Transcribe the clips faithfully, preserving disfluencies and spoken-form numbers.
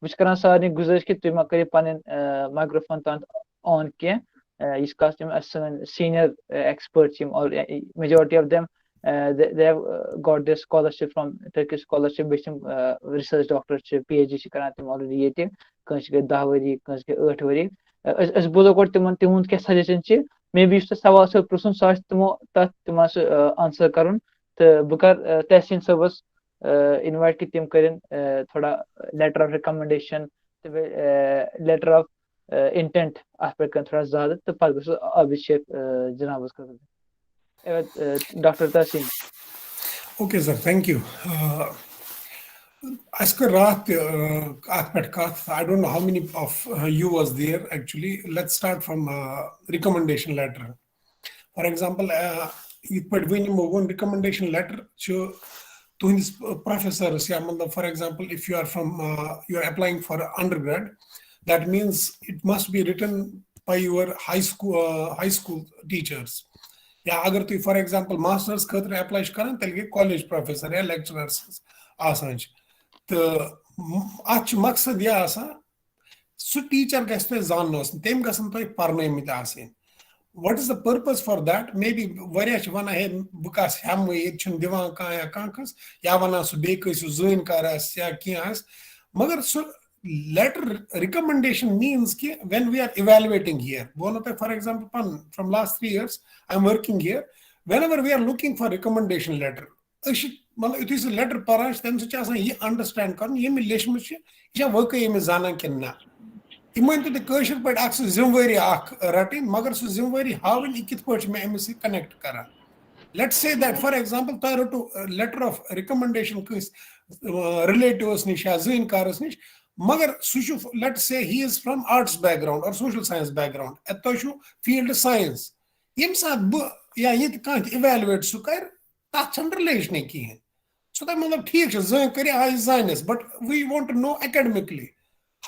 بہٕ چھُس کران سارنٕے گُزٲرِش کہِ تُہۍ مہ کٔرِو پَنٕنۍ مایکروفون تام آن کینٛہہ۔ یُس کَتھ تِم اَسہِ سٲنۍ سینیئر ایکسپٲرٹ چھِ یِم، majority of them they have got this scholarship from Turkish scholarship، بیٚیہِ چھِ تِم ریسرچ ڈاکٹر چھِ، پی ایچ ڈی چھِ کران تِم آلریڈی ییٚتہِ۔ کٲنٛسہِ گٔے دَہ ؤری، کٲنٛسہِ گٔے ٲٹھ ؤری۔ أسۍ أسۍ بوزو گۄڈٕ تِمن تِہُنٛد کیٛاہ سجیشن چھِ۔ مے بی یُس تۄہہِ سوال چھُ پرٛژھُن، سُہ آسہِ تِمو تَتھ تِمن سُہ آنسر کرُن۔ تہٕ بہٕ کرٕ تحسین صٲبس اِنوایٹ کہِ تِم کٔرِن تھوڑا letter of recommendation تہٕ بیٚیہِ letter of intent، اتھ پٮ۪ٹھ کٔرِن تھوڑا زیادٕ، تہٕ پتہٕ گژھو عابد شیخ جنابس خٲطرٕ۔ ڈاکٹر تحسین۔ Okay sir, thank you. اَسہِ کٔر راتھ تہِ اتھ پٮ۪ٹھ کتھ۔ I don't know how many of you was there actually. Let's start from recommendation letter. For example, یِتھ پٲٹھۍ وۄنۍ یِمو ووٚن، recommendation letter چھُ تُہنٛدِس پروفیسرس یا مطلب، for example, if you are from you are applying for undergrad, that means it must be written by your high school high school teachers. یا اگر تُہۍ for example masters خٲطرٕ apply چھِ کران، تیٚلہِ گٔے college professor یا lecturer سٕنٛز آسان چھِ۔ تہٕ اتھ چھُ مقصد یہِ آسان، سُہ ٹیٖچر گژھِ تۄہہِ زانُن آسُن، تٔمۍ گژھن تۄہہِ پرنٲومٕتۍ آسٕنۍ۔ What is the purpose for that? Maybe واریاہ چھِ ونان، ہے، بہٕ کس ہٮ۪مہٕ، ییٚتہِ چھُنہٕ دِوان کانٛہہ یا کانٛہہ کٲنٛسہِ، یا ونان سُہ بیٚیہِ کٲنٛسہِ ہُہ زٲنۍ کار آسہِ یا کینٛہہ آسہِ۔ مگر سُہ letter recommendation means کہِ when we are evaluating here، بہٕ ونہٕ تۄہہِ for example پنُن، from last three years I am working here, whenever we are looking for recommendation letter، أسۍ چھِ مطلب یُتھُے سُہ letter پران چھِ، تَمہِ سۭتۍ چھِ آسان یہِ understand کرُن، ییٚمہِ لیچھمٕژ چھِ، یہِ چھا وٲقعٕے أمِس زانان کِنہٕ نہ۔ یہِ مٲنۍ تو تُہۍ کٲشِر پٲٹھۍ اکھ سُہ ذمہٕ وٲری اکھ رَٹٕنۍ، مگر سُہ ذمہٕ وٲری ہاوٕنۍ، یہِ کِتھ پٲٹھۍ چھِ مےٚ أمِس سۭتۍ connect کران۔ Let's say that, for example، تۄہہِ رٔٹو letter of recommendation کٲنٛسہِ relative نِش یا زٲنۍ کارَس نِش، مگر سُہ چھُ، let's say he is from arts background or social science background، تۄہہِ چھُو field science۔ ییٚمہِ ساتہٕ بہٕ یا ییٚتہِ کانٛہہ تہِ evaluate سُہ کرِ، تَتھ چھَنہٕ relationٕے کِہیٖنۍ۔ سُہ دَپہِ مطلب ٹھیٖک چھُ، زٲنۍ کٔرِو، آ، یہِ زانٮ۪س، but we want to know academically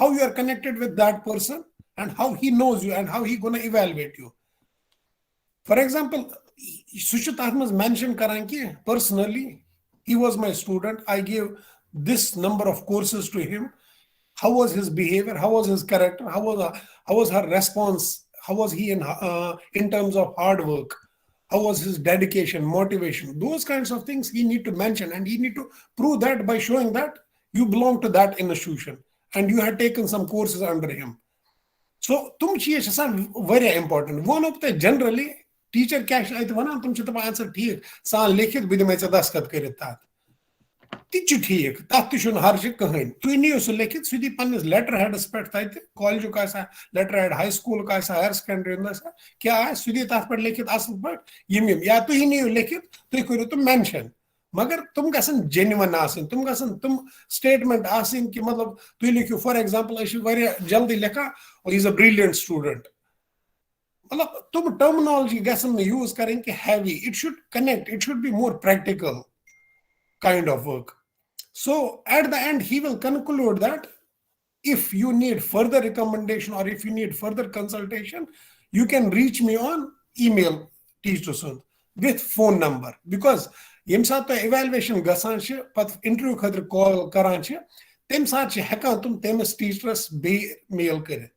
how you are connected with that person and how he knows you and how he gonna evaluate you. For example، سُہ چھُ تَتھ منٛز mention کران کہِ personally he was my student, I gave this number of courses to him, how was his behavior, how was his character, how was how was her response, how was he in uh, in terms of hard work, how was his dedication, motivation, those kinds of things he need to mention, and he need to prove that by showing that you belong to that institution and you had taken some courses under him. So تِم چیٖز چھِ آسان واریاہ important۔ وۄنۍ وَنو بہٕ تۄہہِ generally teacher کیٛاہ چھِ اَتہِ وَنان، تِم چھِ دَپان، اَدٕ سا ٹھیٖک، ژٕ اَن لیکھِتھ، بہٕ دِمَے ژےٚ دستخط کٔرِتھ تَتھ۔ تہِ چھُ ٹھیٖک، تَتھ تہِ چھُنہٕ حرجہِ کٕہٕنۍ۔ تُہۍ نِیِو سُہ لیکھِتھ، سُہ دی پنٛنِس letter headس پٮ۪ٹھ تَتہِ، کالجُک آسہِ ہا letter head، high schoolُک آسہِ ہا، higher secondary ہُنٛد آسہِ ہا، کیٛاہ آسہِ، سُہ دی تَتھ پٮ۪ٹھ لیکھِتھ اَصٕل پٲٹھۍ یِم یِم۔ یا تُہی نِیِو لیکھِتھ، تُہۍ کٔرِو تِم mention۔ مگر تِم گژھن genuine آسٕنۍ، تِم گژھن تِم statement آسٕنۍ کہِ مطلب تُہۍ لیکھِو، for example، أسۍ چھِ واریاہ جلدی لیکھان، "Oh, he is a brilliant student۔" مطلب تِم terminology گژھن نہٕ use کرٕنۍ کہِ heavy۔ It should connect, it should be more practical kind of work. So at the end he will conclude that if you need further recommendation or if you need further consultation, you can reach me on email teacher سُنٛد with phone number, because ییٚمہِ ساتہٕ تۄہہِ evaluation گژھان چھِ، پتہٕ interview خٲطرٕ call کران چھِ، تَمہِ ساتہٕ چھِ ہٮ۪کان تِم تٔمِس teacherس بیٚیہِ mail کٔرِتھ۔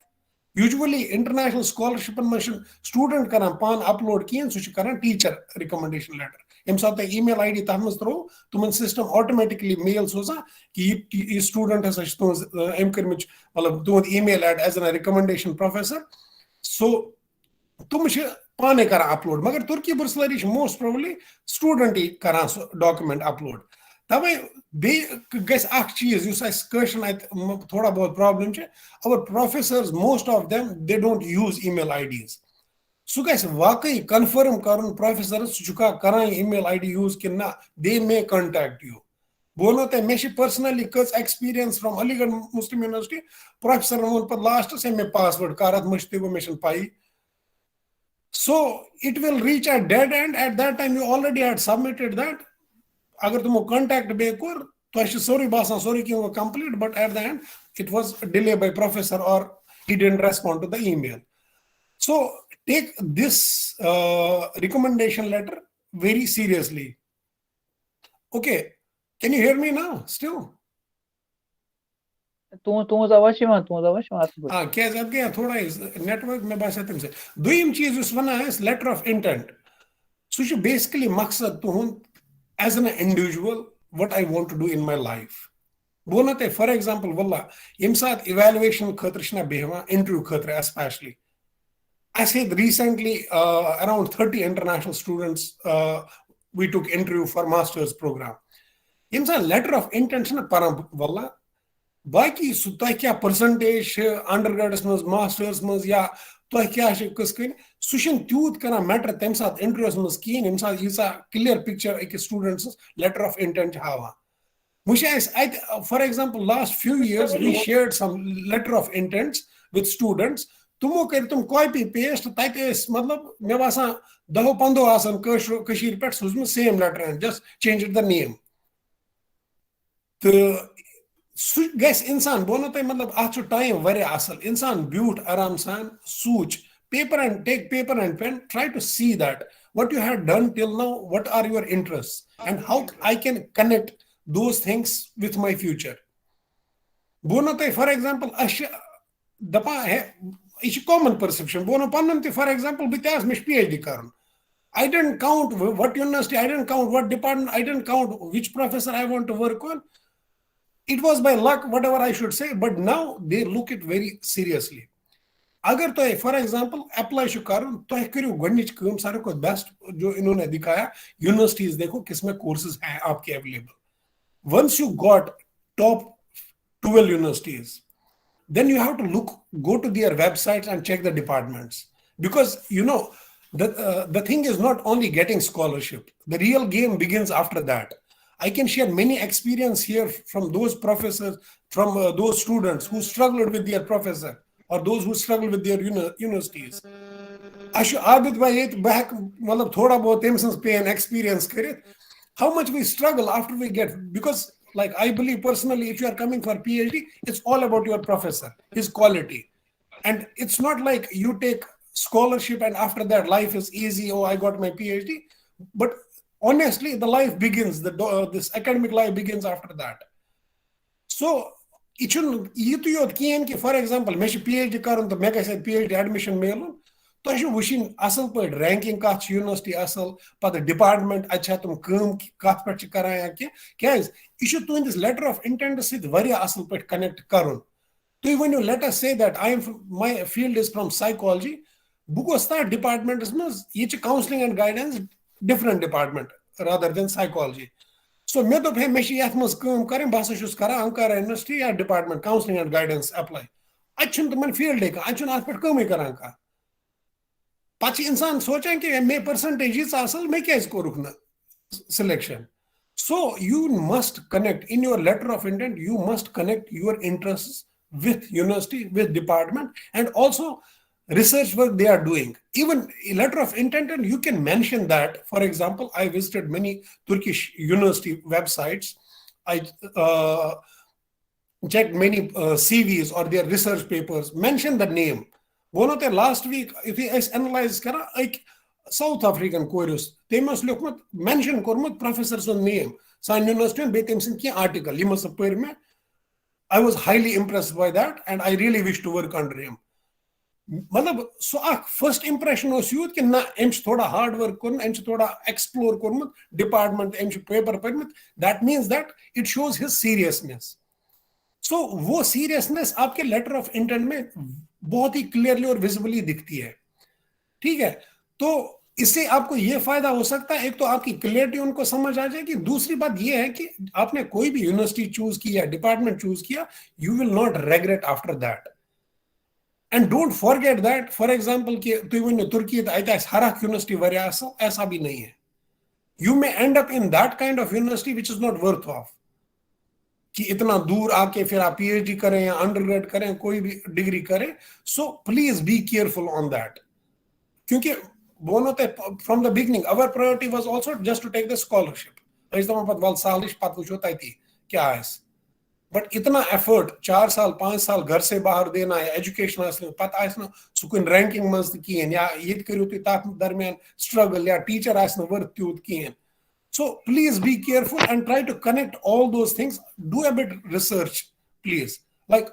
Usually international scholarshipن منٛز چھُنہٕ student کران پانہٕ upload کِہیٖنۍ، سُہ چھُ کران teacher recommendation letter۔ ییٚمہِ ساتہٕ تۄہہِ email ID تَتھ منٛز ترٛوو، تِمن system automatically mail سوزان کہِ یہِ یہِ student ہسا چھِ تُہنٛز، أمۍ کٔرمٕتۍ، مطلب تُہُنٛد email add as a recommendation professor۔ So تِم چھِ پانے کران upload، مگر ترکی بُرسلری چھِ most probably studentٕے کران سُہ document upload۔ توے بیٚیہِ گژھِ اکھ چیٖز یُس اَسہِ کٲشرٮ۪ن اَتہِ م-، تھوڑا بہت problem چھِ، our professors, most of them, they don't use email IDs۔ سُہ گژھِ واقعی confirm کرُن professorس، سُہ چھُکھا کران یہِ email ID use کِنہٕ نہ، they may contact you۔ بہٕ وَنو تۄہہِ، مےٚ چھِ personally کٔژ experience from علی گڑھ مسلم university، professorن ووٚن پتہٕ lastس، ہے مےٚ password کر اتھ مٔشتٕے گوٚو، مےٚ چھَنہٕ پَیی۔ So it will reach a dead end. At that time you already had submitted that. اگر تِمو contact بیٚیہِ کوٚر، تۄہہِ چھُ سورُے باسان، سورُے کینٛہہ گوٚو complete, but at the end it was delay by professor or he didn't respond to the email. So take this uh, recommendation letter very seriously. Okay, can you hear me now still? تُہُنٛد تُہُنٛز آواز چھِ یِوان تُہُنٛز آواز چھِ یِوان اَصٕل پٲٹھۍ۔ آ کیازِ اَتھ گٔے تھوڑا network، مےٚ باسیٚو تَمہِ سۭتۍ۔ دوٚیِم چیٖز یُس وَنان ٲسۍ letter of intent، سُہ چھُ basically مقصد تُہُنٛد as an individual what I want to do in my life۔ بہٕ وَنو تۄہہِ for example، واللہ ییٚمہِ ساتہٕ evaluation خٲطرٕ چھِنہ بیٚہوان، interview خٲطرٕ especially، اَسہِ ہیٚتۍ recently around thirty international students، we took interview for masters program۔ ییٚمہِ ساتہٕ letter of intent چھِنہ پَران، واللہ باقی سُہ تۄہہِ کیٛاہ percentage چھِ undergradس منٛز، masters منٛز، یا تۄہہِ کیٛاہ چھِ کِتھ کٔنۍ، سُہ چھُنہٕ تیوٗت کران matter تَمہِ ساتہٕ interviewس منٛز کِہیٖنۍ، ییٚمہِ ساتہٕ ییٖژاہ clear picture أکِس studentسٕنٛز letter of intent چھِ ہاوان۔ وۄنۍ چھِ اَسہِ اَتہِ for example last few years we shared some letter of intents with students، تِمو کٔرۍ تِم copy paste، تَتہِ ٲسۍ مطلب مےٚ باسان دَہو پنٛدہو آسان کٲشرِ کٔشیٖرِ پٮ۪ٹھ سوٗزمُت same letter and just changed the name۔ تہٕ سُہ گژھِ اِنسان، بہٕ وَنو تۄہہِ مطلب اَتھ چھُ time واریاہ اَصٕل، اِنسان بیوٗٹھ آرام سان سوٗنٛچ، paper and take paper and pen, try to see that what you had done till now, what are your interests and how I can connect those things with my future۔ بہٕ وَنو تۄہہِ for example اَسہِ چھِ دَپان ہے یہِ چھِ common perception، بہٕ وَنو پَنُن تہِ for example، بہٕ تہِ آس، مےٚ چھُ P H D کَرُن۔ I didn't count what university, I didn't count what department, I didn't count which professor I want to work on. It was by luck, whatever I should say, but now they look it very seriously. اگر تۄہہِ for example apply چھُ کَرُن، تۄہہِ کٔرِو گۄڈٕنِچ کٲم، ساروی کھۄتہٕ best جو انہوں نے دکھایا، universities دیکھو کس میں courses ہیں آپ کے available۔ Once you got top twelve universities, then you have to look, go to their websites and check the departments, because you know the uh, the thing is not only getting scholarship. The real game begins after that. I can share many experience here from those professors, from uh, those students who struggled with their professor or those who struggle with their uni- universities. اَسہِ چھُ عابد بھائی ییٚتہِ، بہٕ ہٮ۪کہٕ مطلب تھوڑا بہت تٔمۍ سٕنٛز pain experience کٔرِتھ۔ How much we struggle after we get, because like I believe personally, if you are coming for P H D, it's all about your professor, his quality. And it's not like you take scholarship and after that life is easy, oh, I got my P H D. But honestly, the life begins, the do- uh, this academic life begins after that. So یہِ چھُنہٕ یِتُے یوت کِہیٖنۍ کہِ for example مےٚ چھُ P H D کَرُن تہٕ مےٚ گژھِ اَتہِ P H D admission میلُن۔ تۄہہِ چھُو وٕچھِنۍ اَصٕل پٲٹھۍ ranking کَتھ چھِ university اَصٕل، پَتہٕ department اَتہِ چھا تِم کٲم کہِ-، کَتھ پٮ۪ٹھ چھِ کَران یا کینٛہہ۔ کیٛازِ؟ یہِ چھُ تُہٕنٛدِس letter of intent سۭتۍ واریاہ اَصٕل پٲٹھۍ connect کَرُن۔ تُہۍ ؤنِو let us say that I am my field is from psychology، بہٕ گوس تَتھ departmentس منٛز، ییٚتہِ چھِ counselling and guidance different department rather than psychology۔ So مےٚ دوٚپ ہے مےٚ چھِ یَتھ منٛز کٲم کَرٕنۍ، بہٕ ہسا چھُس کَران Ankara university یا department counselling and guidance apply۔ اَتہِ چھُنہٕ تِمن fieldے کانٛہہ، اَتہِ چھُنہٕ اَتھ پٮ۪ٹھ کٲمٕے کَران کانٛہہ۔ پَتہٕ چھِ اِنسان سونٛچان کہِ مےٚ percentage ییٖژاہ اَصٕل، مےٚ کیٛازِ کوٚرُکھ نہٕ selection؟ So you must connect in your letter of intent, you must connect your interests with university, with department, and also research work they are doing. Even a letter of intent, and you can mention that. For example, I visited many Turkish university websites. I uh, checked many uh, C Vs or their research papers. Mention the name. بہٕ وَنو تۄہہِ last week یُتھُے أسۍ analyze کران أکۍ South African کورِ اوس، تٔمۍ اوس لیوٗکھمُت، mention کوٚرمُت professor سُنٛد name سانہِ university ہُنٛد، بیٚیہِ تٔمۍ سٕنٛدۍ کینٛہہ article، یِم ہسا پٔرۍ مےٚ۔ I was highly impressed by that and I really wish to work under him. مطلب سُہ اکھ first impression اوس یوٗت کہِ نہ، أمۍ چھُ تھوڑا hard work کوٚرمُت، أمۍ چھُ تھوڑا explore کوٚرمُت department، أمۍ چھُ paper پٔرمٕتۍ۔ That means that it shows his seriousness. So वो seriousness आपके letter of intent में बहुत ही clearly और visibly दिखती है, ठीक है? तो इससे आपको ये फायदा हो सकता है, एक तो आपकी clarity उनको समझ आ जाएगी, दूसरी बात ये है कि आपने कोई भी university choose की या department choose किया, you will not regret after that. And don't forget that, for example, کہ تُہۍ ؤنِو ترکی تہٕ اَتہِ آسہِ ہر اکھ university واریاہ اصل، ایسا بھی نہیں ہے۔ You may end up in that kind of university which is not worth of. کہ اتنا دور آ کے پھر آپ پی ایچ ڈی کریں یا انڈر گریڈ کریں، کوئی بھی ڈگری کریں، so please be careful on that. کیونکہ بہٕ وَنو تۄہہِ from the beginning our priority was also just to take the scholarship. أسۍ دَپان پَتہٕ وَلہٕ سہلٕے چھُ، پَتہٕ وٕچھو تَتی کیٛاہ آسہِ۔ But اتنا effort، چار سال پانچ سال گھر سے باہر دینا یا ایجوکیشن حٲصِل، پَتہٕ آسہِ نہٕ سُہ کُنہِ رینکنگ منٛز تہِ کِہیٖنۍ، یا ییٚتہِ کٔرِو تُہۍ تَتھ درمیان struggle، یا ٹیٖچر آسہِ نہٕ worth تیوٗت کِہیٖنۍ۔ So please be careful and try to connect all those things. Do a bit research, please. Like,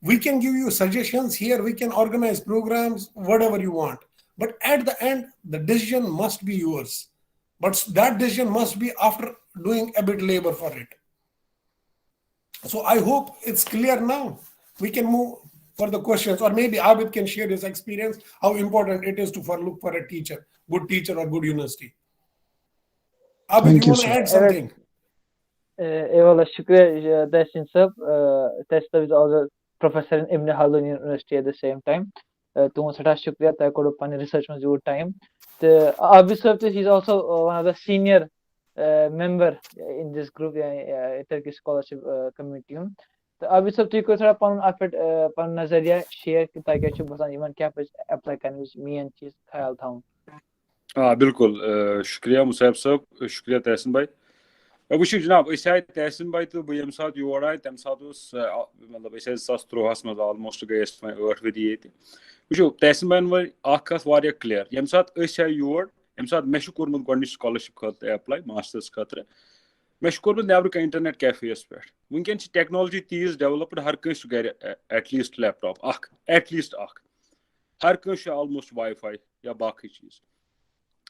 we can give you suggestions here, we can organize programs, whatever you want. But at the end, the decision must be yours. But that decision must be after doing a bit labor for it. So I hope it's clear now. We can move for the questions, or maybe Abid can share his experience, how important it is to for look for a teacher, good teacher or good university. Abid, Thank you you, want to sir. add something? A واللہ شُکریہ تحسیٖن صٲب۔ تحسیٖن صٲب is also professor in Ibn Khaldun University at the same time. تُہُنٛد سٮ۪ٹھاہ شُکریہ، تۄہہِ کوٚڑوُ پننہِ research منٛز یوٗت time۔ تہٕ عابد صٲب تہِ is also one of the senior member in this group یا Turkish scholarship community ہُنٛد۔ تہٕ عابد صٲب، تُہۍ کٔرِو تھوڑا پنُن اَتھ پٮ۪ٹھ پنُن نظریہ share کہِ تۄہہِ کیٛاہ چھُ باسان، یِمن کیٛاہ پَزِ apply کرنہٕ وِزِ main چیٖز خیال تھاوُن؟ آ بِلکُل۔ آ، شُکریہ مُصعب صٲب، شُکریہ تحسیٖن بھاے۔ آ، وٕچھِو جِناب، أسۍ آے، تحسیٖن بھاے تہٕ بہٕ ییٚمہِ ساتہٕ یور آے، تَمہِ ساتہٕ اوس، آ، مطلب، أسۍ ٲسۍ زٕ ساس تُرٛواہَس منٛز، almost گٔے اَسہِ وۄنۍ ٲٹھ ؤری ییٚتہِ۔ وٕچھِو تحسیٖن بھاین وۄنۍ اَکھ کَتھ واریاہ clear، ییٚمہِ ساتہٕ أسۍ آے یور، ییٚمہِ ساتہٕ مےٚ چھُ کوٚرمُت گۄڈٕنِچ scholarship خٲطرٕ apply، masters خٲطرٕ، مےٚ چھُ کوٚرمُت نٮ۪برٕ کَنہِ internet cafe یَس پٮ۪ٹھ۔ وٕنکیٚن چھِ technology تیٖژ developed، ہر کٲنٛسہِ چھُ گَرِ at least laptop اَکھ، at least اَکھ۔ ہر کٲنٛسہِ چھُ almost Wi-Fi یا باقٕے چیٖز۔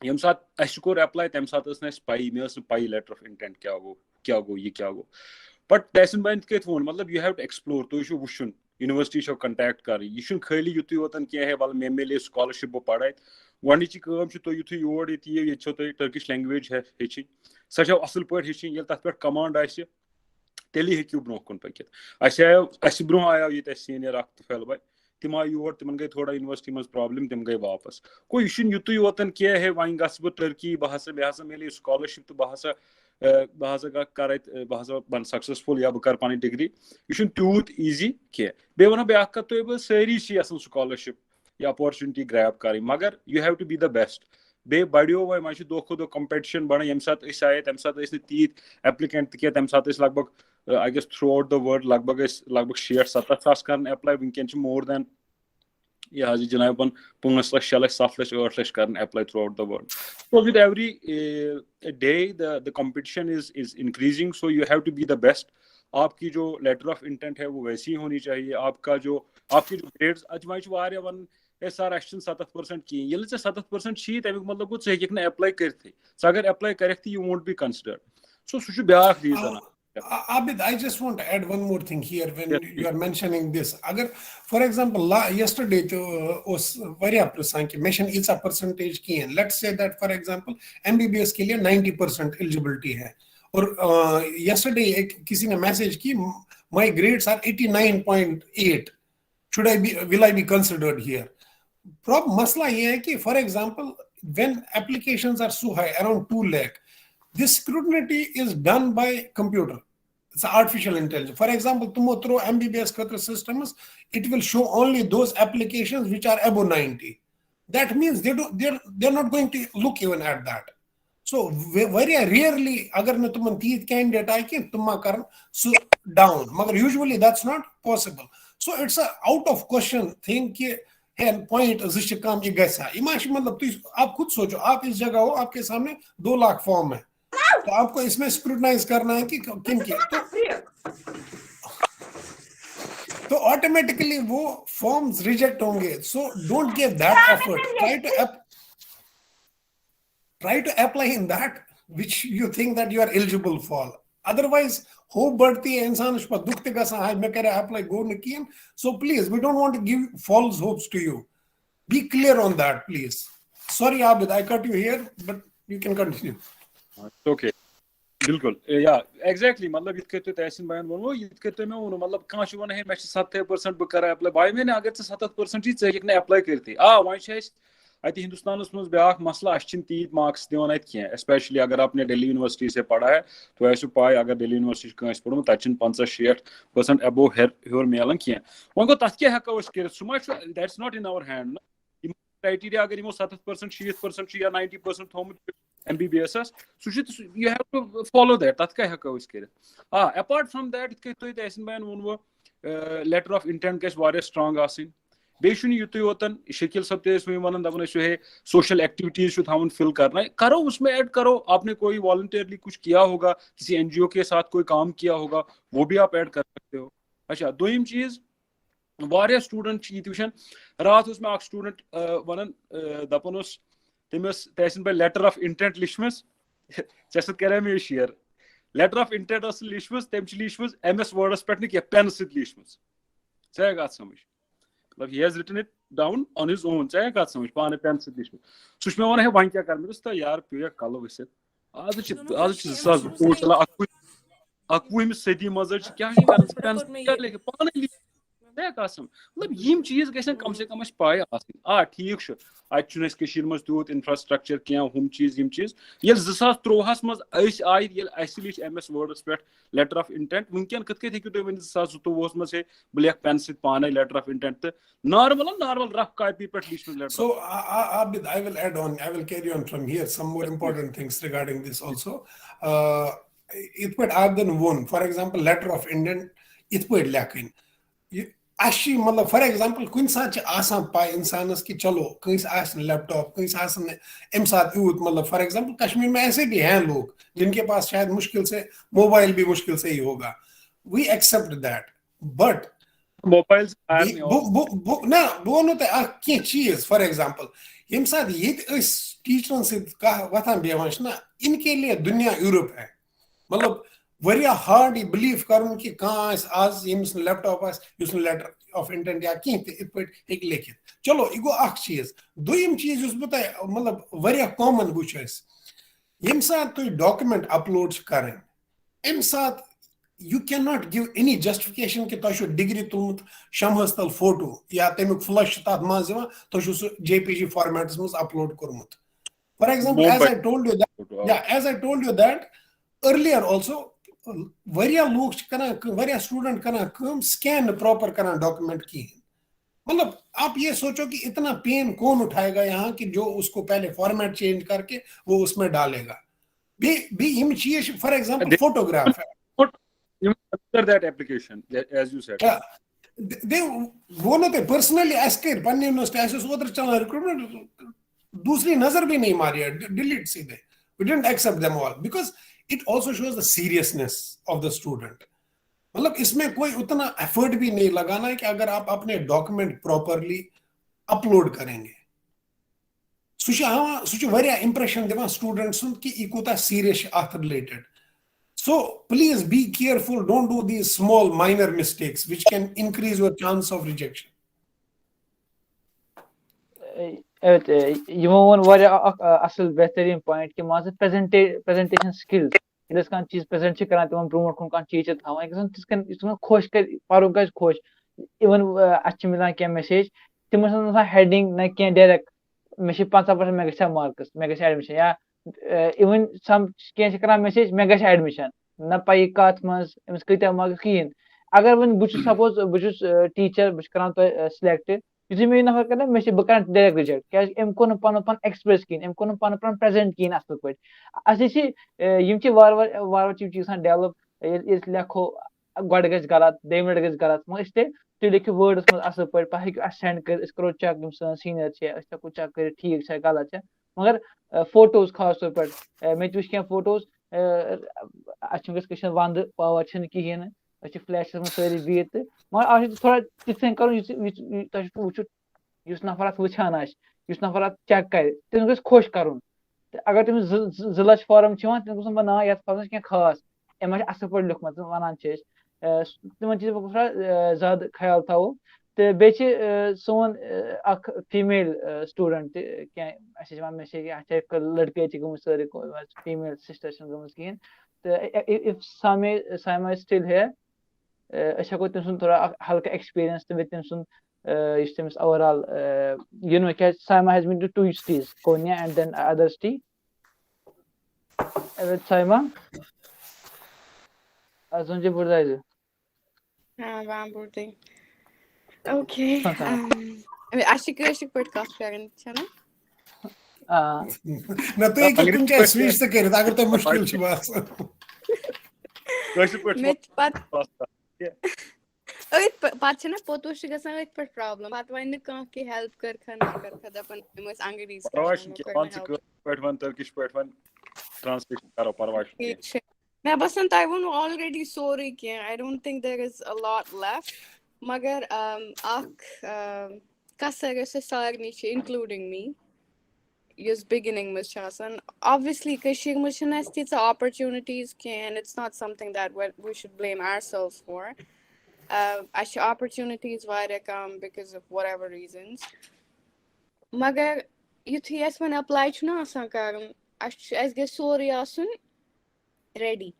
ییٚمہِ ساتہٕ اَسہِ کوٚر apply، تَمہِ ساتہٕ ٲس نہٕ اَسہِ پَیی، مےٚ ٲس نہٕ پَیی letter of intent کیٛاہ گوٚو، کیٛاہ گوٚو، یہِ کیٛاہ گوٚو۔ But تحسیٖن بھاین تہِ کٔتھۍ ووٚن، مطلب، you have to explore، تُہۍ چھُو وٕچھُن، university چھو contact کَرٕنۍ۔ یہِ چھُنہٕ خٲلی یُتُے یوتَن کینٛہہ ہے، وَلہٕ مےٚ میلے scholarship، بہٕ پَرٕ اَتہِ۔ گۄڈٕنِچی کٲم چھِ، تُہۍ یُتھُے یور ییٚتہِ یِیِو، ییٚتہِ چھو تۄہہِ Turkish language ہے ہیٚچھِنۍ، سۄ چھو اَصٕل پٲٹھۍ ہیٚچھِنۍ۔ ییٚلہِ تَتھ پٮ۪ٹھ command آسہِ، تیٚلی ہیٚکِو برونٛہہ کُن پٔکِتھ۔ اَسہِ آیو، اَسہِ برونٛہہ آیو ییٚتہِ اَسہِ senior اَکھ طفیل بھاے، تِم آے یور، تِمن گٔے تھوڑا university منٛز problem، تِم گٔے واپس۔ گوٚو، یہِ چھُنہٕ یُتُے یوتن کینٛہہ ہے وۄنۍ گژھٕ بہٕ ٹرکی، بہٕ ہسا، مےٚ ہسا میلے scholarship تہٕ بہٕ ہسا، آ، بہٕ ہسا گا-، کرٕ اَتہِ، آ، بہٕ ہسا بنہٕ successful یا بہٕ کرٕ پنٕنۍ degree۔ یہِ چھُنہٕ تیوٗت easy کینٛہہ۔ بیٚیہِ ونہٕ بیاکھ کتھ تۄہہِ بہٕ، سٲری چھِ یژھان scholarship یا opportunity grab کرٕنۍ، مگر you have to be the best۔ بیٚیہِ بڑیو وۄنۍ، وۄنۍ چھُ دۄہ کھۄتہٕ دۄہ competition بڑان۔ ییٚمہِ ساتہٕ أسۍ آیے، تمہِ ساتہٕ ٲسۍ نہٕ تیٖتۍ applicant تہِ کینٛہہ۔ تمہِ ساتہٕ ٲسۍ لگ بگ، آ، I guess throughout the world لگ بگ ٲسۍ لگ بگ شیٹھ ستتھ ساس کران apply۔ وٕنکیٚن چھِ more than، یہِ حظ یہِ جناب، پانٛژھ لچھ، شےٚ لچھ، ستھ لچھ، ٲٹھ لچھ کران apply throughout the world۔ So with every, uh, day the the competition is is increasing, so you have to be the best۔ آپ کی جو letter of intent ہے وہ ویسی ہی ہونی چاہیے۔ آپ کا جو، آپ کی جو grades، اَتہِ وۄنۍ چھُ واریاہ ونان، ہے سر، اَسہِ چھِنہٕ ستتھ percent کِہیٖنۍ۔ ییٚلہِ ژےٚ ستتھ percent چھی، تَمیُک مطلب گوٚو ژٕ ہیٚککھ نہٕ apply کٔرتھٕے۔ ژٕ اگر apply کرکھ تہِ، you won't be considered۔ So سُہ چھُ بیٛاکھ reason۔ Uh, Abid, I just want to add one more thing here when Yes, you are mentioning this. اگر، for example, la yesterday تہِ اوس واریاہ پرژھان کہِ مےٚ چھَنہٕ ییٖژاہ percentage کِہیٖنۍ۔ Let's say that, for example, M B B S کے لیے ninety percent eligibility ہے۔ اور yesterday کسی نے message ki, my grades are eighty nine point eight. Should I be, will I be considered here? Problem, مسئلہ یہ ہے کہ, for example, when applications are so high, around two lakh, this scrutiny is done by computer. It's artificial intelligence. For example, تمو ترو M B B S خٲطرٕ systems, it will show only those applications which are above ninety. That means they do, they're, they're not going to look even at that. So, واریاہ rarely اگر نہٕ تمن تیٖتۍ candidate آیہِ کینٛہہ، تم ما کرن سُہ down. مگر usually that's not possible. So it's a out of question thing کہ ہے point زٕ چھِ کم، یہِ گژھِ ہا۔ یہِ ما چھِ، مطلب، تُہۍ، آپ خود سوچو، آپ اس جگہ ہو، آپ کے سامنے دو لاکھ form ہے، تو آپ کو اس میں scrutinize کرنا ہے کہ کن کی، تو تو automatically وہ forms reject ہوں گے۔ So don't give that effort. Try to ap- try to apply in that which you think that you are eligible for. Otherwise, hope بڑتی ہے، انسانس چھُ پتہٕ دُکھ تہِ گژھان، ہاے، مےٚ کریو apply، گوٚو نہٕ کِہیٖنۍ۔ So please, we don't want to give false hopes to you. Be clear on that, please. Sorry, Abid, I cut you here, but you can continue. Okay. بِلکُل۔ یا exactly، مطلب، یِتھ کٔنۍ تۄہہِ تحسیٖن بھایَن ووٚنوُ، یِتھ کٔنۍ تۄہہِ مےٚ ووٚنوُ، مطلب، کانٛہہ چھُ وَنان، ہے، مےٚ چھِ ستتھ percent، بہٕ کَرٕ apply۔ بھاے میٛانہِ، اگر ژےٚ ستتھ percent چھِ، ژٕ ہیٚککھ نہٕ apply کٔرِتھٕے۔ آ، وۄنۍ چھِ اَسہِ اَتہِ ہِندُستانَس منٛز بیٛاکھ مسلہٕ، اَسہِ چھِنہٕ تیٖتۍ marks دِوان اَتہِ کینٛہہ، especially اگر آپ نے دہلی یونیورسٹی سے پڑھا ہے، تۄہہِ آسیو پَے، اگر دہلی یونیورسٹی چھِ کٲنٛسہِ پوٚرمُت، تَتہِ چھِنہٕ پنٛژاہ شیٹھ percent above ہیٚر ہیوٚر میلان کینٛہہ۔ وۄنۍ گوٚو، تَتھ کیٛاہ ہٮ۪کو أسۍ کٔرِتھ؟ سُہ ما چھُ، that's not in our hand، نہ؟ Criteria اگر یِمو ستتھ percent، شیٖتھ percent چھُ یا ninety percent تھوٚومُت چھُ M B B S، سُہ چھُ، you have to follow that، تَتھ کیٛاہ ہٮ۪کو أسۍ کٔرِتھ؟ آ، apart from that، یِتھ کٔنۍ تۄہہِ تحسیٖن بھایَن ووٚنوُ، letter of intent گژھِ واریاہ strong آسٕنۍ۔ بیٚیہِ چھُنہٕ یُتُے یوتن، شکیل صٲب تہِ ٲسۍ وۄنۍ وَنان، دَپان ٲسۍ، ہے، social activities چھُ تھاوُن fill کرنا، کرو اس میں add کرو، آپ نے کوئی voluntarily کچھ کیا ہوگا، کسی N G O کے ساتھ کوئی کام کیا ہوگا، وہ بھی آپ add کر سکتے ہو۔ اچھا، دوٚیِم چیٖز، واریاہ سٹوٗڈنٹ چھِ یہِ تہِ وٕچھان۔ راتھ اوس مےٚ اکھ سٹوٗڈنٹ ونان، دپان اوس، تٔمۍ ٲس تٔمۍ آسن پتہٕ لیٹر آف انٹینٹ لیچھمٕژ۔ ژےٚ سۭتۍ کرے مےٚ یہِ شیئر۔ لیٹر آف انٹینٹ ٲس لیچھمٕژ، تٔمۍ چھِ لیچھمٕژ ایم ایس وٲڈس پٮ۪ٹھ نہٕ کینٛہہ، پینہٕ سۭتۍ لیچھمٕژ۔ ژےٚ آیہِ کتھ سمجھ؟ مطلب، he has written it down on his own۔ ژےٚ آیہِ کتھ سمجھ؟ پانے پینہٕ سۭتۍ لیچھمٕژ۔ سُہ چھُ مےٚ ونان، ہے، وۄنۍ کیٛاہ کرٕ؟ مےٚ دوٚپُس، تہٕ یار، پیٚو یا کلہٕ ؤسِتھ۔ آز چھِ آز چھِ زٕ ساس زٕتووُہ چلان، اکوُہ اکوُہمہِ صدی منٛز حظ چھِ کیٛاہ چھِ کران؟ ژٕ پینہٕ سۭتۍ کیٛاہ لیکھِ؟ پانے لیکھ۔ ژےٚ آیہِ کتھ سمجھ؟ مطلب، یِم چیٖز گژھن کم سے کم اسہِ پاے آسٕنۍ۔ آ، ٹھیٖک چھُ، اتہِ چھُنہٕ اسہِ کٔشیٖرِ منٛز تیوٗت انفراسٹرکچر کینٛہہ، ہُم چیٖز، یِم چیٖز۔ ییٚلہِ زٕ ساس ترٛۆہَس منٛز أسۍ آیہِ، ییٚلہِ اسہِ لیچھ ایم ایس وٲڈس پٮ۪ٹھ لیٹر آف انٹینٹ، وٕنکیٚن کِتھ کٔنۍ ہیٚکِو تُہۍ ؤنِتھ زٕ ساس زٕتووُہَس منٛز، ہے، بہٕ لیکھٕ پینہٕ سۭتۍ پانے لیٹر آف انٹینٹ؟ تہٕ نارمل، نارمل رف کاپی پٮ۪ٹھ لیچھ مےٚ letter. So, I, I, Abid, I will add on, I will carry on from here, some more important things regarding this also. Uh, یِتھ پٲٹھۍ عابدن ووٚن، for example, letter of intent یِتھ پٲٹھۍ لیکھٕنۍ۔ یہِ اَسہِ چھِ، مطلب، for example، کُنہِ ساتہٕ چھِ آسان پَے اِنسانَس کہِ چلو، کٲنٛسہِ آسہِ نہٕ لیپ ٹاپ، کٲنٛسہِ آسَن نہٕ اَمہِ ساتہٕ یوٗت، مطلب، for example، کشمیر میں ایسے بھی ہیں لوگ جن کے پاس شاید مشکل سے موبائل بھی مشکل سے ہی ہوگا۔ We accept that. But mobile بہٕ بہٕ- بہٕ- بہٕ- نہ، بہٕ وَنو تۄہہِ اَکھ کینٛہہ چیٖز، for example، ییٚمہِ ساتہٕ ییٚتہِ أسۍ ٹیٖچرَن سۭتۍ کانٛہہ وۄتھان بیٚہوان چھِ نہ، ان کے لیے دُنیا یوٗروپ ہے۔ مطلب، واریاہ ہارڈ یہِ بلیٖو کَرُن کہِ کانٛہہ آسہِ آز، ییٚمِس نہٕ لیپ ٹاپ آسہِ، یُس نہٕ لیٹر آف انٹینٹ یا کینٛہہ تہِ یِتھ پٲٹھۍ ہیٚکہِ لیکھِتھ۔ چلو، یہِ گوٚو اَکھ چیٖز۔ دوٚیِم چیٖز یُس بہٕ تۄہہِ، مطلب، واریاہ کامن وٕچھ اَسہِ، ییٚمہِ ساتہٕ تُہۍ ڈاکومینٹ اپلوڈ چھِ کَرٕنۍ، اَمہِ ساتہٕ you cannot give any justification کہِ تۄہہِ چھُو ڈگری تُلمُت شمہَس تل فوٹو یا تَمیُک فلش چھُ تَتھ منٛز یِوان، تۄہہِ چھُو سُہ جے پی جی فارمیٹَس منٛز اپلوڈ کوٚرمُت۔ For example, as I told you that, yeah, as I told you that earlier also, واریاہ لوٗکھ چھِ کران کٲم، واریاہ سٹوٗڈنٹ کران کٲم، سکین نہٕ پراپر کران ڈاکومینٹ کِہیٖنۍ۔ مطلب، آپ یہ سوچو کہ اتنا پین کون اٹھائے گا یہاں کہ جو اس کو پہلے فارمیٹ چینج کر کے وہ اس میں ڈالے گا۔ بیٚیہِ بیٚیہِ یِم چیٖز چھِ، for example, فوٹوگراف ہے۔ Under that application, as you said. بیٚیہِ ووٚنو تۄہہِ پٔرسنلی، اَسہِ کٔرۍ پننہِ یونیورسٹی، اَسہِ اوس اوترٕ چلان ریکروٹمنٹ، دوسری نظر بھی نہیں ماری ہے، ڈیلیٹ سیدھے۔ We didn't accept them all because it also shows the seriousness of the student. مطلب، اس میں کوئی اتنا ایفرٹ بھی نہیں لگانا ہے کہ اگر آپ اپنے ڈاکومنٹ پراپرلی اپلوڈ کریں گے۔ سُہ چھُ ہاوان، سُہ چھُ واریاہ امپریشن دِوان سٹوڈنٹ سُنٛد کہِ یہِ کوٗتاہ سیریس چھِ اتھ related. So please be careful, don't do these small minor mistakes which can increase your chance of rejection. یِمو ووٚن واریاہ اکھ اصل بہترین پوینٹ کہِ مان ژٕ پریزنٹیشن سکلز، ییٚلہِ أسۍ کانٛہہ چیٖز پریزنٹ چھِ کران تِمن برونٛٹھ کُن کانٛہہ چیٖز چھِ تھاوان، یہِ گژھن تِتھ کٔنۍ یُتھ تِمن خۄش کرِ، پرُن گژھِ خۄش۔ اِوٕن اَسہِ چھِ مِلان کینٛہہ میسیج، تِمن چھِ آسان ہیڈنگ نہ کینٛہہ، ڈایریکٹ مےٚ چھِ پنٛژاہ پٔرسنٹ، مےٚ گژھِ ہا مارکس، مےٚ گژھِ ایڈمِشن، یا اِوٕن سم کینٛہہ چھِ کران میسیج مےٚ گژھِ ایڈمِشن، نہ پَیی کَتھ منٛز، أمِس کۭتیٛاہ مارکس، کِہیٖنۍ۔ اگر وۄنۍ بہٕ چھُس سپوز بہٕ چھُس ٹیٖچر، بہٕ چھُس کران تۄہہِ سلیکٹ، یُتھُے مےٚ یہِ نفر کرِ نہ، مےٚ چھِ، بہٕ کران ڈایریکٹ ریجیکٹ، کیازِ أمۍ کوٚر نہٕ پَنُن پان ایکسپریس کِہیٖنۍ، أمۍ کوٚر نہٕ پَنُن پان پریزنٹ کِہیٖنۍ اَصٕل پٲٹھۍ۔ اَسہِ چھِ یِم چھِ وارٕ وارٕ وارٕ وارٕ چھِ یِم چیٖز گژھان ڈیولپ۔ ییٚلہِ ییٚلہِ أسۍ لیکھو، گۄڈٕ گژھِ غلط، دوٚیمہِ لٹہِ گژھِ غلط، مگر أسۍ تہِ، تُہۍ لیکھِو وٲڈس منٛز اَصٕل پٲٹھۍ، پَتہٕ ہیٚکِو اَسہِ سینڈ کٔرِتھ، أسۍ کرو چیک یِم سٲنۍ سیٖنیر چھِ، أسۍ ہٮ۪کو چیک کٔرِتھ ٹھیٖک چھا غلط چھا۔ مگر فوٹوز خاص طور پٲٹھۍ، مےٚ تہِ وٕچھ کینٛہہ فوٹوز، اَسہِ چھُ وٕنکیٚس کٔشیٖر وَندٕ، پاور چھُنہٕ کِہیٖنۍ نہٕ، أسۍ چھِ فلیشس منٛز سٲری بِہِتھ تہٕ، مگر اَتھ چھُ تھوڑا تِتھ کٔنۍ کرُن یُتھ یُتھ تۄہہِ چھُ وٕچھُن، یُس نفر اَتھ وٕچھان آسہِ، یُس نفر اَتھ چیک کرِ، تٔمِس گژھِ خۄش کرُن۔ تہٕ اگر تٔمِس زٕ زٕ زٕ لَچھ فارم چھِ یِوان، تٔمِس گژھِ وَنُن، آ، یَتھ فارمَس چھِ کینٛہہ خاص، أمۍ ما چھِ اَصٕل پٲٹھۍ لیوٚکھمُت، وَنان چھِ أسۍ۔ تِمن چیٖزن پٮ۪ٹھ گوٚژھ تھوڑا زیادٕ خیال تھاوُن۔ تہٕ بیٚیہِ چھِ سون اکھ فیٖمیل سٹوٗڈنٹ تہِ، کینٛہہ اَسہِ چھِ یِوان میسیج، اَتھ چھِ لٔڑکہٕ تہِ گٔمٕژ سٲرٕے، فیٖمیل سسٹر چھِنہٕ گٔمٕژ کِہیٖنۍ۔ تہٕ if Same, Saima is still here, أسۍ ہٮ۪کو تٔمۍ سُنٛد تھوڑا اکھ ہلکہٕ ایکسپیرینس تہٕ بیٚیہِ تٔمۍ سُنٛد یُس تٔمِس اوور آل یہِ نہٕ کیٛازِ Saima has been to two cities, Konya and then other city. Saima, as on je buradaydı. Ha, ben buradayım. Okay. Um, aşık aşık podcast verin sana. آ۔ نہ، تُہۍ ہیٚکِو کُنہِ جایہِ سوئچ تہِ کٔرِتھ، اگر تۄہہِ مُشکِل چھُ باسان۔ کٲشِر پٲٹھۍ مےٚ چھِ پَتہٕ أتھۍ پہ- پَتہٕ چھِنہ پوٚتُس چھِ گژھان أتھۍ پٮ۪ٹھ پرابلم، پَتہٕ وَنہِ نہٕ کانٛہہ کہِ ہیلپ کٔرکھا نہ کٔرکھا، دَپان یِم ٲسۍ انگریٖزۍ پرواے کران، چھُنہٕ وۄنۍ کینٛہہ، کٔر وَن مےٚ ژٕ ہیلپ۔ کٲشِر پٲٹھۍ وَن، ترکِش پٲٹھۍ وَن، ٹرانسلیشن کَرو، پرواے چھُنہٕ ٹھیٖک کینٛہہ۔ چھُ۔ مےٚ باسان تۄہہِ ووٚنوُ already سورُے کینٛہہ. I don't think there is a lot left. مگر um, اکھ um, کسر یۄس اَسہِ سارنٕے چھِ, including me, یُس beginning منٛز چھِ آسان, obviously کٔشیٖرِ منٛز چھِنہٕ اَسہِ تیٖژاہ opportunities کینٛہہ, and it's not something that we, we should blame ourselves for. Uh, اَسہِ چھِ opportunities واریاہ کم because of whatever reasons. مگر یُتھُے اَسہِ وۄنۍ apply چھُنہ آسان کَرُن, اَسہِ چھُ, اَسہِ گژھِ سورُے آسُن ready.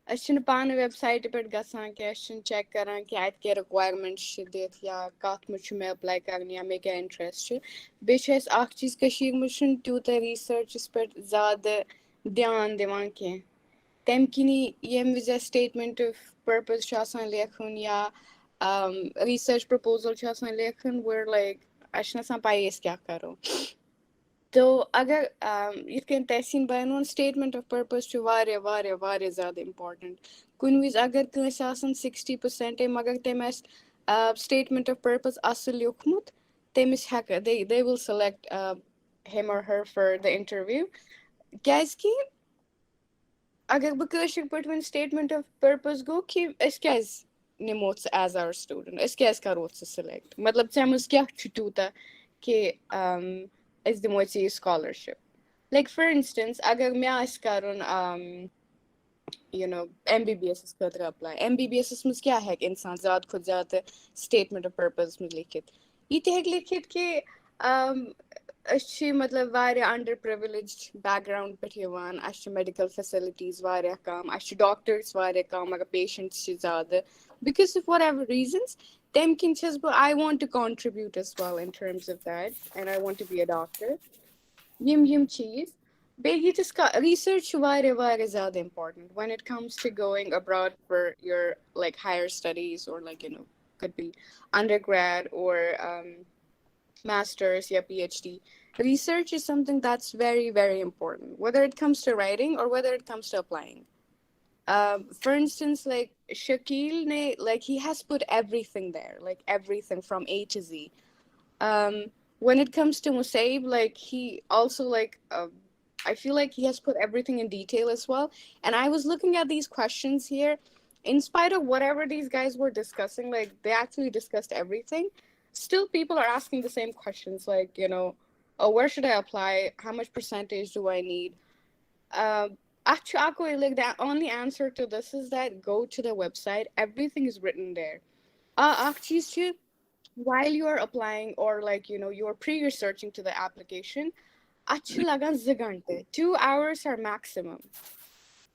أسۍ چھِنہٕ پانہٕ website پٮ۪ٹھ گژھان کینٛہہ, أسۍ چھِنہٕ check کران کہِ اَتہِ کیٛاہ requirements چھِ دِتھ یا کَتھ منٛز چھُ مےٚ apply کَرُن یا مےٚ کیٛاہ interest چھُ. بیٚیہِ چھُ اَسہِ اَکھ چیٖز, کٔشیٖرِ منٛز چھُنہٕ تیوٗتاہ researchس پٮ۪ٹھ زیادٕ دیان دِوان کینٛہہ. تَمہِ کِنی ییٚمہِ وِزِ اَسہِ statement of purpose چھُ آسان لیکھُن یا um, research proposal چھُ آسان لیکھُن, we're like, اَسہِ چھُنہٕ آسان پَیی أسۍ کیٛاہ کَرو. تو اگر um, یِتھ کٔنۍ تحسیٖن بھاین ووٚن, statement of purpose چھُ واریاہ واریاہ واریاہ زیادٕ important. کُنہِ وِزِ اگر کٲنٛسہِ آسَن sixty percent مگر تٔمۍ آسہِ uh, statement of purpose اَصٕل لیوٚکھمُت, تٔمِس ہٮ۪کہٕ they, they will select uh, him or her for the interview. کیٛازِکہِ اگر بہٕ کٲشِر پٲٹھۍ وَنہٕ, statement of purpose گوٚو کہِ أسۍ کیٛازِ نِمو ژٕ as our student, أسۍ کیٛازِ کَرو ژٕ select, مطلب ژےٚ منٛز کیٛاہ چھُ تیوٗتاہ کہِ um, أسۍ دِموے ژےٚ یہِ scholarship. Like for instance اگر مےٚ آسہِ کَرُن um, you know, M B B S خٲطرٕ apply, M B B S منٛز کیٛاہ ہٮ۪کہِ اِنسان زیادٕ کھۄتہٕ زیادٕ statement of purpose منٛز لیکھِتھ؟ یہِ تہِ ہیٚکہِ لیکھِتھ کہِ um, أسۍ چھِ مطلب واریاہ underprivileged background پٮ۪ٹھ یِوان, اَسہِ چھِ medical facilities واریاہ کَم, اَسہِ چھِ doctors واریاہ کَم, مگر patients چھِ زیادٕ. Because of whatever reasons, تَمہِ کِنۍ چھَس بہٕ, I want to contribute as well in terms of that, and I want to be a doctor. یِم یِم چیٖز. بیٚیہِ ییٖتِس کا research چھُ واریاہ واریاہ زیادٕ important when it comes to going abroad for your like higher studies or like you know could be undergrad or um, masters یا P H D. Research is something that's very very important, whether it comes to writing or whether it comes to applying. Um, for instance, like Shakil ne, like he has put everything there, like everything from A to Z. Um, when it comes to Musaib, like he also like uh, I feel like he has put everything in detail as well. And I was looking at these questions here. In spite of whatever these guys were discussing, like they actually discussed everything. Still, people are asking the same questions, like, you know, oh, where should I apply? How much percentage do I need? Um, actually, like the only answer to this is that go to the website. Everything is written there. Uh, اکھ چیٖز چھِ, while you are applying or like you know you are pre-researching to the application, اَتھ چھِ لَگان زٕ گھنٹہٕ. Two hours are maximum.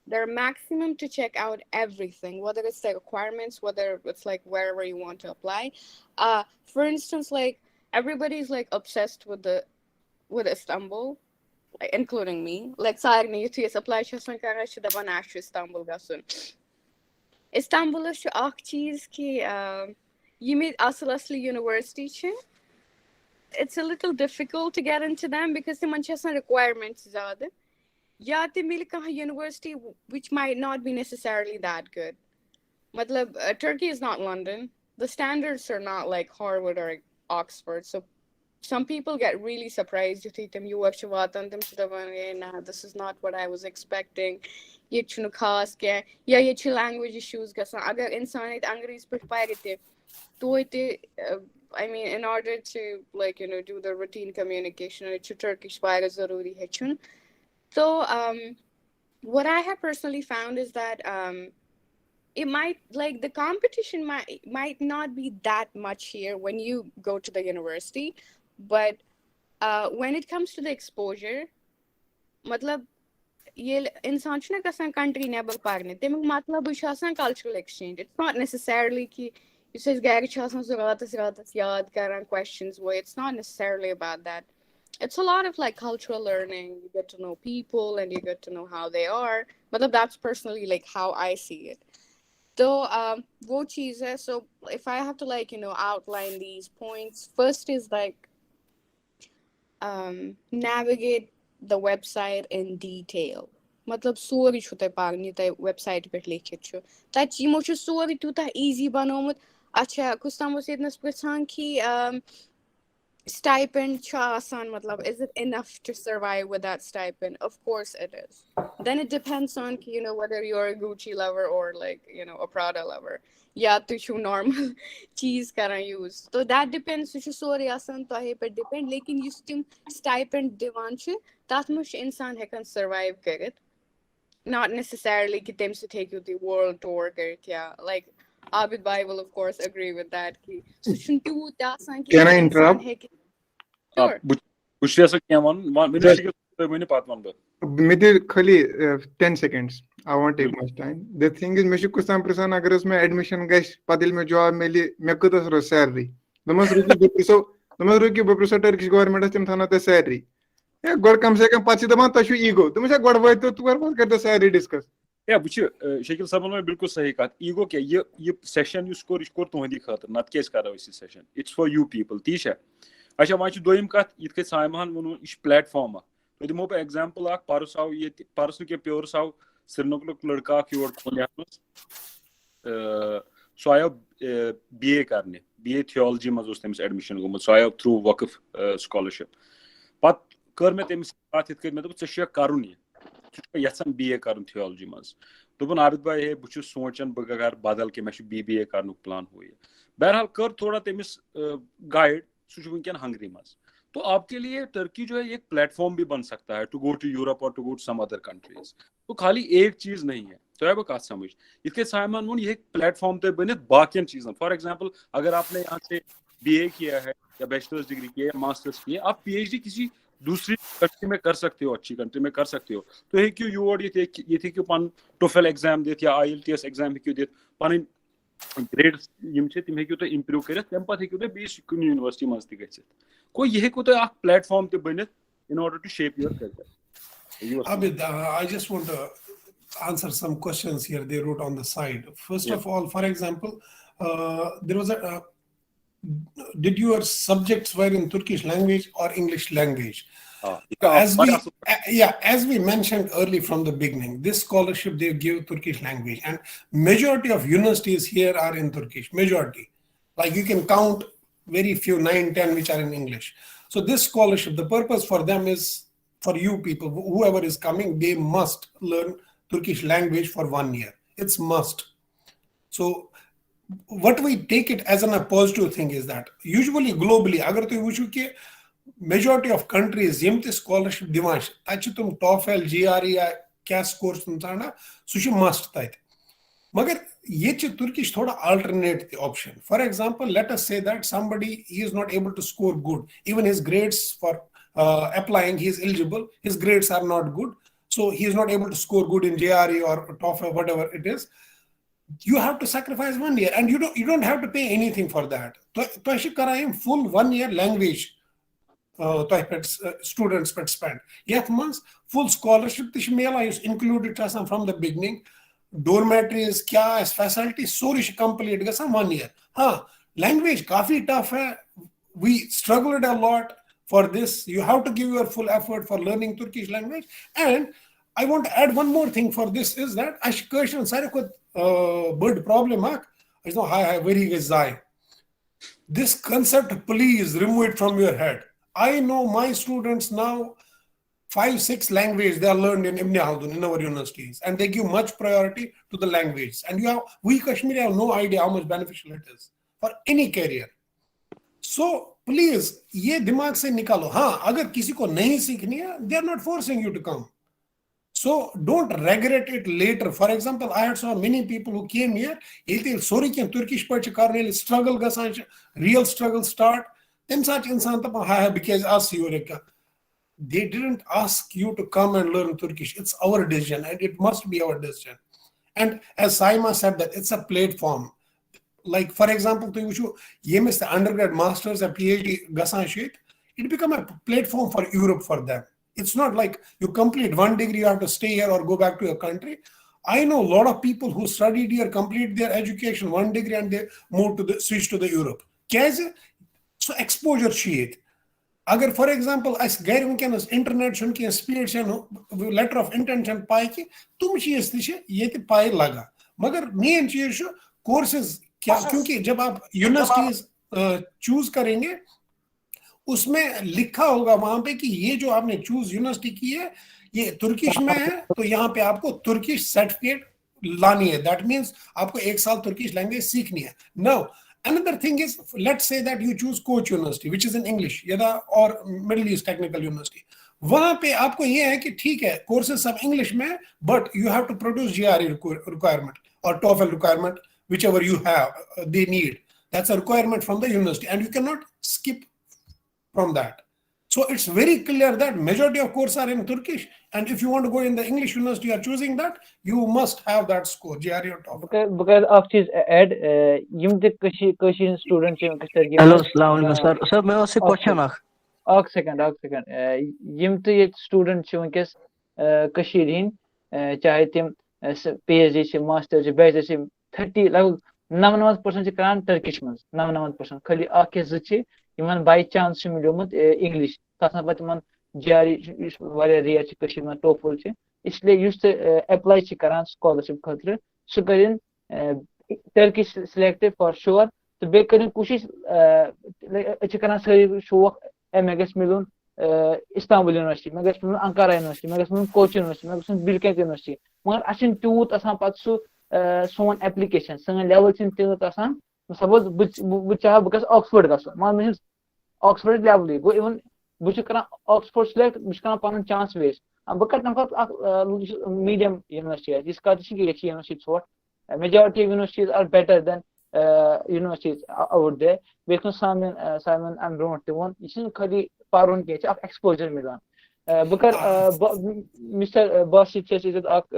They're maximum to check out everything, whether it's the requirements, whether it's like wherever you want to apply. Uh, for instance, like everybody's like obsessed with the with Istanbul, like, including me. Like سارنٕے یُتھُے أسۍ apply چھِ آسان کَران, أسۍ چھِ دَپان نہ اَسہِ چھُ Istanbul گژھُن. Istanbulس چھُ اَکھ چیٖز کہِ یِم ییٚتہِ اَصٕل اَصٕل university چھِ, it's a little difficult to get into them because تِمَن چھِ آسان requirements زیادٕ. یا تہِ مِلہِ کانٛہہ university which might not be necessarily that good. مطلب, uh, Turkey is not London. The standards are not like Harvard or Oxford. So some people get really surprised یُتھُے تِم یور چھِ واتان, تِم چھِ دَپان, اے نہ, this is not what I was expecting. ییٚتہِ چھُنہٕ خاص کینٛہہ, یا ییٚتہِ چھِ language issues گژھان. اگر اِنسان ییٚتہِ انگریٖزۍ پٲٹھۍ پَرِ تہِ, توتہِ, uh, I mean, in order to like you know do the routine communication, ییٚتہِ چھُ Turkish واریاہ ضروٗری ہیٚچھُن. So um, what I have personally found is that um, it might, like, the competition might might not be that much here when you go to the university, but uh, when it comes to the exposure, مطلب, ییٚلہِ اِنسان چھُنہ گژھان country نٮ۪بر پَرنہِ, تَمیُک مطلبٕے چھُ آسان cultural exchange. It's not necessarily کہِ یُس أسۍ گرِ چھِ آسان سُہ راتَس راتَس یاد کران questions وۄنۍ, it's not necessarily about that. It's a lot of like cultural learning. You get to know people and you get to know how they are. مطلب, that's personally like how I see it. So um, وہ چیٖز ہے. So if I have to like you know outline these points, first is like um, navigate the website in detail. مطلب, سورُے چھُ تۄہہِ پَرُن یہِ تۄہہِ website پٮ۪ٹھ لیکھِتھ چھُ. تَتہِ چھِ, یِمو چھُ سورُے تیوٗتاہ easy بَنومُت. اچھا, کُس تام اوس ییٚتنَس پرٛژھان کہِ um, stipend چھا آسان مطلب is it enough to survive with that stipend? Of course it is. Then it depends on you know whether you're a Gucci lover or like you know a Prada lover. یا تُہۍ چھِو normal چیٖز کران use. So that depends. سُہ چھُ سورُے آسان تۄہے پٮ۪ٹھ depend. لیکن یُس تِم stipend دِوان چھِ تَتھ منٛز چھُ اِنسان ہٮ۪کان survive کٔرِتھ. Not necessarily کہِ تَمہِ سۭتۍ ہیٚکِو تُہۍ world tour کٔرِتھ یا like Abid bhai will of course agree with that کہِ سُہ چھُنہٕ تیوٗت تہِ آسان کہِ Can I اِنسان interrupt? ہیٚکہِ آ، Sure. بہٕ بہٕ چھُس یَژھان کینٛہہ وَنُن وَن- ؤنِو Just- شکیل، تُہۍ ؤنِو پَتہٕ وَنہٕ بہٕ. مےٚ دِ خٲلی tan seconds. I won't take much time. The thing is مےٚ چھُ کُس تام پرژھان اگر حظ مےٚ ایڈمِشن گژھِ پتہٕ ییٚلہِ مےٚ جاب میلہِ مےٚ کۭژاہ روزِ سیلری؟ دوٚپمَس رُکِو بہٕ پرژھو دوٚپمَس رُکِو بہٕ پرژھو ٹرکش گورنمنٹس تِم تھاونا تۄہہِ سیلری. ہے گۄڈٕ کم سے کم پتہٕ چھِ دپان تۄہہِ چھُو ایٖگو. دوٚپمَس ہے گۄڈٕ وٲتۍ تو تور پتہٕ کٔرۍ تو سیلری ڈسکس. یا وٕچھِ، اَ، شکیل صٲبن ووٚن بالکل صحیح کتھ. ایٖگو کیٛاہ؟ یہِ یہِ سیشن یُس کوٚر، یہِ چھُ کوٚر تُہنٛدی خٲطرٕ، نتہٕ کیٛازِ کرو أسۍ یہِ session? It's for you people، تی چھا؟ اچھا، وۄنۍ چھِ دوٚیِم کتھ، یِتھ کٔنۍ سایماہن ووٚنوُ، یہِ چھُ پلیٹ فارم اکھ. تُہۍ دِمو بہٕ ایگزامپل اکھ، پرُس آو ییٚتہِ، پرُس نہٕ کینٛہہ، پیورُس آو سرینگرُک لڑکہٕ اکھ یور پُلوامہِ منٛز، اَ، سُہ آیو بی اے کرنہِ، بی اے تھیولجی منٛز اوس تٔمِس ایڈمِشن گوٚمُت، سُہ آیو تھروٗ وقف سکالرشپ. پتہٕ کٔر مےٚ تٔمِس کتھ یِتھ کٔنۍ، مےٚ دوٚپ ژےٚ چھُ یا کرُن یہِ؟ ژٕ چھُکھا یژھان بی اے کرُن تھیولجی منٛز؟ دوٚپُن عابد بھائی ہے بہٕ چھُس سونچان بہٕ کرٕ بدل کینٛہہ، مےٚ چھُ بی بی اے کرنُک پلان ہُہ یہِ. بہرحال کٔر تھوڑا تٔمِس گایڈ، سُہ چھُ وٕنکیٚن ہنگری منٛز. تو آپ کے لیے ٹرکی جو ہے یہ ایک پلیٹ فارم بھی بن سکتا ہے to go to Europe or to go to some other countries. تو خالی ایک چیز نہیں ہے، تۄہہِ آیہِ بہٕ کتھ سمجھ؟ یِتھ کٔنۍ سایمن ووٚن، یہِ ہیٚکہِ پلیٹ فارم تۄہہِ بٔنِتھ باقین چیٖزن. فار ایگزامپل اگر آپ نے یہاں سے بی اے کیا ہے یا بیچلرس ڈگری کی ہے یا ماسٹرس کی ہے، آپ پی ایچ ڈی کسی دوسری کنٹری میں کر سکتے ہو، اچھی کنٹری میں کر سکتے ہو. تُہۍ ہیٚکِو یور یِتھ، ییٚتہِ ییٚتہِ ہیٚکِو پنُن ٹوفل ایگزام دِتھ یا I L T S exam ہیٚکِو دِتھ، پنٕنۍ گریڈس یِم چھِ تِم ہیٚکِو تُہۍ امپروو کٔرِتھ، تَمہِ پتہٕ ہیٚکِو تُہۍ بیٚیِس کُنہِ یونیورسٹی منٛز تہِ گٔژھِتھ. گوٚو یہِ ہیٚکِو تۄہہِ اکھ پلیٹ فارم تہِ بٔنِتھ in order to shape your career. You are Abid, uh, I just want to answer some questions here they wrote on the side. First Yeah. of all, for example, uh, there was a. Uh, did your subjects were in Turkish language or English language? آ، As we, uh, yeah, as we mentioned early from the beginning, this scholarship they give Turkish language, and majority of universities here are in Turkish. Majority, like you can count very few, nine, ten, which are in English. So this scholarship, the purpose for them is for you people, wh- whoever is coming, they must learn Turkish language for one year. It's must. So what we take it as an, a positive thing is that usually globally, اگر تُہۍ وٕچھِو کہِ majority of countries یِم تہِ scholarship دِوان چھِ، تَتہِ چھِ تِم ٹافل جے آر یا کیس کورس تِم ژھانڈان، سُہ چھُ must تَتہِ. مگر ییٚتہِ چھِ تُرکیش تھوڑا alternate تہِ option. For example, let us say that somebody he is not able to score good, even his grades for uh, applying, he is eligible, his grades are not good, so he is not able to score good in J R E or TOEFL, whatever it is. You have to sacrifice one year, and you don't you don't have to pay anything for that. تۄہہِ تۄہہِ چھِ کران یِم full one year language uh, تۄہہِ پٮ۪ٹھ students پٮ۪ٹھ spend. یَتھ منٛز full scholarship تہِ چھِ میلان یُس included چھِ آسان from the beginning. Dormitories کیٛاہ آسہِ facility سورُے چھُ complete گژھان one year. ہاں، language coffee tough Hai. We struggled a lot for this. You have to give your full effort for learning Turkish language. And I want to add one more thing for this is that اَسہِ چھِ کٲشرٮ۪ن ساروی کھۄتہٕ uh, بٔڑ problem اکھ. أسۍ دَپو ہاے ہاے ؤری گٔژھۍ ضایع. This concept, please remove it from your head. I know my students now, five, six language they are learned in Ibn Khaldun in our universities, and they give much priority to the language. And you have, we Kashmiri have no idea how much beneficial it is for any career. So please, ये दिमाग से निकालो. हाँ, अगर किसी को नहीं सीखनी है, they are not forcing you to come. So don't regret it later. For example, I had saw many people who came here, ییٚلہِ تہِ سورُے کینٛہہ تُرکِش پٲٹھۍ چھِ کَرُن، ییٚلہِ struggle گژھان چھِ، real struggle start, تَمہِ ساتہٕ چھِ اِنسان دَپان ہاے ہاے بہٕ کیٛازِ آسہٕ یورٕ یِتھ کٔنۍ. They didn't ask you to come and learn Turkish. It's our decision and it must be our decision. And as Saima said that it's a platform. Like for example, تُہۍ وٕچھِو ییٚمِس تہِ undergrad, masters یا P H D گژھان چھُ ییٚتہِ, it become a platform for Europe for them. It's not like you complete one degree, you have to stay here or go back to your country. I know a lot of people who studied here, complete their education, one degree, and they move to the, switch to the Europe. کیٛازِ؟ سُہ exposure چھُ ییٚتہِ. اگر for example اَسہِ گرِ وٕنکیٚنَس internet چھُنہٕ کینٛہہ, speed چھَنہٕ, letter of intent چھَنہٕ پاے کینٛہہ, تِم چیٖز تہِ چھِ ییٚتہِ پاے لگان. مگر main چیٖز چھُ courses کیا, کیونکہ جب آپ universities choose کریں گے, उसमें लिखा होगा वहां पे कि ये जो आपने चूज यूनिवर्सिटी की है, ये तुर्किश में है, तो यहाँ पे आपको तुर्किश सर्टिफिकेट लानी है। दैट मीन्स आपको एक साल तुर्किश लैंग्वेज सीखनी है। Now, another thing is, let's say that you choose Koç University, which is in English, या और मिडिल ईस्ट टेक्निकल यूनिवर्सिटी। वहां पे आपको ये है कि ठीक है, कोर्सेज सब इंग्लिश में, but you have to produce GRE requirement or TOEFL requirement, whichever you have, they need. That's a requirement from the university and you cannot skip from that. So it's very clear that majority of courses are in Turkish, and if you want to go in the English university you are choosing that, you must have that score, GRE or TOEFL. بہٕ کرٕ بہٕ کرٕ اکھ چیٖز add. یِم تہِ کٔشیٖر کٲشِر ہِنٛدۍ student چھِ وٕنکیٚس ترجیٖح ہیلو، السلام علیکم سر۔ سر، مےٚ اوس یہِ اکھ کوشچن second۔ اکھ۔ اکھ سیکنڈ اکھ سیکنڈ۔ یِم تہِ ییٚتہِ سٹوٗڈنٛٹ چھِ وٕنکیٚس کٔشیٖر ہِنٛدۍ، چاہے تِم پی ایچ ڈی چھِ، ماسٹر چھِ، بیچلر چھِ، تھٔٹی لگ بگ نَمنَمَتھ پٔرسنٹ چھِ کران ٹرکِش منٛز۔ نَمنَمَتھ پٔرسنٹ، خٲلی اکھ یا زٕ چھِ یِمن باے چانس چھُ مِلیومُت انگلش۔ تَتھ منٛز پَتہٕ تِمن جی آر ای، یُس واریاہ ریئر چھِ کٔشیٖر منٛز، ٹوفل چھِ۔ اس لیے یُس تہِ ایپلاے چھِ کران سکالرشپ خٲطرٕ، سُہ کٔرِن ٹرکِش سلیکٹ فار شور۔ تہٕ بیٚیہِ کٔرِن کوٗشِش، أسۍ چھِ کران سٲری شوق، اے مےٚ گژھِ مِلُن استانبول یونیورسٹی، مےٚ گژھِ مِلُن انکارا یونیورسٹی، مےٚ گژھِ مِلُن کوچی یونیورسٹی، مےٚ گژھِ مِلُن بِلکیت یونیورسٹی۔ مگر اَسہِ چھُنہٕ تیوٗت آسان پَتہٕ سُ سون ایپلیکیشن، سٲنۍ لیول چھِنہٕ تیوٗت آسان۔ سپوز بہٕ بہٕ بہٕ چاہہٕ بہٕ گژھٕ آکسفورڈ گژھُن، مگر مےٚ چھُنہٕ آکسفورڈ لیولٕے۔ گوٚو اِوٕن بہٕ چھُس کران آکسفورڈ سِلیکٹ، بہٕ چھُس کران پَنُن چانس ویسٹ۔ بہٕ کَرٕ تَمہِ کھۄتہٕ اکھ، یُس میٖڈیم یونیورسٹی آسہِ، یِژھ کَتھ تہِ چھِ کہِ ییٚتہِ چھِ یونیورسٹی ژھوٚٹھ۔ Majority of universities are better than universities out there. بیٚیہِ یِتھ کٔنۍ سامِن سامِن اَمہِ برونٛٹھ تہِ ووٚن، یہِ چھِنہٕ خٲلی پَرُن کینٛہہ، یہِ چھِ اَکھ ایکسپوجر مِلان۔ بہٕ کَرٕ مسٹر باسط چھِ اَسہِ ییٚتٮ۪تھ اَکھ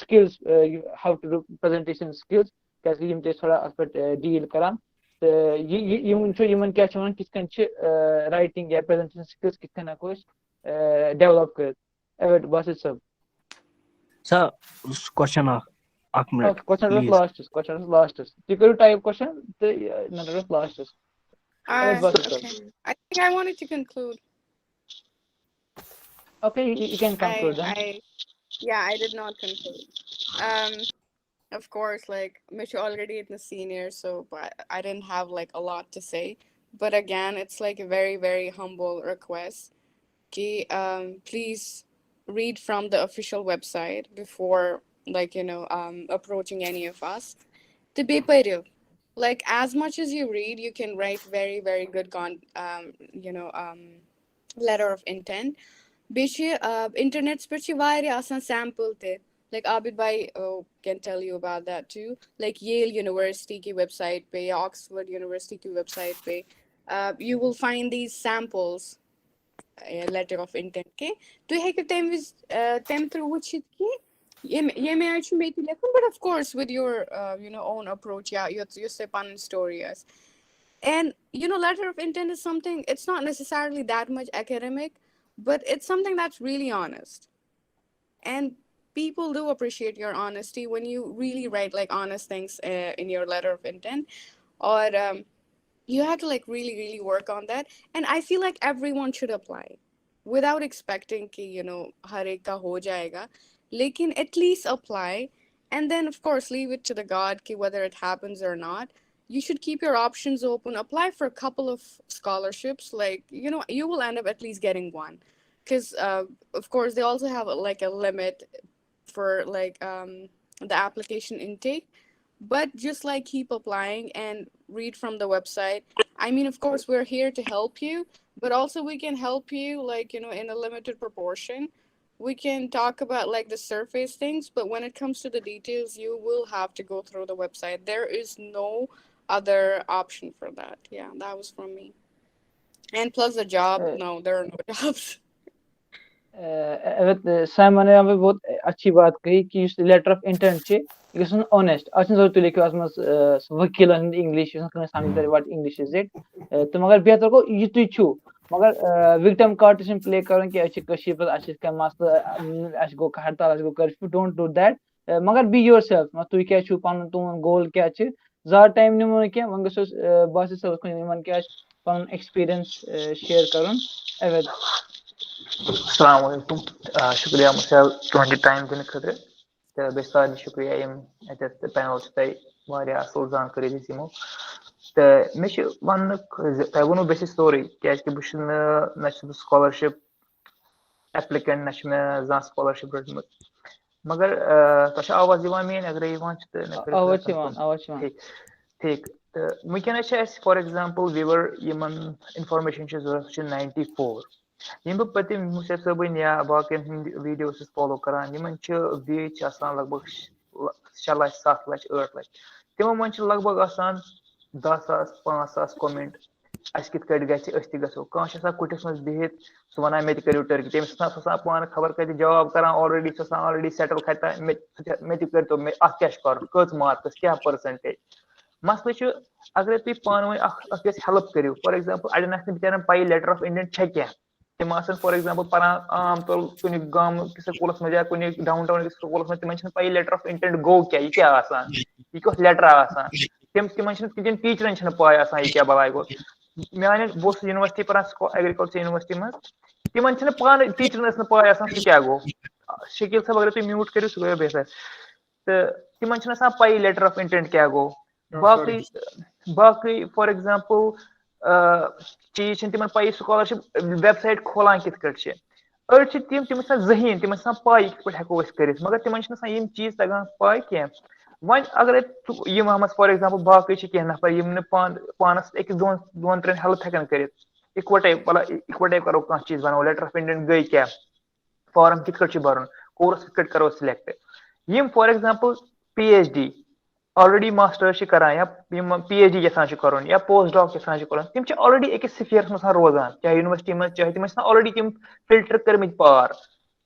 skills، how to do presentation skills، کیازِ کہِ یِم تہِ ٲسۍ تھوڑا اَتھ پٮ۪ٹھ ڈیٖل کران۔ تہٕ یہِ یہِ یِمن چھُ یِمن کیاہ چھِ وَنان، کِتھ کٔنۍ چھِ رایٹنگ یا پریزنٹیشن سکلز کِتھ کٔنۍ ہٮ۪کو أسۍ ڈیولپ کٔرِتھ؟ ایویٹ باسط صٲب۔ سر، کوشچن اکھ، اکھ منٹ۔ کوشچن اوس لاسٹس، کوشچن اوس لاسٹس۔ تُہۍ کٔرِو ٹائپ کوشچن تہٕ نہ اوس لاسٹس۔ Uh, okay. I think I wanted to conclude. Okay, you, you can conclude I, then. I, yeah, I did not conclude. Um, of course, like, مےٚ چھُ already in the senior, so but I didn't have like a lot to say. But again, it's like a very, very humble request. Ki, um, please read from the official website before, like, you know, um, approaching any of us. تہٕ بیٚیہِ پٔرِو. Like, as much as you read, you can write very, very good con-, um, you know, um, letter of intent. بیٚیہِ چھِ internets پٮ۪ٹھ چھِ واریاہ آسان sample تہِ، like Abid bhai can tell you about that too, like Yale University ki web site پہ یا Oxford university کی web site پہ you will find these samples letter of intent کے۔ تُہۍ ہیٚکِو تَمہِ وِزِ تَمہِ تھرو وٕچھِتھ کہِ ییٚمہِ ییٚمہِ آیہِ چھُ مےٚ تہِ لیکھُن، but of course with your you know own approach یا یۄس یۄس تۄہہِ پَنٕنۍ story آسہِ۔ And you know, letter of intent is something, it's not necessarily that much academic, but it's something that's really honest. And people do appreciate your honesty when you really write like honest things uh, in your letter of intent. Or um, you have to like really, really work on that. And I feel like everyone should apply without expecting ki, you know, har ek ka ho jayega. Lekin at least apply. And then, of course, leave it to the God ki whether it happens or not. You should keep your options open. Apply for a couple of scholarships. Like, you know, you will end up at least getting one. Because, uh, of course, they also have a, like a limit for like um, the application intake. But just like keep applying and read from the website. I mean, of course, we're here to help you, but also we can help you, like, you know, in a limited proportion. We can talk about like the surface things, but when it comes to the details, you will have to go through the website. There is no other option for that. Yeah, that was from me. And plus the job, Uh, no, there are no jobs. Uh, with uh, Simon, نے ہمیں بہت اچھی بات کہی کہ یُس letter of intent چھِ، یہِ گژھِ آسُن اونیسٹ۔ اَتھ چھُنہٕ ضروٗرت تُہۍ لیکھِو اَتھ منٛز، uh, وکیٖلَن ہُنٛد انگلش، یُس نہٕ کٲنٛسہِ سمجھ تَرِ what English is it۔ Uh, تہٕ مگر بہتر گوٚو یہِ تُہۍ چھِو۔ مگر وکٹم کارڈ تہِ چھُنہٕ پلے کرُن کینٛہہ، أسۍ چھِ کٔشیٖرِ پٮ۪ٹھ، اَسہِ چھِ کینٛہہ مسلہٕ، اَسہِ گوٚو ہڑتال، اَسہِ گوٚو کرفیو، don't do that۔ مگر be yourself، مطلب تُہۍ کیٛاہ چھِو پَنُن، تُہُنٛد گول کیٛاہ چھِ؟ زیادٕ ٹایم نِمو نہٕ کینٛہہ، وۄنۍ گژھو أسۍ، آ، باسط صٲبَس کُن یِمَن کیٛاہ آسہِ پَنُن ایکسپیٖرینس، آ، شیئر کَرُن۔ اوید۔ السلام علیکم۔ آ، شُکریہ مُشال، تُہُنٛد یہِ ٹایم دِنہٕ خٲطرٕ۔ تہٕ بیٚیہِ سارنٕے شُکریہ یِم اَتٮ۪تھ پینل چھِ تۄہہِ واریاہ اَصٕل زانکٲری دِژ یِمو۔ تہٕ مےٚ چھُ وَننُک زِ تۄہہِ ووٚنوُ بہٕ چھُس سورُے، کیٛازِکہِ بہٕ چھُس نہٕ، نہ چھُس بہٕ scholarship applicant، نہ چھُ مےٚ زانٛہہ scholarship رٔٹمٕژ۔ مگر، آ، تۄہہِ چھا آواز یِوان میٛٲنۍ؟ اگرے یِوان چھِ تہٕ مےٚ کٔرِو آواز تھوڑا چھِ یِوان، confirm۔ آواز چھِ یِوان۔ ٹھیٖک، ٹھیٖک۔ تہٕ وٕنکیٚنَس چھِ اَسہِ، for example، viewer یِمَن information چھِ ضوٚرَتھ، سُہ چھُ ninety four۔ یِم بہٕ پٔتِم مُسیب صٲبٕنۍ یا باقیَن ہٕنٛدۍ video چھُس follow کَران، یِمَن چھِ view چھِ آسان لگ بگ شےٚ لَچھ، سَتھ لَچھ، ٲٹھ لَچھ۔ تِمو منٛز چھِ لگ بگ آسان دَہ ساس، پانٛژھ ساس comment، اَسہِ کِتھ کٲٹھۍ گژھِ، أسۍ تہِ گژھو۔ کانٛہہ چھُ آسان کُٹھِس منٛز بِہِتھ، سُہ وَنان، "مےٚ تہِ کٔرِو ٹٔرکی"، تٔمِس چھُ آسان، سُہ آسان پانہٕ خبر کَتہِ job کَران already، سُہ آسان already settle کَتہِ، مےٚ مےٚ تہِ کٔرۍتو، مےٚ اَتھ کیٛاہ چھُ کَرُن، کٔژ marks، کیٛاہ percentage۔ مسلہٕ چھُ، اگر تُہۍ پانہٕ ؤنۍ اَکھ أکِس help کٔرِو، for example، اَڑٮ۪ن آسہِ نہٕ بِچارٮ۪ن پَیی letter of intent چھےٚ کیٛاہ، تِم آسَن، for example، پَران عام طور کُنہِ گامہٕ کِس سکوٗلَس منٛز یا کُنہِ down town کِس سکوٗلَس منٛز، تِمَن چھِنہٕ پَیی letter of intent گوٚو کیٛاہ، یہِ کیٛاہ آسان، یہِ کیٛاہ اوس letter آسان، تِم، تِمَن چھِنہٕ، تِم teacherن چھِنہٕ پَے آسان، یہِ کیٛاہ بَلاے گوٚو۔ میٛانٮ۪ن، بہٕ اوسُس university پَران، agriculture university منٛز، تِمَن چھِنہٕ پانہٕ، teacherن ٲس نہٕ پَے آسان، سُہ کیٛاہ گوٚو۔ شکیل صٲب، اگر تُہۍ mute کٔرِو، سُہ گوٚو بہتر۔ تہٕ تِمَن چھِنہٕ آسان پَیی letter of intent کیٛاہ گوٚو۔ باقٕے، باقٕے، for example، آ، چیٖز چھِنہٕ تِمَن پَیی scholarship website کھولان کِتھ کٲٹھۍ چھِ۔ أڑۍ چھِ تِم، تِم چھِ آسان ذہیٖن، تِمَن چھِ آسان پَے یہِ کِتھ پٲٹھۍ ہٮ۪کو أسۍ کٔرِتھ، مگر تِمَن چھِنہٕ آسان یِم چیٖز تَگان پَے کینٛہہ۔ وۄنۍ اگرے ژٕ، یِم ہَمَس، for example، باقٕے چھِ کینٛہہ نفر، یِم نہٕ پان-، پانَس أکِس دۄن، دۄن ترٛٮ۪ن help ہٮ۪کَن کٔرِتھ، اِکوَٹَے، مطلب، اِکوَٹَے کَرو کانٛہہ چیٖز، بَناوو letter of intent گٔے کیٛاہ، form کِتھ کٲٹھۍ چھُ بَرُن، course کِتھ کٲٹھۍ کَرو select۔ یِم، for example، PhD already masters چھِ کَران یا یِم PhD یَژھان چھِ کَرُن یا post doc یَژھان چھِ کَرُن، تِم چھِ already أکِس sphereس منٛز آسان روزان، چاہے university منٛز، چاہے تِم ٲسۍ آسان already تِم filter کٔرمٕتۍ پار،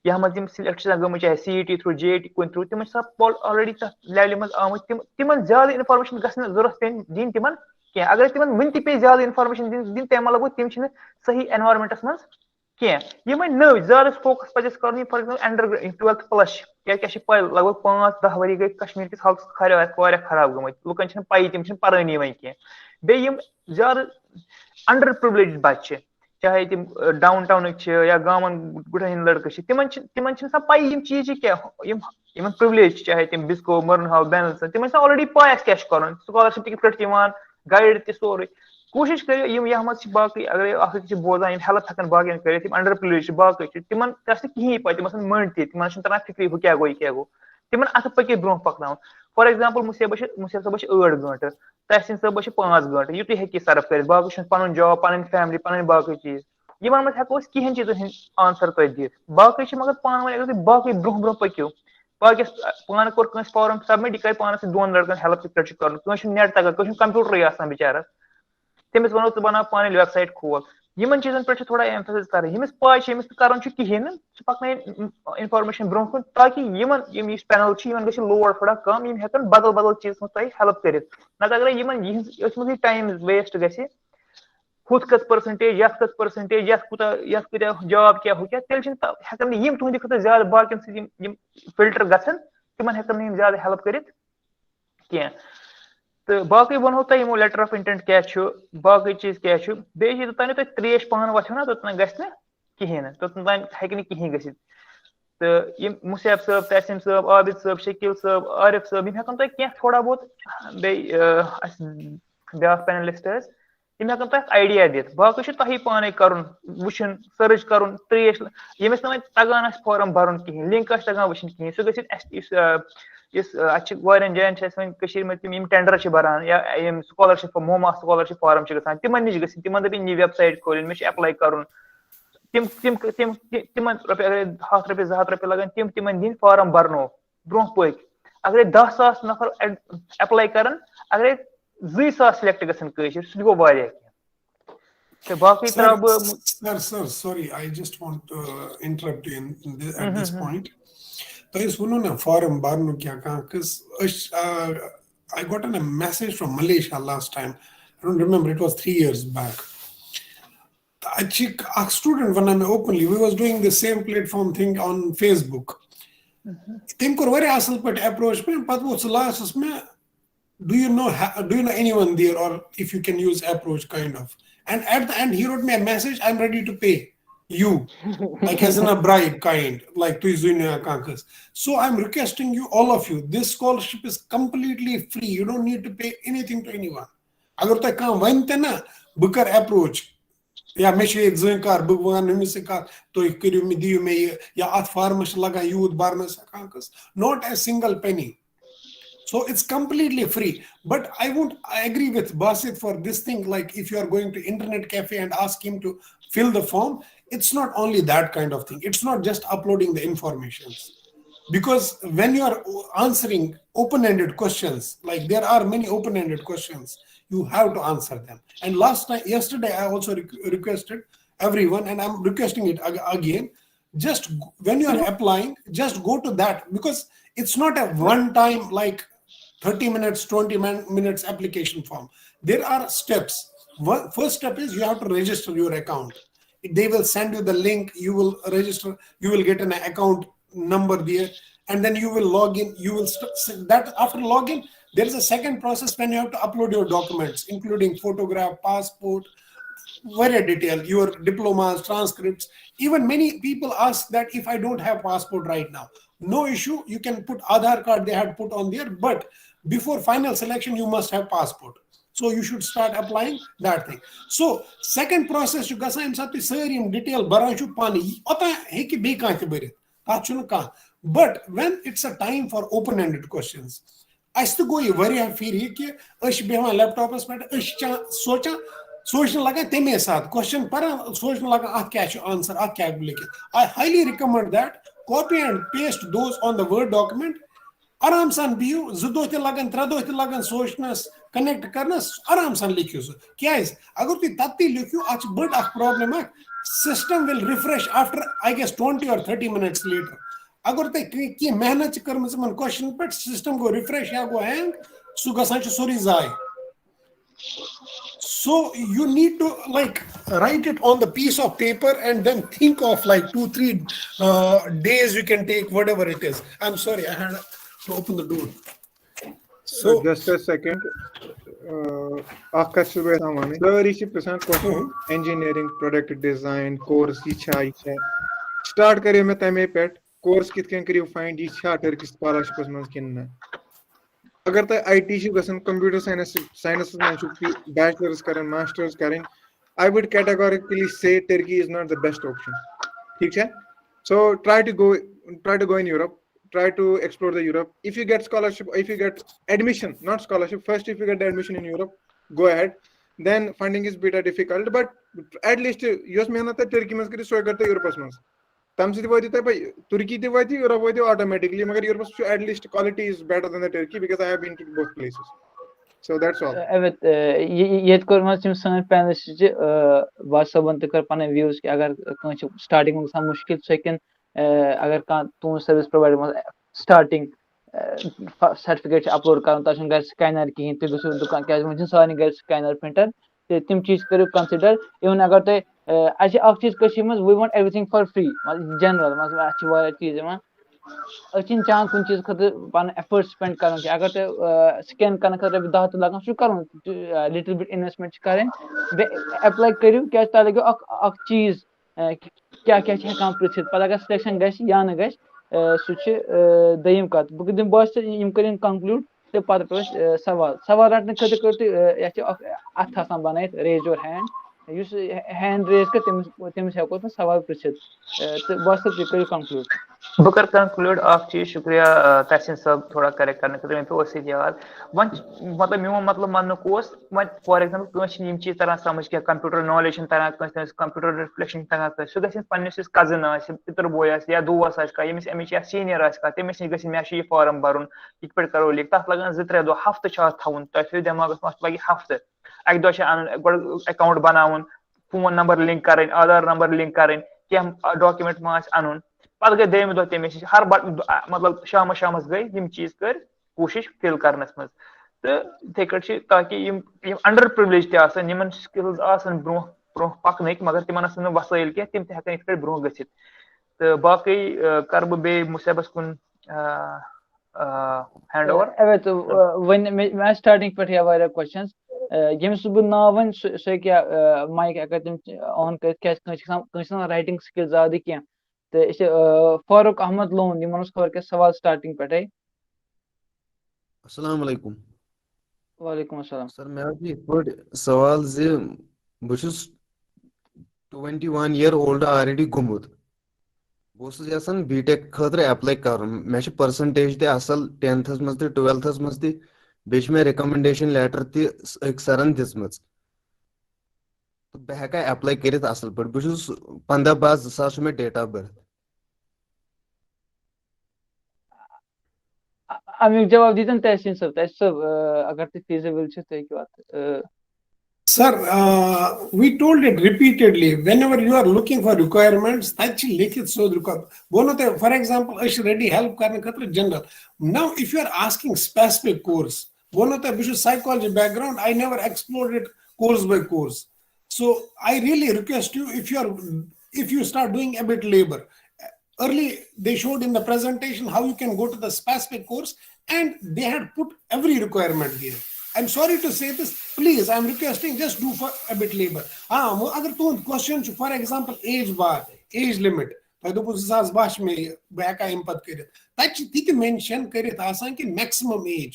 یَتھ منٛز یِم select چھِ آسان گٔمٕتۍ، چاہے CET through، JET کُنہِ through، تِم ٲسۍ آسان پول-، already تَتھ levelہِ منٛز آمٕتۍ۔ تِم، تِمَن زیادٕ information گژھِ نہٕ ضوٚرَتھ پیٚنۍ دِنۍ تِمَن کینٛہہ۔ اگر تِمَن وٕنہِ تہِ پیٚیہِ زیادٕ information دِنۍ، دِنۍ، تَمہِ مطلب گوٚو تِم چھِنہٕ صحیح environmentس منٛز کینٛہہ۔ یِمَے نٔوۍ زیادٕ focus پَزِ اَسہِ کَرُن، یِم، for example، undergraduate، twelfth plus چھِ، کیٛازِ کیٛاہ چھِ پَے، لگ بگ پانٛژھ دَہ ؤری گٔے کشمیٖر کِس حالتَس خراب، واریاہ خراب گٔمٕتۍ، لُکَن چھِنہٕ پَیی، تِم چھِنہٕ پَرٲنی وۄنۍ کینٛہہ۔ بیٚیہِ یِم زیادٕ underprivileged بَچہِ چھِ، چاہے تِم، آ، down townٕکۍ چھِ یا گامَن گُٹھٮ۪ن ہٕنٛدۍ لٔڑکہٕ چھِ، تِمَن چھِ، تِمَن چھِنہٕ آسان پَیی یِم چیٖز چھِ کیٛاہ، یِم، یِمَن privilege چھِ، چاہے تِم بِسکو، مٔرٕن ہاو، بینل سَن، تِمَن چھِ آسان already پَے اَسہِ کیٛاہ چھُ کَرُن، scholarship تہِ کِتھ پٲٹھۍ چھِ یِوان، guide تہِ سورُے۔ کوٗشِش کٔرِو یِم یَتھ منٛز چھِ باقٕے، اگر اَکھ أکِس چھِ بوزان، یِم help ہٮ۪کَن باقیَن کٔرِتھ، یِم underprivileged چھِ باقٕے چھِ، تِمَن تہِ آسہِ نہٕ کِہیٖنۍ پَے، تِمَن آسَن مٔنٛڈۍ تہِ، تِمَن چھُنہٕ تَران فِکرِ ہُہ کیٛاہ گوٚو، یہِ کیٛاہ گوٚو، تِمَن اَتھٕ پٔکِتھ برٛونٛہہ پَکناوُن۔ For example، مُسیبَس چھِ، مُسیب صٲبَس چھِ ٲٹھ گٲنٛٹہٕ، تحسیٖن صٲبَس چھِ پانٛژھ گٲنٛٹہٕ، یُتُے ہیٚکہِ یہِ serve کٔرِتھ، باقٕے چھُنہٕ پَنُن job، پَنٕنۍ family، پَنٕنۍ باقٕے چیٖز، یِمَن منٛز ہٮ۪کو أسۍ کِہیٖنۍ چیٖزَن ہِنٛدۍ answer تۄہہِ دِتھ۔ باقٕے چھِ مگر پانہٕ ؤنۍ، اگر تُہۍ باقٕے برٛونٛہہ برٛونٛہہ پٔکِو، باقیَس پانہٕ کوٚر کٲنٛسہِ form submit، یہِ کَرِ پانَس سۭتۍ دۄن لٔڑکَن help کِتھ کٲٹھۍ چھُ کَرُن، کٲنٛسہِ چھُنہٕ net تَگان، کٲنٛسہِ چھُنہٕ computerٕے آسان بِچارَس، تٔمِس وَنو، "ژٕ بَناو پانَے website کھول۔" یِمَن چیٖزَن پٮ۪ٹھ چھِ تھوڑا emphasis کَرٕنۍ۔ ییٚمِس پَے چھِ، ییٚمِس نہٕ کَرُن چھُ کِہیٖنۍ نہٕ، سُہ پَکنٲیِن information برٛونٛہہ کُن، تاکہِ یِمَن، یِم یُس panel چھِ، یِمَن گژھِ load تھوڑا کَم، یِم ہٮ۪کَن بدل بدل چیٖزَس منٛز تۄہہِ help کٔرِتھ۔ نَتہٕ اگرے یِمَن یِہٕنٛز أتھۍ منٛزٕے time waste گژھِ، ہُتھ کٔژ percentage، یَتھ کٔژ percentage، یَتھ کوٗتاہ، یَتھ کۭتیٛاہ job کیٛاہ ہُہ کیٛاہ، تیٚلہِ چھِنہٕ تَ-، ہٮ۪کَن نہٕ یِم تُہٕنٛدِ خٲطرٕ زیادٕ باقیَن سۭتۍ یِم، یِم filter گژھن، تِمَن ہٮ۪کَن نہٕ یِم زیادٕ help کٔرِتھ کینٛہہ۔ تہٕ باقٕے وَنہو تۄہہِ یِمو letter of intent کیٛاہ چھُ، باقٕے چیٖز کیٛاہ چھُ۔ بیٚیہِ چھِ یوٚتام نہٕ تۄہہِ ترٛیش پانہٕ وۄتھیو نہ، توٚتام گژھِ نہٕ کِہیٖنۍ نہٕ، توٚتام ہیٚکہِ نہٕ کِہیٖنۍ گٔژھِتھ۔ تہٕ یِم مُسیب صٲب، تحسیٖن صٲب، عابد صٲب، شکیٖل صٲب، عارف صٲب، یِم ہٮ۪کَن تۄہہِ کینٛہہ تھوڑا بہت بیٚیہِ، آ، اَسہِ بیٛاکھ panelist ٲسۍ، تِم ہٮ۪کَن تۄہہِ اَکھ idea دِتھ۔ باقٕے چھُ تۄہی پانَے کَرُن، وٕچھُن، search کَرُن، ترٛیش، ییٚمِس نہٕ وۄنۍ تَگان آسہِ form بَرُن کِہیٖنۍ، link آسہِ تَگان وٕچھِنۍ کِہیٖنۍ، سُہ گٔژھِتھ اَسہِ یُس، آ، یُس، آ، اَتہِ چھِ واریاہَن جایَن چھِ اَسہِ وۄنۍ کٔشیٖرِ منٛز تِم، یِم tender چھِ بَران یا یِم scholarship، MoMA scholarship form چھِ گژھان، تِمَن نِش گٔژھِنۍ، تِمَن دَپٕنۍ، "یہِ website کھولِنۍ، مےٚ چھُ apply کَرُن۔" تِم، تِم، تِم، تِمَن رۄپیہِ، اگرے ہَتھ رۄپیہِ، زٕ ہَتھ رۄپیہِ لَگَن، تِم تِمَن دِنۍ form بَرنو۔ برونٛہہ پٔکۍ۔ اگرے دَہ ساس نفر ایڈ-، apply کرن، اگرے زٕے ساس select گژھن کٲشِر، سُہ تہِ گوٚو واریاہ کینٛہہ۔ تہٕ باقٕے ترٛاو بہٕ۔ Sir, sir, sorry, I just want to, uh, interrupt you in this, at this point. تۄہہِ یُس ووٚنوُ نہ form بَرنُک یا کانٛہہ قٕصہٕ، أسۍ، uh, I got a message from Malaysia last time. I don't remember, it was three years back. تہٕ اَتہِ چھِ اَکھ student وَنان مےٚ openly, we was doing the same platform thing on Facebook. تٔمۍ کوٚر واریاہ اَصٕل پٲٹھۍ approach مےٚ، پَتہٕ ووت سُہ lastس مےٚ, "Do you know, ha-, do you know anyone there, or if you can use approach kind of?" And at the end, he wrote me a message, "I'm ready to pay you, like, as in a bribe kind, like, تُہۍ زٲنِو یا کانٛہہ کٲنٛسہِ." So I'm requesting you, all of you, this scholarship is completely free. You don't need to pay anything to anyone. اگر تۄہہِ کانٛہہ ونہِ تہِ نہ، بہٕ کرٕ اپروچ، یا مےٚ چھُ ییٚتہِ زٲنۍ کار، بہٕ وَنہٕ أمِس سۭتۍ کَتھ، تُہۍ کٔرِو مےٚ، دِیِو مےٚ یہِ، یا اَتھ فارمَس چھِ لَگان یوٗت بَرنَس ہٮ۪کان کٔژ، not a single penny. So it's completely free. But I won't, I agree with Basit for this thing. Like, if you are going to internet cafe and ask him to fill the form, it's not only that kind of thing. It's not just uploading the informations. Because when you are answering open-ended questions, like, there are many open-ended questions, you have to answer them. And last time, yesterday, I also requ- requested everyone, and I'm requesting it ag- again. Just g- when you are applying, just go to that, because it's not a one time, like, thirty minutes, twenty min- minutes application form. There are steps. One, first step is you have to register your account. They will send you the link. You will register. You will get an account number there, and then you will log in. You will st- s- that after login, there is a second process when you have to upload your documents, including photograph, passport, very detailed, your diplomas, transcripts. Even many people ask that if I don't have passport right now, no issue. You can put Aadhaar card they had put on there, but before final selection, you must have passport. So you should start applying that thing. So second process چھُ گژھان، ییٚمہِ ساتہٕ تُہۍ سٲری یِم detail بَران چھِو پانہٕ، یہِ اوٚتام ہیٚکہِ بیٚیہِ کانٛہہ تہِ بٔرِتھ، تَتھ چھُنہٕ کانٛہہ. But when it's a time for open-ended questions, اَسہِ تہِ گوٚو یہِ واریاہ پھِرِ یہِ کہِ أسۍ چھِ بیٚہوان لیپٹاپَس پٮ۪ٹھ، أسۍ چھِ چا- سونٛچان، سونٛچنہٕ لَگان تَمے ساتہٕ، کوسچن پَران، سونٛچنہٕ لَگان اَتھ کیٛاہ چھُ آنسر، اَتھ کیٛاہ ہیٚکہِ لیکھِتھ. I highly recommend that copy and paste those on the Word document. آرام سان بِہِو، زٕ دۄہ تہِ لَگَن، ترٛےٚ دۄہ تہِ لَگَن سونٛچنَس، کنیکٹ کرنَس، آرام سان لیکھِو سُہ. کیٛازِ؟ اگر تُہۍ تَتہِ تہِ لیکھِو، اَتھ چھِ بٔڑ اَکھ پرابلم اَکھ، system will refresh after, I guess, twenty or thirty minutes later. اگر تۄہہِ کینٛہہ کینٛہہ محنت چھِ کٔرمٕژ یِمن کوسچنن پٮ۪ٹھ، سسٹم گوٚو رِفریش یا گوٚو ہینگ، سُہ گژھان چھُ سورُے ضایع. So you need to, like, write it on the piece of paper and then think of, like, two, three uh, days you can take, whatever it is. I'm sorry, I had to open the door. So just a second. اکھ کتھ چھُس بہٕ یژھان وَنٕنۍ، سٲری چھِ پرژھان question, engineering, product design course، یہِ چھا، یہِ چھا؟ سٹارٹ کریو مےٚ تمے پٮ۪ٹھ، کورس کِتھ کٔنۍ کٔرِو فاینڈ، یہِ چھا ٹرکش سکالرشپس منٛز کِنہٕ نہ؟ اگر تۄہہِ آی ٹی چھُ گژھُن، کمپیوٹر ساینس، ساینسس منٛز چھُ بیچلرس کرٕنۍ، ماسٹرس کرٕنۍ، I would categorically say Turkey is not the best option. ٹھیٖک چھا؟ So try to go, try to go in Europe, try to explore the Europe. If you get scholarship, if you get admission, not scholarship, first if you get the admission in Europe, go ahead. Then funding is bit difficult, but at least یۄس محنت تۄہہِ Turkey منٛز کٔرِو، سۄے کٔرِو تُہۍ یوٗروپس منٛز. تَمہِ سۭتۍ وٲتِو تۄہہِ پَتہٕ، تُرکی تہِ وٲتِو، یوٗروپ وٲتِو آٹومیٹکلی، مگر یوٗروپس چھُ at least quality is better than the Turkey because I have been to both places. So that's all. Evet, ییٚتہِ کوٚر منٛز تِم سٲنۍ پینلسٹ چھِ، بادشاہ صٲبن تہِ کٔر پنٕنۍ ویوز کہِ اگر کٲنٛسہِ چھِ سٹارٹنگ منٛز گژھان مُشکِل، سُہ ہیٚکن، اگر کانٛہہ تُہنٛز سٔروِس پرووایڈ منٛز سٹارٹنگ سرٹیفکیٹ چھُ اپلوڈ کرُن، تۄہہِ چھُنہٕ گرِ سکینر کِہینۍ، تُہۍ گٔژھِو دُکان، کیازِ وۄنۍ چھِنہٕ سارنٕے گرِ سکینر پرنٹر، تہٕ تِم چیٖز کٔرِو کنسیڈر. اِون اگر تۄہہِ، اَسہِ چھِ اکھ چیٖز کٔشیٖرِ منٛز، we want everything for free، general، مطلب اَسہِ چھِ واریاہ چیٖز یِوان، أسۍ چھِنہٕ چاہان کُنہِ چیٖز خٲطرٕ پَنُن ایفٲرٹس سپینڈ کَرُن کینٛہہ. اگر تۄہہِ سکین کَرنہٕ خٲطرٕ رۄپیہِ دَہ تہِ لَگان، سُہ چھُ کَرُن لِٹٕل بِٹ اِنویسٹمنٹ چھِ کَرٕنۍ. بیٚیہِ ایپلاے کٔرِو، کیازِ تۄہہِ لَگیو اَکھ اَکھ چیٖز، کیٛاہ کیٛاہ چھِ ہٮ۪کان پِرٛژھِتھ. پَتہٕ اگر سِلیکشَن گژھِ یا نہٕ گژھِ، سُہ چھِ دوٚیِم کَتھ. بہٕ دِمہٕ بہٕ چھُس یِم کٔرِنۍ کَنکلوٗڈ، تہٕ پَتہٕ پَرو أسۍ سوال. سوال رَٹنہٕ خٲطرٕ کٔرِو تُہۍ، یَتھ چھِ اَکھ اَتھٕ آسان بَنٲیِتھ، raise your hand. یُس ہینڈ ریز کٔر، تٔمِس تٔمِس ہٮ۪کو أسۍ سوال پِرٛژھِتھ. تہٕ بہٕ ہسا تُہۍ کٔرِو کنکلوٗڈ. بہٕ کَرٕ کنکلوٗڈ اَکھ چیٖز، شُکریہ تحسیٖن صٲب، تھوڑا کریکٹ کرنہٕ خٲطرٕ، مےٚ پیوٚو أتھۍ سۭتۍ یاد. وۄنۍ چھُ، مطلب، میون مطلب وَننُک اوس، وۄنۍ فار ایگزامپل کٲنٛسہِ چھِنہٕ یِم چیٖز تران سمجھ کینٛہہ، کمپیوٗٹر نالیج چھِنہٕ تران کٲنٛسہِ، کٲنٛسہِ کمپیوٗٹر رِفلیکشن چھِنہٕ تران کٲنٛسہِ، سُہ گژھِ پننِس یُس کزن آسہِ، پِتُر بوے آسہِ یا دوس آسہِ کانٛہہ، ییٚمِس اَمِچ یا سیٖنیر آسہِ کانٛہہ، تٔمِس نِش گژھِ، مےٚ چھُ یہِ فارم بَرُن، یہِ کِتھ پٲٹھۍ کَرو لیٖک، تَتھ لَگان زٕ ترٛےٚ دۄہ، ہفتہٕ چھُ اَتھ تھاوُن، تۄہہِ تھٲیِو دٮ۪ماغَس منٛز، اَتھ لَگہِ ہفتہٕ. اَکہِ دۄہ چھِ اَنُن گۄڈٕ اٮ۪کاوُنٛٹ بَناوُن، فون نمبر لِنک کَرٕنۍ، آدھار نمبر لِنک کَرٕنۍ، کینٛہہ ڈاکیومٮ۪نٛٹ ما آسہِ اَنُن. پَتہٕ گٔے دوٚیمہِ دۄہ تٔمِس نِش، ہر بَ-، مطلب، شامَس شامَس گٔے یِم چیٖز کٔرۍ کوٗشِش فِل کَرنَس منٛز. تہٕ یِتھَے کٲٹھۍ چھِ، تاکہِ یِم یِم انڈر پرٛولیج تہِ آسَن، یِمَن سِکِلٕز آسَن برٛونٛہہ برٛونٛہہ پَکنٕکۍ، مگر تِمَن آسَن نہٕ وسٲیِل کینٛہہ، تِم تہِ ہٮ۪کَن یِتھ پٲٹھۍ برٛونٛہہ گٔژھِتھ. تہٕ باقٕے، آ، کَرٕ بہٕ بیٚیہِ مُصیبَس کُن، آ، آ، ہینڈ اوور۔ اوے تہٕ، آ، وۄنۍ مےٚ مےٚ آسہِ سٹارٹنگ پٮ۪ٹھ یا واریاہ کوسچنز، ییٚمِس بہٕ ناو وَنہٕ، سُہ سُہ ہیٚکہِ یا مایک ہٮ۪کا تِم آن کٔرِتھ، کیازِ کٲنٛسہِ چھِ آسان، کٲنٛسہِ چھِ آسان رائٹنگ سکل زیادٕ کینٛہہ. تہٕ أسۍ چھِ، آ، فاروق احمد لون، یِمن اوس خبر کیٛاہ سوال سٹارٹنگ پٮ۪ٹھے۔ السلام علیکم۔ وعلیکم السلام۔ سر، مےٚ حظ چھُ یِتھ پٲٹھۍ سوال زِ بہٕ چھُس twenty one year old already گوٚمُت۔ بہٕ اوسُس یژھان بی ٹیک خٲطرٕ ایپلاے کرُن۔ مےٚ چھِ پرسنٹیج تہِ اصل ٹینتھس منٛز تہِ، ٹویلتھس منٛز تہِ، بیٚیہِ چھِ مےٚ رِکمنڈیشن لیٹر تہِ س-، أکۍ سرن دِژمٕژ۔ تہٕ بہٕ ہیٚکا ایپلاے کٔرِتھ اصل پٲٹھۍ؟ بہٕ چھُس پنٛداہ باہ زٕ ساس چھُ مےٚ date of birth۔ اَ-، اَمیُک جواب دیٖتَن تحسیٖن صٲب۔ تحسیٖن صٲب، آ، اگر تُہۍ feasible چھِو، تُہۍ ہیٚکِو اَتھ، آ، Sir, uh, we told it repeatedly, whenever you are looking for requirements, تَتہِ چھِ لیکھِتھ سیوٚد requirement۔ بہٕ وَنو تۄہہِ، for example، أسۍ چھِ ready help کرنہٕ خٲطرٕ general۔ Now, if you are asking specific course، بہٕ وَنو تۄہہِ، بہٕ چھُس psychology background, I never explored it course by course. So, I really request you, if you are, if you start doing a bit labor, early they showed in the presentation how you can go to the specific course and they had put every requirement there. I'm sorry to say this, please, I'm requesting, just do for a bit labor. آ، وۄنۍ اگر تُہُنٛد question چھُ، for example, age bar, age limit، تۄہہِ دوٚپوُ زٕ ساس باہ چھِ مےٚ یہِ، بہٕ ہٮ۪کا اَمہِ پَتہٕ کٔرِتھ؟ تَتہِ چھِ تہِ تہِ mention کٔرِتھ آسان کہِ maximum age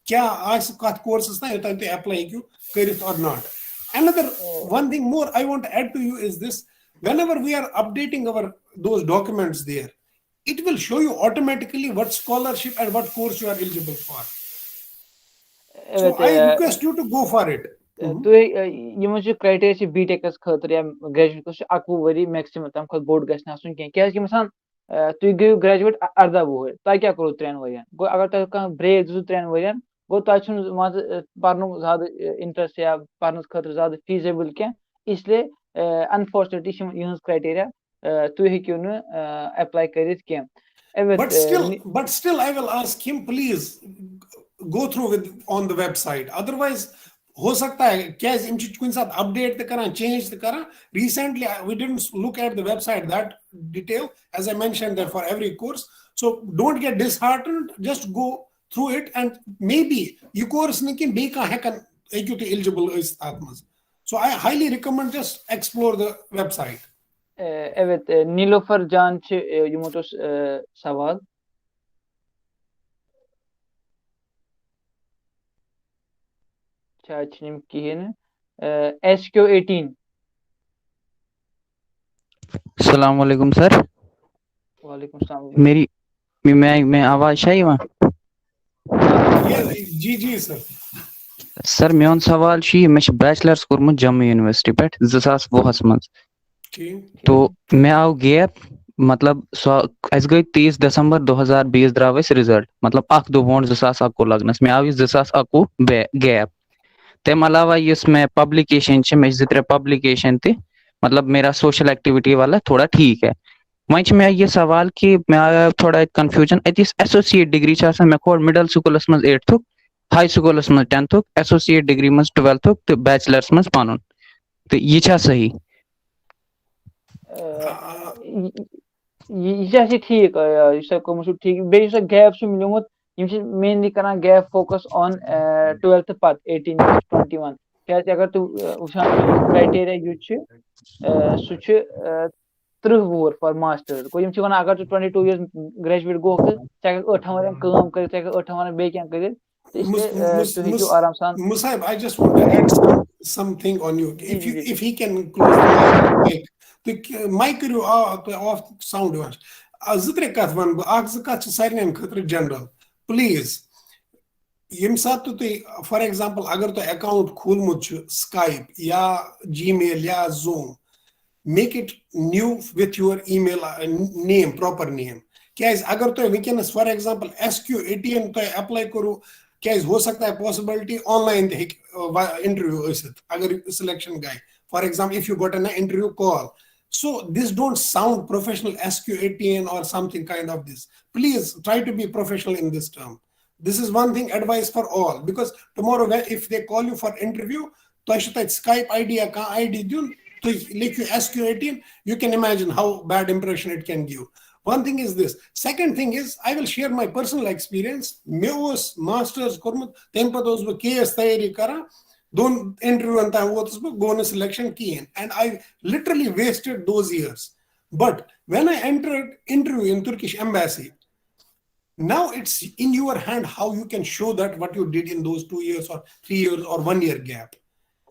کیٛاہ آسہِ کَتھ courses تام یوٚتام تُہۍ apply ہیٚکِو کٔرِتھ or not. Another one thing more I want to add to you is this: whenever we are updating our, those documents there, it will show you automatically what scholarship and what course you are eligible for. So I request you to go for it. تُہۍ، آ، یِم حظ چھِ criteria چھِ B tax خٲطرٕ یا graduate خٲطرٕ چھِ اَکوُہ ؤری maximum، تَمہِ کھۄتہٕ بوٚڑ گژھِ نہٕ آسُن کینٛہہ۔ کیٛازِ کہِ مثلاً، آ، تُہۍ گٔیِو گریجویٹ اَ-، اَرداہ وُہُر، تۄہہِ کیٛاہ کوٚروٕ ترٛٮ۪ن ؤرین؟ گوٚو اگر تۄہہِ کانٛہہ break دِژوٕ ترٛٮ۪ن ؤرین، گوٚو تۄہہِ چھُنہٕ مان ژٕ، آ، پَرنُک زیادٕ، آ، interest یا پَرنَس خٲطرٕ زیادٕ feasible کینٛہہ، اس لیے، آ، unfortunately چھِ یِہٕنٛز criteria، آ، تُہۍ ہیٚکِو نہٕ، آ، apply کٔرِتھ کینٛہہ۔ اَوے، But آ، still, نہِ- but still, I will ask him, please go through with on the website. Otherwise, ہو سکتا ہے، کیازِ یِم چھِ کُنہِ ساتہٕ update تہِ کران، change تہِ کران۔ Recently, I, we didn't look at the website that detail, as I mentioned that for every course. So don't get disheartened, just go through it and maybe یہِ course نہٕ کینٛہہ، بیٚیہِ کانٛہہ ہٮ۪کن، ہیٚکِو تُہۍ eligible ٲسِتھ اتھ منٛز۔ So I highly recommend just explore the website. آ، اَوے، آ، نیلوفر جان چھِ، آ، یِمو تہِ اوس، آ، سوال۔ شاید چھِنہٕ یِم کِہیٖنۍ نہٕ۔ آ، S Q eighteen۔ السلام علیکم سر۔ وعلیکم السلام۔ میری میں میں آواز چھا یِوان؟ جی جی سر۔ سر، میون سوال چھُ یہِ، مےٚ چھُ بیچلرس کوٚرمُت جموں یونیورسٹی پٮ۪ٹھ زٕ ساس وُہس منٛز۔ ٹھیٖک۔ تو مےٚ آو گیپ، مطلب سُہ، اَسہِ گٔے تیٖس دسمبر دو ہزار بیس درٛاو اَسہِ رِزلٹ، مطلب اکھ دۄہ برونٛٹھ زٕ ساس اکوُہ لگنس، مےٚ آو یہِ زٕ ساس اکوُہ بے-، گیپ۔ تَمہِ علاوہ یُس مےٚ پبلِکیشن چھِ، مےٚ چھِ زٕ ترٛےٚ پبلِکیشن تہِ، مطلب میرا سوشل ایکٹیویٹی والا تھوڑا ٹھیٖک ہے۔ وۄنۍ چھِ مےٚ یہِ سوال کہِ مےٚ آو تھوڑا اَتہِ کنفیوجن، اَتہِ یُس ایسوسیٹ ڈگری چھِ آسان، مےٚ کھول مڈل سکولس منٛز ایٹتھُک، ہاے سکولس منٛز ٹینتھُک، ایسوسیٹ ڈگری منٛز ٹویلتھُک تہٕ بیچلرس منٛز پنُن، تہٕ یہِ چھا صحیح؟ آ، یہِ، یہِ چھِ اَسہِ ٹھیٖک، آ، یُس تۄہہِ کوٚرمُت چھُو ٹھیٖک، بیٚیہِ یُس تۄہہِ گیپ چھُ میلیومُت، یِم چھِ mainly کران gap focus on، آ، twelfth پتہٕ، eighteen to twenty one۔ کیازِ اگر تُہۍ، آ، وٕچھان چھِو، criteria یُس چھُ، آ، سُہ چھُ، آ، تٕرٛہ وُہُر for masters۔ گوٚو یِم چھِ وَنان اگر ژٕ twenty two years graduate گوٚوکھ تہٕ ژٕ ہیٚکَکھ ٲٹھَن ؤرِین کٲم کٔرِتھ، ژٕ ہیٚکَکھ ٲٹھَن ؤرِین بیٚیہِ کینٛہہ کٔرِتھ۔ تہٕ اس مُس-، لیے، آ، مُس-، تُہۍ ہیٚکِو مُس-، آرام سان۔ Musahib, I just want to add some, something on you. If you, G, G. if he can close the mic, تُہۍ ک-، mic کٔرِو آ-، تُہۍ off sound یِوان چھِ۔ آ، زٕ ترٛےٚ کَتھ وَنہٕ بہٕ۔ اَکھ زٕ کَتھ چھِ سارنٕے خٲطرٕ general۔ Please، ییٚمہِ ساتہٕ تہِ تُہۍ، for example، اگر تۄہہِ account کھوٗلمُت چھُ Skype یا Gmail یا Zoom، make it new with your email, uh, name, proper name. کیازِ اگر تۄہہِ وٕنکیٚنَس، for example, S Q eighteen تۄہہِ apply کوٚروٕ، کیازِ ہو سکتا ہے possibility online تہِ ہیٚکہِ، uh, وا-، interview ٲسِتھ اگر selection گٔے۔ For example, if you got an interview call, so this don't sound professional, S Q eighteen or something kind of this. Please try to be professional in this term. This is one thing, advice for all, because tomorrow when, if they call you for interview, تۄہہِ چھُ تَتہِ Skype I D یا کانٛہہ I D دیُن، تُہۍ لیکھِو S Q eighteen, you can imagine how bad impression it can give. One thing is this. Second thing is, I will share my personal experience. مےٚ اوس masters کوٚرمُت، تَمہِ پَتہٕ اوسُس بہٕ case تیٲری کران، دۄن interview ون تام ووتُس بہٕ، گوٚو نہٕ selection کِہیٖنۍ، and I literally wasted those years. But when I entered interview in Turkish embassy, Now it's in your hand how you can show that what you did in those two years or three years or one year gap.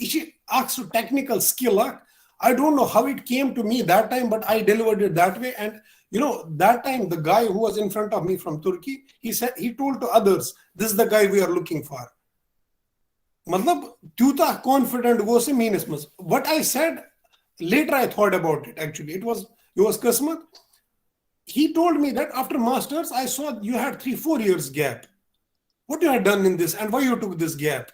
یہِ چھِ اکھ سُہ technical skill اکھ. I don't know how it came to me that time, but I delivered it that way. And you know, that time the guy who was in front of me from Turkey, he said, he told to others, "This is the guy we are looking for." مطلب تیوٗتاہ confident گوٚو سُہ میٲنِس منٛز. What I said, later I thought about it actually. It was, it was قٕسمت. He told me that after masters, I saw you had three, four years gap. What you had done in this and why you took this gap?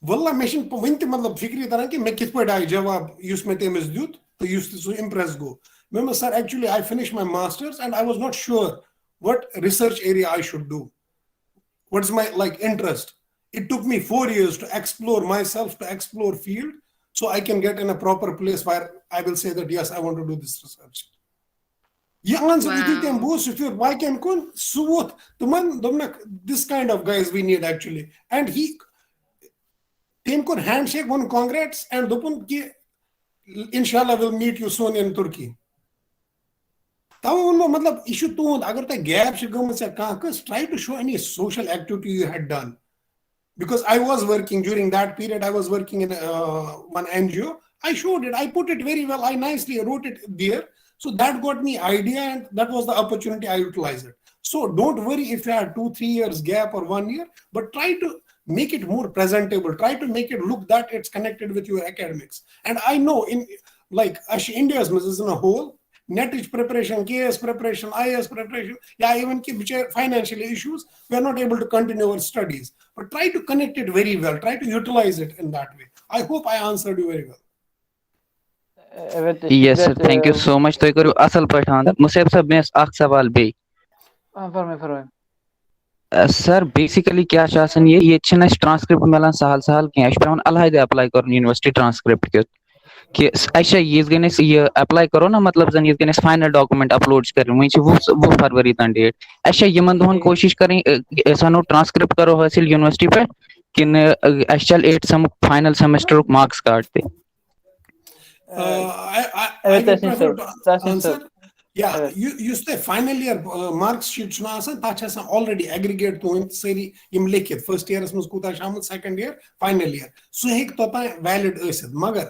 واللہ مےٚ چھِنہٕ وٕنہِ تہِ مطلب فِکرِ تران کہِ مےٚ کِتھ پٲٹھۍ آیہِ جواب یُس مےٚ تٔمِس دیُت تہٕ یُس تہِ سُہ impress گوٚو. مےٚ ووٚنمَس, "Sir, actually I finished my masters and I was not sure what research area I should do. What is my, like, interest? It took me four years to explore myself, to explore field, so I can get in a proper place where I will say that yes, I want to do this research." یہِ answer یُتھُے تٔمۍ بوٗز, سُہ پھیوٗر باقین کُن, سُہ ووٚتھ تِمن, دوٚپنَکھ, "This kind of guys we need actually." And he, تٔمۍ کوٚر handshake, ووٚن congrats and دوٚپُن کہِ, "Inshallah, we'll meet you soon in Turkey." تَوَے ووٚنمو, مطلب, یہِ چھُ تُہُنٛد, اگر تۄہہِ gap چھِ گٔمٕژ یا کانٛہہ کٲنٛسہِ, try to show any social activity you had done. Because I was working during that period, I was working in uh, one N G O. I showed it, I put it very well, I nicely wrote it there. So that got me idea, and that was the opportunity I utilized it. So don't worry if you had two, three years gap or one year, but try to make it more presentable. Try to make it look that it's connected with your academics. And I know in, like, Ash- India's as a whole, NETٕچ preparation, K A S preparation, I A S preparation, یا even کہِ بِچٲرۍ financial issues, we are not able to continue our studies. But try to connect it very well, try to utilize it in that way. I hope I answered you very well. Yes, sir. Thank you so much. تُہۍ کٔرِو اَصٕل پٲٹھۍ answer. مُصعب صٲب, مےٚ ٲس اَکھ سوال بیٚیہِ. آ, فرمٲیِو, فرمٲیِو. سر, basically کیٛاہ چھُ آسان یہِ, ییٚتہِ چھِنہٕ اَسہِ transcript مِلان سہل سہل کینٛہہ. اَسہِ چھُ پٮ۪وان علیحدٕ apply کَرُن university transcript کیُتھ. کہِ اَسہِ چھا یِتھ کٔنۍ أسۍ یہِ apply کَرو نا, مطلب زَن یِتھ کٔنۍ اَسہِ final document upload چھِ کَرٕنۍ, وۄنۍ چھِ وُہ وُہ فروری تام date. اَسہِ چھا یِمَن دۄہَن کوٗشِش کَرٕنۍ, أسۍ اَنو transcript کَرو حٲصِل university پٮ۪ٹھ, کِنہٕ اَسہِ چَلہِ eighth sem final semesterُک marks card تہِ؟ Uh, I, I, I will prefer to answer. Yeah, یُس تۄہہِ final year marks sheet چھُنہٕ آسان, تَتھ چھِ آسان already aggregate تُہٕنٛدۍ سٲری یِم لیکھِتھ, first yearس منٛز کوٗتاہ چھُ آمُت, second year, final year, سُہ ہیٚکہِ توٚتام valid ٲسِتھ. مگر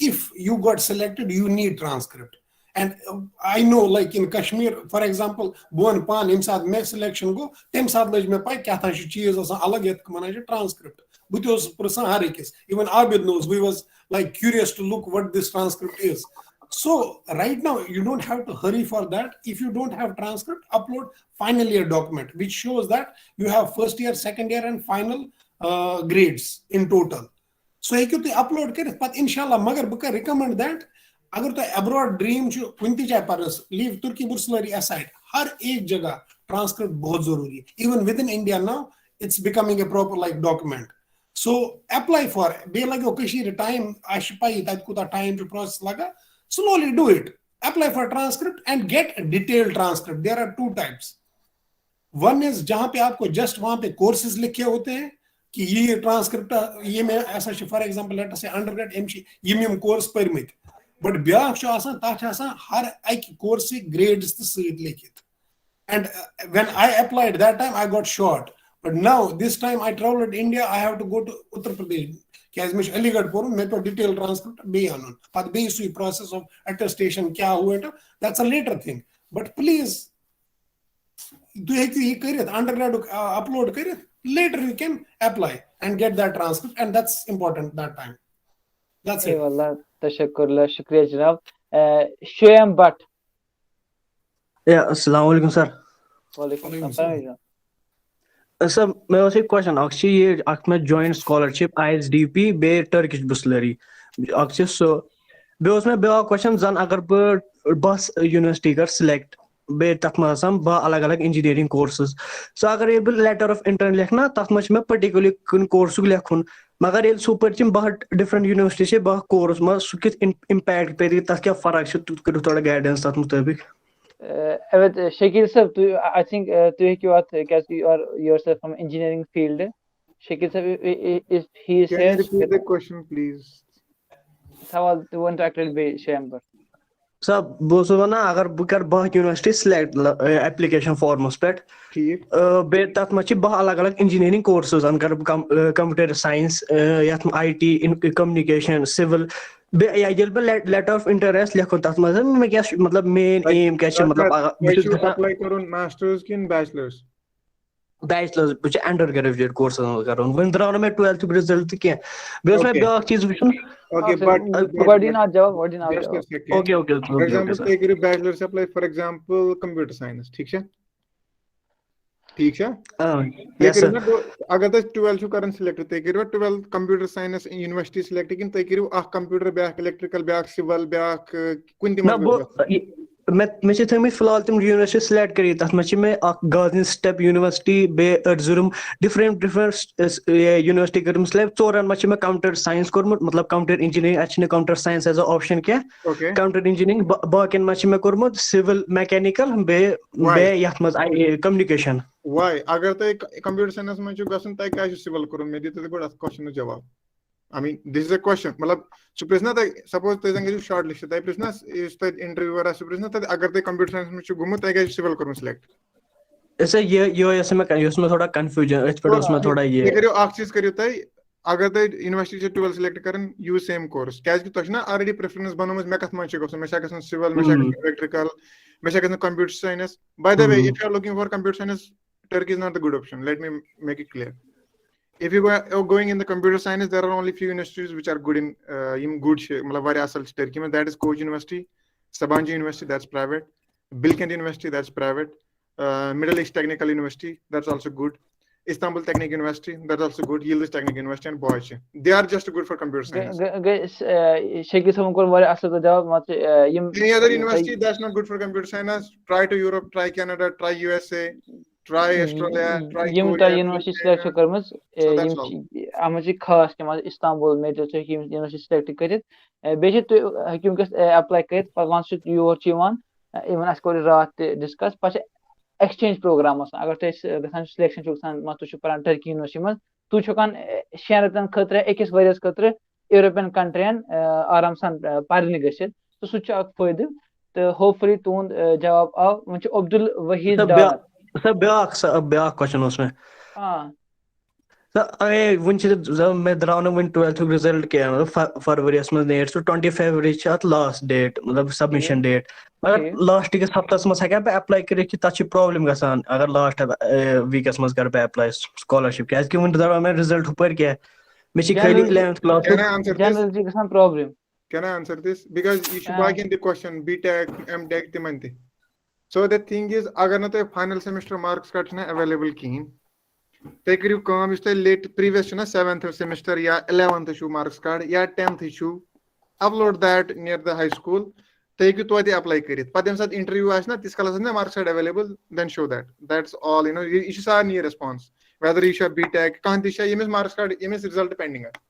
if you got selected, you need transcript. And uh, I know, like, in Kashmir, for example, بہٕ وَنہٕ پانہٕ, ییٚمہِ ساتہٕ مےٚ selection گوٚو, تَمہِ ساتہٕ لٔج مےٚ پَے کیٛاہ تام چھُ چیٖز آسان الگ یَتھ وَنان چھِ transcript. بہٕ تہِ اوسُس پرٛژھان ہر أکِس. Even Abid knows, we was, like, curious to look what this transcript is. So right now you don't have to hurry for that. If you don't have transcript, upload final year document which shows that you have first year, second year and final uh, grades in total. سُہ ہیٚکِو تُہۍ upload کٔرِتھ پَتہٕ اِنشاء اللہ. مگر بہٕ کَرٕ recommend that اگر تۄہہِ abroad dream چھُ کُنہِ تہِ جایہِ پَرنَس, leave Turkey, Bursaları aside, ہر ایک جگہ transcript بہت ضروٗری. Even within India now, it's becoming a proper, like, document. So apply for, بیٚیہِ لَگیو کٔشیٖرِ time, اَسہِ چھِ پَیی تَتہِ کوٗتاہ time چھُ process لَگان. Slowly do it. Apply for transcript and get detailed transcript. There are two types. One is جہاں پہ آپ کو just وہاں پہ courses لکھے ہوتے ہیں کہ یہ transcript یہ میں ایسا چھُ, for example, let us say undergrad, أمۍ چھِ یِم یِم course پٔرمٕتۍ. But بیٛاکھ چھُ آسان, تَتھ چھِ آسان ہر اَکہِ courseٕکۍ grades تہِ سۭتۍ لیکھِتھ. And uh, when I applied that time, I got short. But now, this time I traveled India, I have to go to Uttar Pradesh. کیٛازِ مےٚ چھُ علی گڑھ پوٚرمُت, مےٚ پیوٚو detail transcript بیٚیہِ اَنُن. پَتہٕ بیٚیہِ سُے process of attestation کیٛاہ ہُہ یہِ, that's a later thing. But please, تُہۍ ہیٚکِو یہِ کٔرِتھ, undergradُک upload کٔرِتھ, later you can apply and get that transcript, and that's important that time. That's it. واللہ, تشکر اللہ, شُکریہ جناب. شویم بٹ. یا, السلام علیکم سر. وعلیکم السلام. سر, مےٚ اوس یہِ question اکھ, چھِ یہِ اکھ مےٚ joint scholarship I S D P بیٚیہِ Turkish Bursaları, اکھ چھِ سُہ. بیٚیہِ اوس مےٚ بیٛاکھ question, زَن اگر بہٕ بَس university کَرٕ select, بیٚیہِ تَتھ منٛز آسان باہ الگ الگ engineering courses. سُہ اگر ییٚلہِ بہٕ letter of intent لیکھٕ نا, تَتھ منٛز چھِ مےٚ particularly کُنہِ courseُک لیکھُن. مگر ییٚلہِ سُہ پٔرۍ تِم باہ different university چھِ, باہ course, مگر سُہ کیُتھ im-, impact پیٚیہِ, تَتھ کیٛاہ فرق چھِ, تُہۍ کٔرِو تھوڑا guidance تَتھ مُطٲبِق. Uh, Aved, uh, Shakil sir, تُہۍ, I think, uh, تُہۍ ہیٚکِو اَتھ, کیٛازِ کہِ you are yourself from engineering field. Shakil sir, i- i- i- if he is Can you here, repeat the question, please? سوال تہِ ووٚن تۄہہِ اَکہِ لَٹہِ بیٚیہِ شویم بٹ. سر، بہٕ اوسُس وَنان، اگر بہٕ کَرٕ باہ university select application formس پٮ۪ٹھ، ٹھیٖک۔ آ، بیٚیہِ تَتھ منٛز چھِ باہ الگ الگ engineering courses، اَن کَرٕ بہٕ com- آ، computer science، آ، یَتھ I T، communication، civil۔ بیٚیہِ یا ییٚلہِ بہٕ letter of interest لیکھُن تَتھ منٛز، مےٚ کیٛاہ چھُ، مطلب، main aim کیٛاہ چھُ، مطلب، بہٕ تۄہہِ چھُس چھُو گژھان apply کَرُن masters کِنہٕ bachelors؟ bachelors، بہٕ چھُس undergraduate courses منٛز کَرُن، وۄنۍ درٛاو نہٕ مےٚ twelfth result تہِ کینٛہہ۔ بیٚیہِ اوس مےٚ Okay. بیٛاکھ چیٖز وٕچھُن۔ Okay, اکھ but سیکنڈ، گۄڈٕ دِیِن اَتھ جواب، گۄڈٕ دِیِن اَتھ جواب۔ Just a second. Okay, okay, okay, For okay, example, sir. تُہۍ کٔرِو bachelors apply, for example, computer science، ٹھیٖک چھا؟ ٹھیٖک چھا؟ آ، تُہۍ yes, کٔرِو sir. نا گۄ-، اگر تُہۍ twelve چھِو کَران select، تُہۍ کٔرِو twelve computer science university select، کِنہٕ تُہۍ کٔرِو اَکھ computer، بیٛاکھ electrical، بیٛاکھ civil، بیٛاکھ، آ، کُنہِ تہِ نہ، منٛز بہٕ گژھِ؟ یہِ- مےٚ مےٚ چھِ تھٲومٕتۍ فی الحال تِم university select کٔرِتھ۔ تَتھ منٛز چھِ مےٚ اَکھ Gaziantep university، بیٚیہِ Erzurum، different different university کٔرمٕژ select۔ ژورَن منٛز چھِ مےٚ computer science کوٚرمُت، مطلب، computer engineering۔ اَسہِ چھِنہٕ computer science as a option کینٛہہ۔ Okay. Computer engineering، با- باقیَن منٛز چھِ مےٚ کوٚرمُت civil، mechanical، بیٚیہِ Why? بیٚیہِ یَتھ منٛز I- communication۔ Why؟ اگر تۄہہِ computer science منٛز چھُو گژھُن، تۄہہِ کیٛازِ چھُ civil کوٚرمُت؟ مےٚ دِیِو تُہۍ گۄڈٕ اَتھ question جواب۔ I mean, this is a question. مطلب، سُہ پرٛژھِ نا تۄہہِ، suppose تُہۍ زَن گٔژھِو short list، تۄہہِ پرٛژھِ نا یُس تۄہہِ interviewer آسہِ، سُہ پرٛژھِ نا تۄہہِ، اگر تۄہہِ computer science منٛز چھُ گوٚمُت، تۄہہِ کیٛازِ چھُ civil کوٚرمُت select؟ أسۍ یہِ یِہوٚے ٲس مےٚ یُس مےٚ تھوڑا confusion، أتھۍ پٮ۪ٹھ اوس مےٚ تھوڑا یہِ۔ تُہۍ کٔرِو اَکھ چیٖز، کٔرِو تُہۍ، اگر تۄہہِ university چھِ twelve select کَرٕنۍ، use same course، کیٛازِکہِ تۄہہِ چھُ نا already preference بَنٲومٕژ، مےٚ کَتھ منٛز چھُ گژھُن، مےٚ چھا گژھُن civil، مےٚ چھا گژھُن electrical، مےٚ چھا گژھُن computer science۔ By the way, if you are looking for computer science, Turkey is not the good option. Let me make it clear. If you are going in the computer science, there are only few universities which are good in, uh, یِم good چھِ، مطلب، واریاہ اَصٕل چھِ Turkey منٛز۔ That is Koç University, Sabancı University, that's private. Bilkent University, that's private. Uh, Middle East Technical University, that's also good. Istanbul Teknik University, that's also good. Yildiz Teknik University and Boğaziçi. They are just good for computer science. Shakeel صٲبن کوٚر واریاہ اَصٕل پٲٹھۍ جواب۔ مان ژٕ، آ، یِم Any other university that's not good for computer science, try to Europe, try Canada, try U S A, try Australia, try یِم Korea, تۄہہِ try university China. select چھو کٔرمٕژ، آ، So یِم that's all. چھِ، اَتھ منٛز چھِ خاص کینٛہہ، مان ژٕ، استنبول، میڈرڈ، تُہۍ ہیٚکِو یِم university select کٔرِتھ۔ آ، بیٚیہِ چھِ تُہۍ ہیٚکِو وٕنکیٚس apply کٔرِتھ، پَتہٕ once یور چھِ یِوان، آ، even اَسہِ کوٚر یہِ راتھ تہِ discuss، پَتہٕ چھِ exchange program آسان۔ اگر تُہۍ أسۍ، آ، گژھان چھُ، selection چھُ گژھان، مان ژٕ، تُہۍ چھِو پَران ٹرکی university منٛز، تُہۍ چھِو ہٮ۪کان، آ، شٮ۪ن رٮ۪تَن خٲطرٕ یا أکِس ؤریَس خٲطرٕ European country یَن، آ، آرام سان، آ، پَرنہِ گٔژھِتھ۔ تہٕ سُہ تہِ چھُ اَکھ فٲیدٕ۔ تہٕ hopefully تُہُنٛد، آ، جواب آو۔ وۄنۍ چھُ عبدل وحید سر، ڈار۔ بیٛا- سر، بیٛاکھ، سر، بیٛاکھ question اوس مےٚ۔ آ۔ سر، اے، وُنہِ چھِ زَن مےٚ درٛاو نہٕ وُنہِ twelfth result کینٛہہ، مطلب، ف-، فرؤریَس منٛز نیرِ سُہ، twenty February چھِ اَتھ last date، مطلب، submission date۔ مگر ٹھیٖک۔ last کِس ہفتَس منٛس ہٮ۪کا بہٕ apply کٔرِتھ کہِ تَتھ چھِ problem گژھان، اگر last، اے، weekس منٛز کَرٕ بہٕ apply scholarship، کیٛازِکہِ وُنہِ درٛاو مےٚ result ہُپٲرۍ کینٛہہ۔ مےٚ چھِ خٲلی Generally- eleventh class۔ Can I answer this? Generally چھِ گژھان problem۔ Can I answer this? Because یہِ چھُ آ۔ باقین تہِ question، B Tech، M Tech تِمن تہِ۔ So the thing is، اگر نہٕ تۄہہِ final semester marks card چھُنہ available کِہیٖنۍ، تُہۍ کٔرِو کٲم، یُس تۄہہِ late previous چھُنہ seventh semester یا eleventh چھُ marks card یا tenth چھُ، upload that near the high school۔ تُہۍ ہیٚکِو توتہِ apply کٔرِتھ۔ پتہٕ ییٚمہِ ساتہٕ interview آسہِ نہ، تِس کالس آسہِ نہ marks card available, then show that. That's all, you know، یہِ یہِ چھُ سارنٕے response۔ Whether یہِ چھا B Tech، کانٛہہ تہِ چھا، ییٚمِس marks card، ییٚمِس result pending آسہِ۔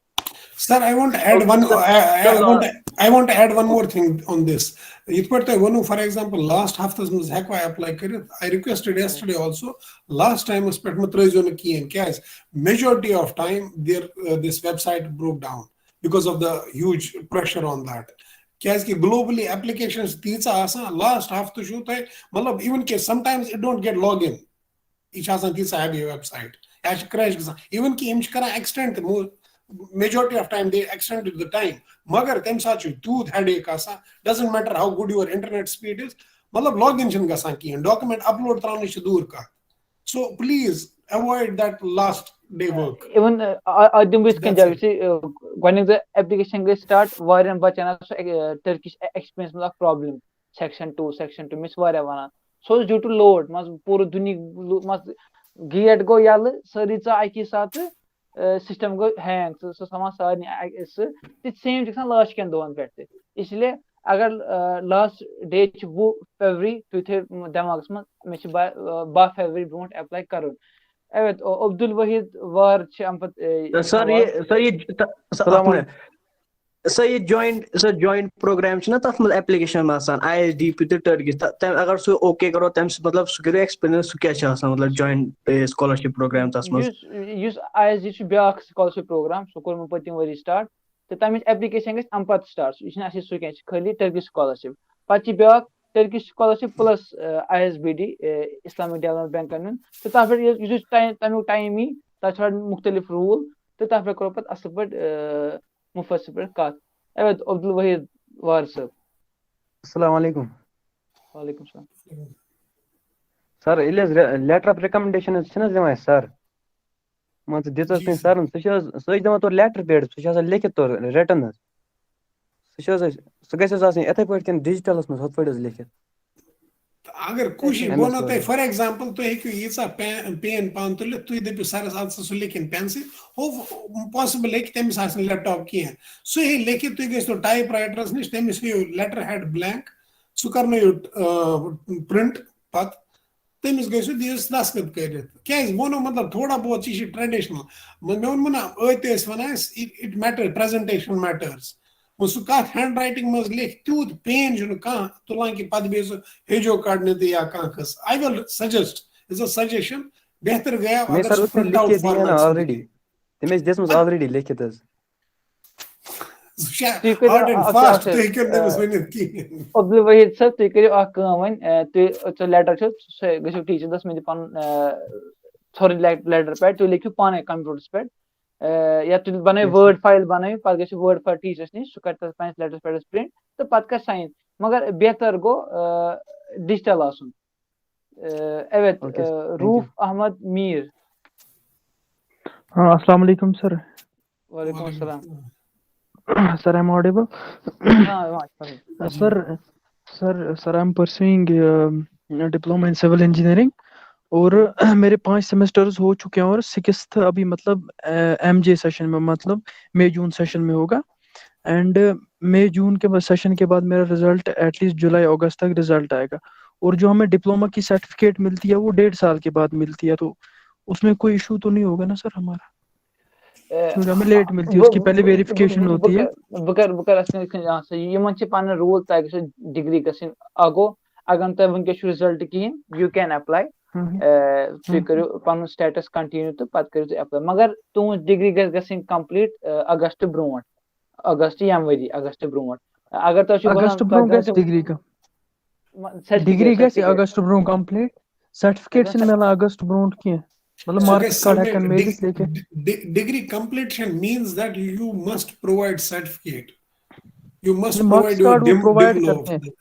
Sir, I want to add one. I, I want to, I want to add one more thing on this. یِتھ پٲٹھۍ تۄہہِ ووٚنوُ، for example، last ہفتس منٛز ہٮ۪کوا apply کٔرِتھ؟ I requested yesterday also. Last timeس پٮ۪ٹھ مہٕ ترٲیزیو نہٕ کِہیٖنۍ۔ کیٛازِ؟ Majority of time there, uh, this website broke down because of the huge pressure on that. کیٛازِ کہِ globally applications تیٖژاہ آسان، last ہفتہٕ چھُو تۄہہِ، مطلب، even کہِ sometimes it don't get login. یہِ چھِ آسان تیٖژاہ heavy website، یا چھِ crash گژھان۔ Even کہِ یِم چھِ کران extend تہِ، mo-, majority of time they extended the time، مگر تَمہِ ساتہٕ چھُ تیوٗت headache آسان۔ Doesn't matter how good your internet speed is، مطلب، login چھِنہٕ گژھان کِہیٖنۍ، document upload تراونٕچ چھِ دوٗر کَتھ۔ So please avoid that last day work. Even، آ، آ، دِمہٕ بہٕ یِتھ کٔنۍ That's جواب، it. یُس یہِ، آ، گۄڈٕنیُک دۄہ application گٔے start، واریاہَن بَچَن آو سُہ، آ، Turkish experience منٛز اَکھ problem، section two، section two، مےٚ چھِ واریاہ وَنان۔ سُہ اوس due to load، مان ژٕ، پوٗرٕ دُنیاہٕکۍ لُ-، مان ژٕ، gate گوٚو یَلہٕ، سٲری ژاے اَکی ساتہٕ، آ، system گوٚو hang، سُہ، سُہ اوس ہاوان سارنٕے اَکہِ، سُہ تہِ same چھِ گژھان last کٮ۪ن دۄہَن پٮ۪ٹھ تہِ۔ اس لیے اگر، آ، last date چھِ وُہ February، تُہۍ تھٲیِو دٮ۪ماغَس منٛز، مےٚ چھِ باہ، آ، باہ February برونٛٹھ apply کَرُن۔ اوید، او-، عبدالوحید وار چھِ اَمہِ پَتہٕ، اے، سر، سوال۔ یہِ، سر، یہِ، تہ-، سر، السلام اَتھ منٛز، سر، یہِ joint، سر، joint program چھُنہ تَتھ منٛز application منٛز آسان، I S D P تہٕ Turkish، تہ-، تَمہِ، اگر سُہ okay کَرو، تَمہِ سۭتۍ، مطلب، سُہ کٔرِو explain، سُہ کیٛاہ چھُ آسان، مطلب، joint، اے، scholarship program تَتھ منٛز؟ یُس، یُس I S D چھُ بیٛاکھ scholarship program، سُہ کوٚر مےٚ پٔتِم ؤری start، تہٕ تَمِچ application گژھِ اَمہِ پَتہٕ start، یہِ چھِنہٕ اَسہِ سُہ کینٛہہ، یہِ چھِ خٲلی Turkish scholarship۔ پَتہٕ چھِ بیٛاکھ Turkish scholarship plus I S B D, Islamic development بینکن ہُنٛد، تہٕ تَتھ پٮ۪ٹھ یُس یُس ٹایم تَمیُک ٹایم یی، تَتھ چھِ تھوڑا مُختٔلِف روٗل، تہٕ تَتھ پٮ۪ٹھ کوٚر پَتہٕ اَصٕل پٲٹھۍ آ، مُفصل پٲٹھۍ کَتھ۔ اوید عبدالوحید وار صٲب۔ السلام علیکم۔ وعلیکم السلام۔ سر، ییٚلہِ حظ لیٹر آف ریکمنڈیشن حظ چھِنہٕ حظ دِوان اَسہِ سر؟ مان ژٕ دِژ حظ جی کُنہِ سر۔ سرن، سُہ چھِ حظ سُہ چھِ دِوان تورٕ لیٹر پیڈ، سُہ چھِ آسان لیکھِتھ تورٕ رِٹن حظ۔ سُہ چھِ حظ اَسہِ سُہ گژھِ حظ آسٕنۍ یِتھے پٲٹھۍ کِنہٕ ڈیجیٹلس منٛز ہُتھ پٲٹھۍ حظ لیکھِتھ؟ اگر کوٗشِش أمِس بہٕ وَنو سۭتۍ۔ تۄہہِ فار ایگزامپل، تُہۍ ہیٚکِو ییٖژاہ پین پین پانہٕ تُلِتھ، تُہۍ دٔپِو سَرَس اَتھ سا سُہ لیکھِن پینسٕے، ہو پاسِبٕل ہیٚکہِ تٔمِس آسہِ نہٕ لیپ ٹاپ کِہیٖنۍ، سُہ ہیٚکہِ لیکھِتھ، تُہۍ گٔژھِو ٹایپ رایٹرَس نِش، تٔمِس ہیٚیِو لیٹر ہیڈ بلینک، سُہ کَرنٲیِو پرنٹ پَتہٕ، تٔمِس گٔژھِو دِیِو سُہ دستخط کٔرِتھ۔ کیٛازِ؟ بہٕ وَنو مطلب تھوڑا بہت یہِ چھِ ٹریڈیشنل، مےٚ ووٚنمو نہ، أتۍ ٲسۍ وَنان أسۍ، it matter presentation matters۔ وۄنۍ سُہ کَتھ ہینڈ رایٹنگ منٛز لیکھِ، تیوٗت پین چھُنہٕ کانٛہہ تُلان کہِ پَتہٕ بیٚیہِ سُہ ہیٚجو کَڑنہِ تہٕ یا کانٛہہ قٕصہٕ۔ I will suggest, is a suggestion, بہتر گٔیا مےٚ اگر سر سُہ اوس مےٚ پرنٹ آوُٹ لیکھِتھ دِنۍ فارمیٹ نا سۭتۍ آلریڈی۔ لیکھِ۔ تٔمۍ ٲسۍ دِژمٕژ اَدٕ آلریڈی لیکھِتھ حظ۔ سُہ چھا تُہۍ کٔرِو ہارڈ اینڈ اَکھ فاسٹ، چیٖز اَکھ تُہۍ ہیٚکِو نہٕ تٔمِس آ، ؤنِتھ کِہیٖنۍ۔ عبدالوحید صٲب، تُہۍ کٔرِو اَکھ کٲم وۄنۍ، آ، تُہۍ ژٕ لیٹر چھُ سُہ گٔژھِو ٹیٖچرس، مےٚ دِ پَنُن آ، ژھوٚرُے لیٹر پیڈ، تُہۍ لیکھِو پانَے کمپیوٗٹرس پٮ۪ٹھ، آ، یا تُہۍ بَنٲیِو یَس سر۔ وٲرڈ فایل بَنٲیِو، پَتہٕ گٔژھِو وٲرڈ فایل ٹیٖچرس نِش، سُہ کَرِ تَتھ پنٛنِس لیٹرس پیڈس پرنٹ تہٕ پَتہٕ کَرِ ساین۔ مگر بہتر گوٚو ڈیجیٹل آسُن۔ آ، اوید، اوکے سر، آ، تھینک روٗف یوٗ۔ احمد میٖر۔ ہاں، السلام علیکم سر۔ وعلیکم السلام۔ Sir, am I audible? ہاں، یِوان چھِ پَرٕنۍ۔ Uh, sir, sir, sir, I'm pursuing uh, a diploma in civil engineering. اور میرے پانچ سیمسٹرز ہو چکے ہیں اور سکستھ ابھی مطلب ایم جے سیشن میں مطلب مئی جون سیشن میں ہوگا and May June K session کے بعد میرا رزلٹ ایٹ لیسٹ جولائی اگست تک رزلٹ آئے گا اور جو ہمیں ڈپلوما کی سرٹیفکیٹ ملتی ہے وہ ڈیڑھ سال کے بعد ملتی ہے تو اس میں کوئی ایشو تو نہیں ہوگا نا سر ہمارا؟ اے، کیونکہ ہمیں لیٹ ملتی ہے، اس کی بہٕ- پہلے بہٕ- ویریفکیشن بہٕ- ہوتی بہٕ ہے۔ کَرٕ- بہٕ کَرٕ بہٕ کَرٕ اَتھ کُن یِتھ کٔنۍ آنسر۔ یِمَن چھِ پَنٕنۍ روٗل، تۄہہِ گژھِ ڈگری گژھٕنۍ اَکھ گوٚو، اگر نہٕ تۄہہِ وٕنکیٚس چھُ رِزلٹ کِہیٖنۍ، you can apply۔ ہاں، ہاں۔ اے، تُہۍ ہاں۔ کٔرِو پَنُن سٹیٹس کنٹِنیو تہٕ پَتہٕ کٔرِو تُہۍ ایپلاے، مگر تُہٕنٛز ڈگری گژھِ گژھٕنۍ کمپلیٖٹ اگست برونٛٹھ، اگست ییٚمہِ ؤری اگست برونٛٹھ۔ اگر تۄہہِ چھُو باسان اگست برونٛہہ تۄہہِ گژھِ گژھِ ڈگری کا مہ- سرٹیفکیٹ ڈگری گژھِ سرٹیفکیٹ اگست برونٛہہ کمپلیٖٹ، سرٹیفکیٹ گژھِ چھِنہٕ مِلان اگست برونٛٹھ کینٛہہ، مطلب سُہ مارکس گژھِ کارڈ سبمٹ ہٮ۪کن ڈگ- مِلِتھ لیکن ڈ- ڈ- ڈگری کمپلیٖٹ چھَنہٕ means that you must provide certificate, you must marks provide your card وہ dim پرووائڈ diploma of کرتے ہیں۔ that.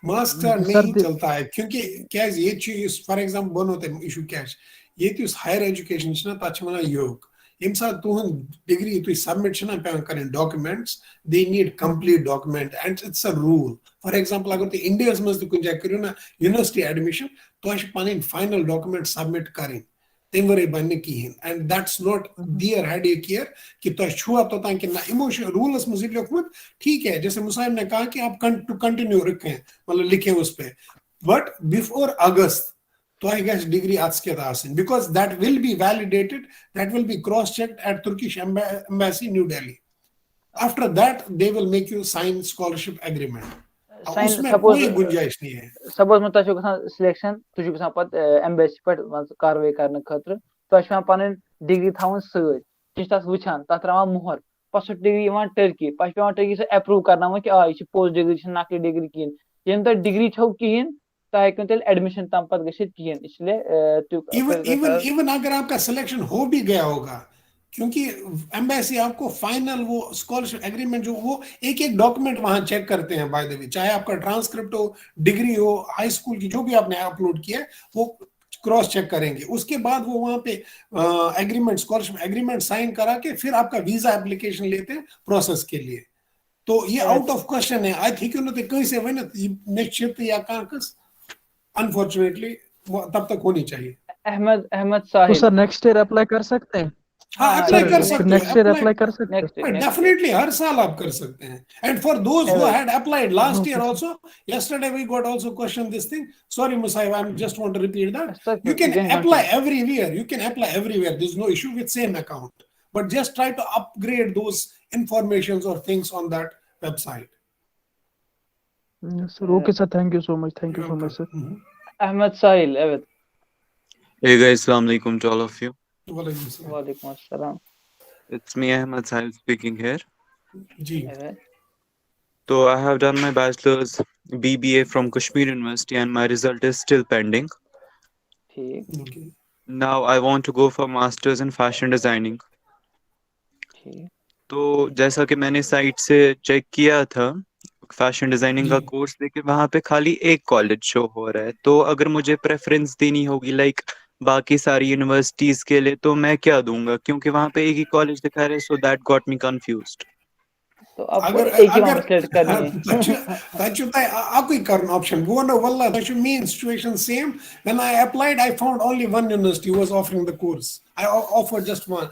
مارکس کارڈ سر نہیں دِ- چلتا ہے، کیونکہ کیازِ ییٚتہِ چھُ یُس فار ایگزامپل بہٕ وَنو تۄہہِ ایشو کیٛاہ چھُ۔ ییٚتہِ یُس ہایر ایجوکیشن چھُنہ، تَتھ چھِ وَنان یوگ۔ ییٚمہِ ساتہٕ تُہُنٛد ڈگری تُہۍ سبمٹ چھِنہ پٮ۪وان کَرٕنۍ documents, they need complete document and it's a rule. For example اگر تُہۍ انڈیاہَس منٛز تہِ کُنہِ جایہِ کٔرِو نہ یونیورسٹی ایڈمِشن، تۄہہِ چھِ پَنٕنۍ فاینل ڈاکومینٹ سبمٹ کَرٕنۍ، تَمہِ ورٲے بَنہِ نہٕ کِہیٖنۍ۔ And that's not their head care کہِ تۄہہِ چھُوا توٚتام کِنہٕ نہ۔ یِمو چھُ روٗلَس منٛز یہِ لیوٚکھمُت، ٹھیٖک ہے، جیسے مصعب نے کہا کہ آپ کن-، to continue رکھیں، مطلب لکھیں اس پہ، but before اگست تۄہہِ گژھِ ڈگری اَتھ سۭتۍ آسٕنۍ، because that will be validated, that will be cross checked at Turkish emba-, embassy New Delhi. After that they will make you sign scholarship agreement. Sign اس میں سپوز کوئی گنجائش نہیں ہے۔ سپوز منٛز تۄہہِ چھو گژھان سلیکشن، تُہۍ چھِو گژھان پَتہٕ ایمبیسی پٮ۪ٹھ، مان ژٕ، کاروٲیی کرنہٕ خٲطرٕ، تۄہہِ چھِ پٮ۪وان پَنٕنۍ ڈگری تھاوٕنۍ سۭتۍ، تِم چھِ تَتھ وٕچھان، تَتھ تراوان مُہر، پَتہٕ سۄ ڈگری یِوان ٹرکی، پَتہٕ چھِ پٮ۪وان ٹرکی سۄ اپروو کرناوٕنۍ کہِ آ یہِ چھِ پوسٹ ڈگری، یہِ چھِنہٕ نقلی ڈگری کِہیٖنۍ۔ ییٚلہِ نہٕ تۄہہِ ڈگری چھو کِہیٖنۍ، تۄہہِ ہیٚکِو نہٕ تیٚلہِ ایڈمِشن تَمہِ پَتہٕ گٔژھِتھ کِہیٖنۍ، اس لیے آ، تُہۍ ایون کٔرِو ایون سر۔ ایون اگر آپ کا سلیکشن ہو بھی گیا ہوگا، کیونکہ ایمبیسی آپ کو فائنل وہ اسکالرشپ ایگریمنٹ جو وہ ایک ایک ڈاکومنٹ وہاں چیک کرتے ہیں، بائی دا وے، چاہے آپ کا ٹرانسکرپٹ ہو، ڈگری ہو، ہائی اسکول کی جو بھی آپ نے اپلوڈ کیا ہے، وہ کراس چیک کریں گے۔ اس کے بعد وہ وہاں پہ ایگریمنٹ، اسکالرشپ ایگریمنٹ سائن کرا کے پھر آپ کا ویزا اپلیکیشن لیتے ہیں پروسیس کے لیے۔ تو یہ اچھا۔ آؤٹ آف کوشچن ہے، اتہِ ہیٚکِو نہٕ تُہۍ کٲنٛسے ؤنِتھ، یہِ مےٚ چھِ تہٕ یا کانٛہہ قٕصہٕ، انفارچونیٹلی تب تک ہونی چاہیے۔ احمد احمد تو ساحل۔ سر نیکسٹ ایئر اپلائی کر سکتے ہیں؟ ہاں، ہاں، اپلائی سر کر next سکتے ہو، نیکسٹ ایئر اپلائی، اپلائی کر سکتے ہیں؟ نیکسٹ نیکسٹ ڈیفینیٹلی ہر سال آپ کر سکتے ہیں۔ And for those who ایوے۔ had applied last year okay sir. also, yesterday we got also question this thing. Sorry, Musahib, I just want to repeat that. اچھا، You can کینٛہہ apply چھُنہٕ۔ everywhere. You can apply everywhere. There's no issue with same account. But just try to upgrade those informations or things on that website. Yes, sir. Okay, sir. Thank you so much. Thank you so much, sir. Mhm. Ahmad Sahil, اوید۔ Hey guys, Assalamu alaikum to all of you. وعلیکم السلام۔ وعلیکم السلام۔ It's me, Ahmed Sahil, speaking here. G. اوید۔ So I have done my bachelor's B B A from Kashmir University and my result is still pending. ٹھیٖک Okay. Now I want to go for master's in fashion designing. ٹھیٖک तो जैसा कि मैंने site से check किया था fashion designing का जी. कोर्स, लेकिन वहाँ पे खाली एक कॉलेज शो हो रहा है। तो अगर मुझे प्रेफरेंस देनी होगी लाइक बाकी सारी यूनिवर्सिटीज के लिए, तो मैं क्या दूंगा? क्योंकि वहाँ पे एक ही कॉलेज दिखा रहे, so that got me confused. तो आपको अगर एक ही वहाँ अगर पे सिलेक्ट करनी है تۄہہِ چھُ تۄہہِ چھُ تۄہہِ اَ- اَکُے کَرُن آپشن. بہٕ وَنو واللہ تۄہہِ چھُ میٲنۍ situation same. When I applied, I found only one university who was offering the course. I o- offered just one.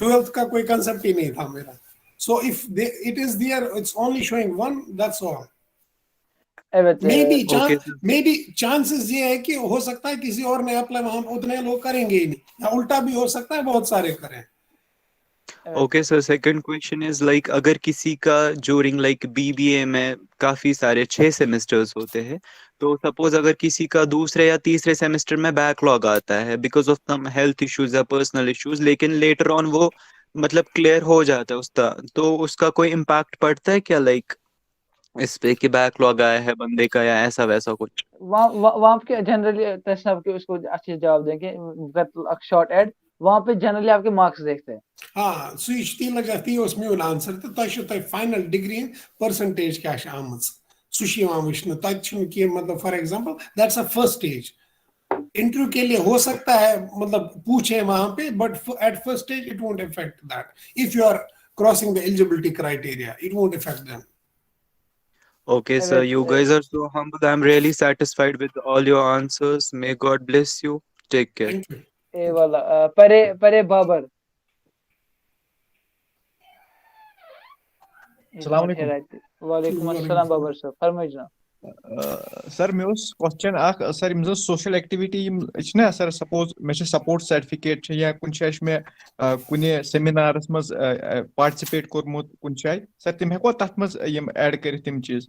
Twelfth کا کوئی concept ہی نہیں تھا میرا. So if they, it is there, it's only showing one, that's all. اَوے تہِ- Maybe Okay, chance, sir. maybe chances یہ ہے کہ ہو سکتا ہے کسی اور نے اپلائی وہاں اتنے لوگ کریں گے ہی نہیں, یا الٹا بھی ہو سکتا ہے بہت سارے کریں. Okay, sir. Second question is like अगर किसी का ड्यूरिंग लाइक बीबीए में काफी सारे छह सेमेस्टर्स होते हैं, तो सपोज अगर किसी का दूसरे या तीसरे सेमेस्टर में बैकलॉग आता है because of some health issues या पर्सनल इश्यूज, लेकिन लेटर ऑन वो मतलब क्लियर हो जाता है उसका, तो उसका कोई इम्पैक्ट पड़ता है क्या लाइक इस पे कि बैकलॉग आया है बंदे का या ऐसा वैसा कुछ? वहाँ वहाँ वहाँ पे जनरली تۄہہِ چھُنہٕ کہِ اس کو اچھے جواب دیں کہ بہٕ کرٕ اکھ شارٹ ایڈ. وہاں پہ جنرلی آپ کے مارکس دیکھتے ہیں. ہاں, سُے چھُ تی وجہ, تی اوس میون آنسر. تہٕ تۄہہِ چھُو تۄہہِ فاینل ڈگری ہِنٛدۍ پٔرسنٹیج کیٛاہ چھِ آمٕژ, سُہ چھُ یِوان وٕچھنہٕ. تَتہِ چھُنہٕ کینٛہہ, مطلب, for example, that's a first stage. Interview کے لیے ہو سکتا ہے, مطلب, پوچھے وہاں پہ, but at first stage it won't affect that. If you are crossing the eligibility criteria, it won't affect them. Okay, sir. Correct, You correct. guys are so humble. I'm really satisfied with all your answers. May God bless you. Take care. Thank you. A والا آ، پرے پرے بابر. السلام علیکم. وعلیکم السلام بابر صٲب, فرمٲیِو جناب. سر, مےٚ اوس کوسچن اکھ سر, یِم زن سوشل ایکٹیویٹی یِم چھِنہ سر, سپوز مےٚ چھِ سپورٹس سرٹیفکیٹ چھِ یا کُنہِ جایہِ چھِ مےٚ آ, کُنہِ سیمینارس منٛز پارٹسپیٹ کوٚرمُت کُنہِ جایہِ سر, تِم ہٮ۪کوا تتھ منٛز یِم ایڈ کٔرِتھ تِم چیٖز؟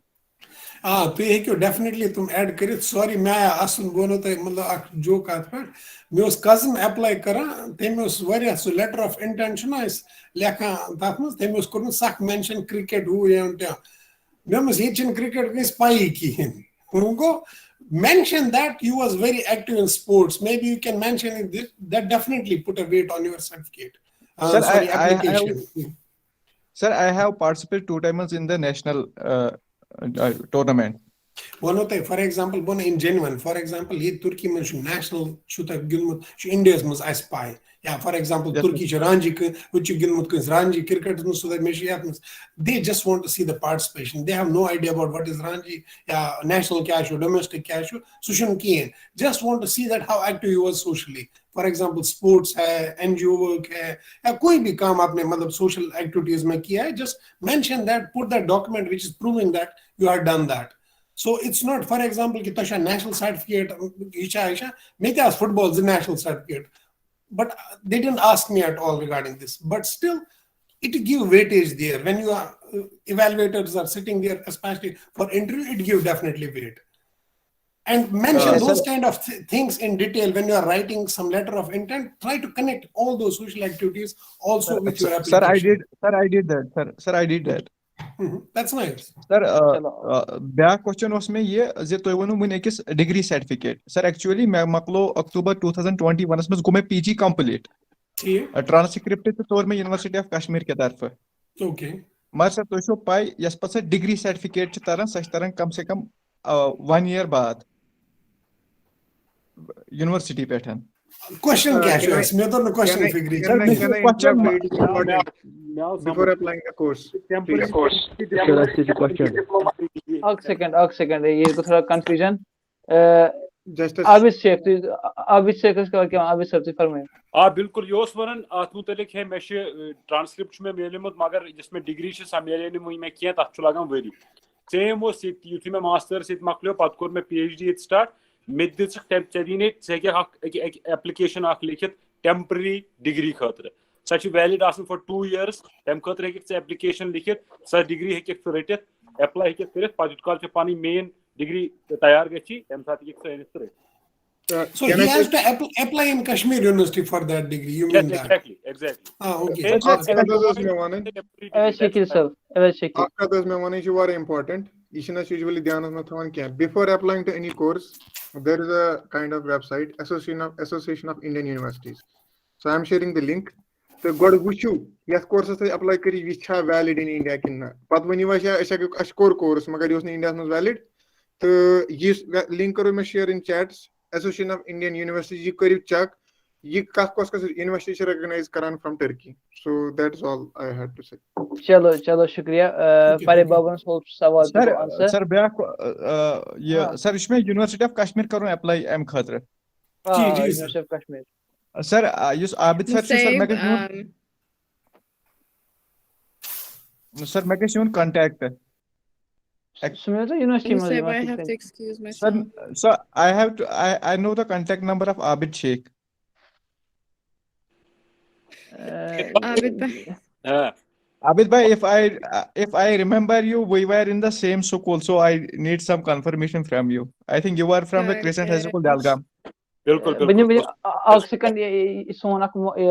آ, تُہۍ ہیٚکِو ڈیفنیٹلی تِم ایڈ کٔرِتھ. سوری, مےٚ آیا اَسُن, بہٕ وَنو تۄہہِ, مطلب, اکھ جوک اَتھ پٮ۪ٹھ. مےٚ اوس کزن ایپلاے کران, تٔمۍ اوس واریاہ, سُہ لیٹر آف انٹینٹ چھُنہ أسۍ لیکھان تَتھ منٛز, تٔمۍ اوس کوٚرمُت سخ مینشن کرکٹ ہُہ یہِ تہِ. مےٚ دوٚپمَس, ییٚتہِ چھِنہٕ کرکٹ کٲنٛسہِ پَیی کِہیٖنۍ. وۄنۍ گوٚو, mention that you was very active in sports. Maybe you can mention it, this, that definitely put a weight on your certificate. Uh, Sir, I- sorry, I have- application. Sir, I have participated two times in the national uh, uh, tournament. وَنو تۄہہِ, for example, بہٕ وَنہٕ in genuine, for example, ییٚتہِ تُرکی منٛز چھُ national چھُ تۄہہِ گِنٛدمُت, چھُ انڈیاہَس منٛز اَسہِ پَے, یا فار ایگزامپل, Yes, sir. تُرکی چھِ رانجی کٔہ-, ہُتہِ چھُ گِنٛدمُت کٲنٛسہِ رانجی کرکٹس منٛز, سُہ دَپہِ, مےٚ چھُ یَتھ منٛز. They just want to see the participation. They have no idea about what is Ranji یا نیشنل کیٛاہ چھُ, ڈومیسٹک کیٛاہ چھُ, سُہ چھُنہٕ کِہیٖنۍ. Just want to see that how active you was socially. For example, sports ہے, این جی او ورک ہے, یا کوئی بھی کام آپ نے, مطلب, سوشل ایکٹیویٹیز میں کیا ہے, just mention that, put that document which is proving that you have done that. So it's not, for example, کہ تۄہہِ چھا نیشنل سرٹیفکیٹ, یہِ چھا, یہِ چھا, مےٚ تہِ آسہٕ فٹ بال زٕ national certificate, but they didn't ask me at all regarding this. But still, it give weightage there when you are, uh, evaluators are sitting there, especially for interview, it give definitely weight. And mention Uh, those sir- kind of th- things in detail when you are writing some letter of intent. Try to connect all those social activities also with your Sir, I application. did, sir, I did that, sir, sir, I did that. Mhm. That's nice. سر, چلو. بیٛاکھ question اوس مےٚ یہِ زِ تُہۍ ؤنِو وۄنۍ أکِس ڈگری سرٹیفکیٹ. سر, ایکچولی مےٚ مۄکلو اکتوبر ٹوٗ تھاوزنڈ ٹُوَنٹی وَنَس منٛز گوٚو مےٚ پی جی کمپلیٖٹ. ٹھیٖک. ٹرانسکرپٹ تہِ توٚر مےٚ یونیورسٹی آف کشمیر کہِ طرفہٕ. Okay. مگر سر, تۄہہِ چھو پاے, یۄس پتہٕ سۄ ڈگری سرٹیفکیٹ چھِ تران, سۄ چھِ تران کم سے کم ون ایئر بعد یونیورسٹی پٮ۪ٹھ. کوسچن آ، کیٛاہ چھُ can I- اَسہِ؟ مےٚ توٚر نہٕ کوسچن can I- فِکرِ. can سر, I- مےٚ can چھُ I کوسچن tell مےٚ you چھُ important question before applying the course? مےٚ آو Before سمجھ۔ applying the course, Temporary please. Question. اکھ سیکنڈ اکھ سیکنڈ, یہ گوٚو تھوڑا confusion. Just a Abid Sheikh, تُہۍ, عابد شیخ ٲسۍ کیٛاہ وَنان؟ عابد صٲب, تُہۍ فرمٲیِو. آ بِلکُل, یہِ اوس وَنان اَتھ مُتعلِق ہے مےٚ چھِ ٹرانسکرپٹ چھُ مےٚ میلیومُت, مگر یُس مےٚ ڈگری چھِ سۄ میلے نہٕ وٕنہِ مےٚ کینٛہہ, تَتھ چھُ لَگان ؤری. سیم اوس ییٚتہِ, یُتھُے مےٚ ماسٹٲرٕس ییٚتہِ مۄکلیو, پَتہٕ کوٚر مےٚ پی ایچ ڈی ییٚتہِ سٹارٹ. مےٚ تہِ دِژٕکھ تَمہِ, ژےٚ دِی نے, ژٕ ہیٚکَکھ اَکھ أکہِ اَکہِ ایپلِکیشَن اَکھ لیکھِتھ ٹیمپرری ڈگری خٲطرٕ. سۄ چھِ ویلڈ آسان for two years. تَمہِ خٲطرٕ ہیٚکَکھ ژٕ ایپلِکیشَن لیکھِتھ, سۄ ڈگری ہیٚکَکھ ژٕ رٔٹِتھ, ایپلاے ہیٚکَکھ کٔرِتھ. پَتہٕ یوٗت کال ژےٚ پَنٕنۍ مین ڈگری تیار گژھی, تَمہِ ساتہٕ ہیٚکَکھ ژٕ أنِتھ تہٕ رٔٹِتھ. So he has to apply in Kashmir University for that degree. You mean that? Exactly, exactly. Ah, okay. اَکھ کَتھ ٲس مےٚ وَنٕنۍ، اویس شکیل صٲب، اویس شکیل۔ اَکھ کَتھ ٲس مےٚ وَنٕنۍ، یہِ چھِ واریاہ important۔ یہِ چھِنہٕ أسۍ usually دھیانَس منٛز تھاوان کینٛہہ۔ Before applying to any course, there is a kind of website, Association of Association of Indian Universities. So I am sharing the link. تہٕ گۄڈٕ وٕچھِو یَتھ کورسَس تُہۍ apply کٔرِو، یہِ چھا valid in India کِنہٕ نہ۔ پَتہٕ ؤنِو اَسہِ، یا أسۍ ہٮ۪کو، اَسہِ کوٚر کورس مگر یہِ اوس نہٕ اِنڈیاہَس منٛز valid۔ تہٕ یہِ link کَرو مےٚ share in chats, Association of Indian Universities، یہِ کٔرِو check، یہِ کَتھ کۄس کۄس university چھِ recognize کران from Turkey۔ So that is all I had to say. چلو چلو، شُکریہ۔ آ، Okay, پرے okay. بابنس اوس سوال سر دیُتمُت answer۔ سر بیٛاکھ آ، یہِ آ۔ سر، یہِ چھُ مےٚ University of Kashmir کَرُن apply اَمہِ خٲطرٕ۔ آ، جی، جی، University of Kashmir۔ سر، آ، یُس عابد سر چھُ سر، مےٚ گژھِ یُن، Um, سر، مےٚ گژھِ یُن contact۔ سُہ مےٚ دوٚپ university منٛز Musib, یِوان I تِتھ have to کٔنۍ۔ excuse sir, myself. so I have to, I, I know the contact number of Abid Sheikh. آ، Abid bhai. Abid bhai, if I, if I remember you, we were in the same school, so I need some confirmation from you. I think you are from the Okay. Crescent High School, Dalgaon. بِلکُل، بہٕ بِلکُل۔ نِمہٕ یہِ اَکھ second، یہِ، یہِ، یہِ سون اَکھ مو-، یہِ،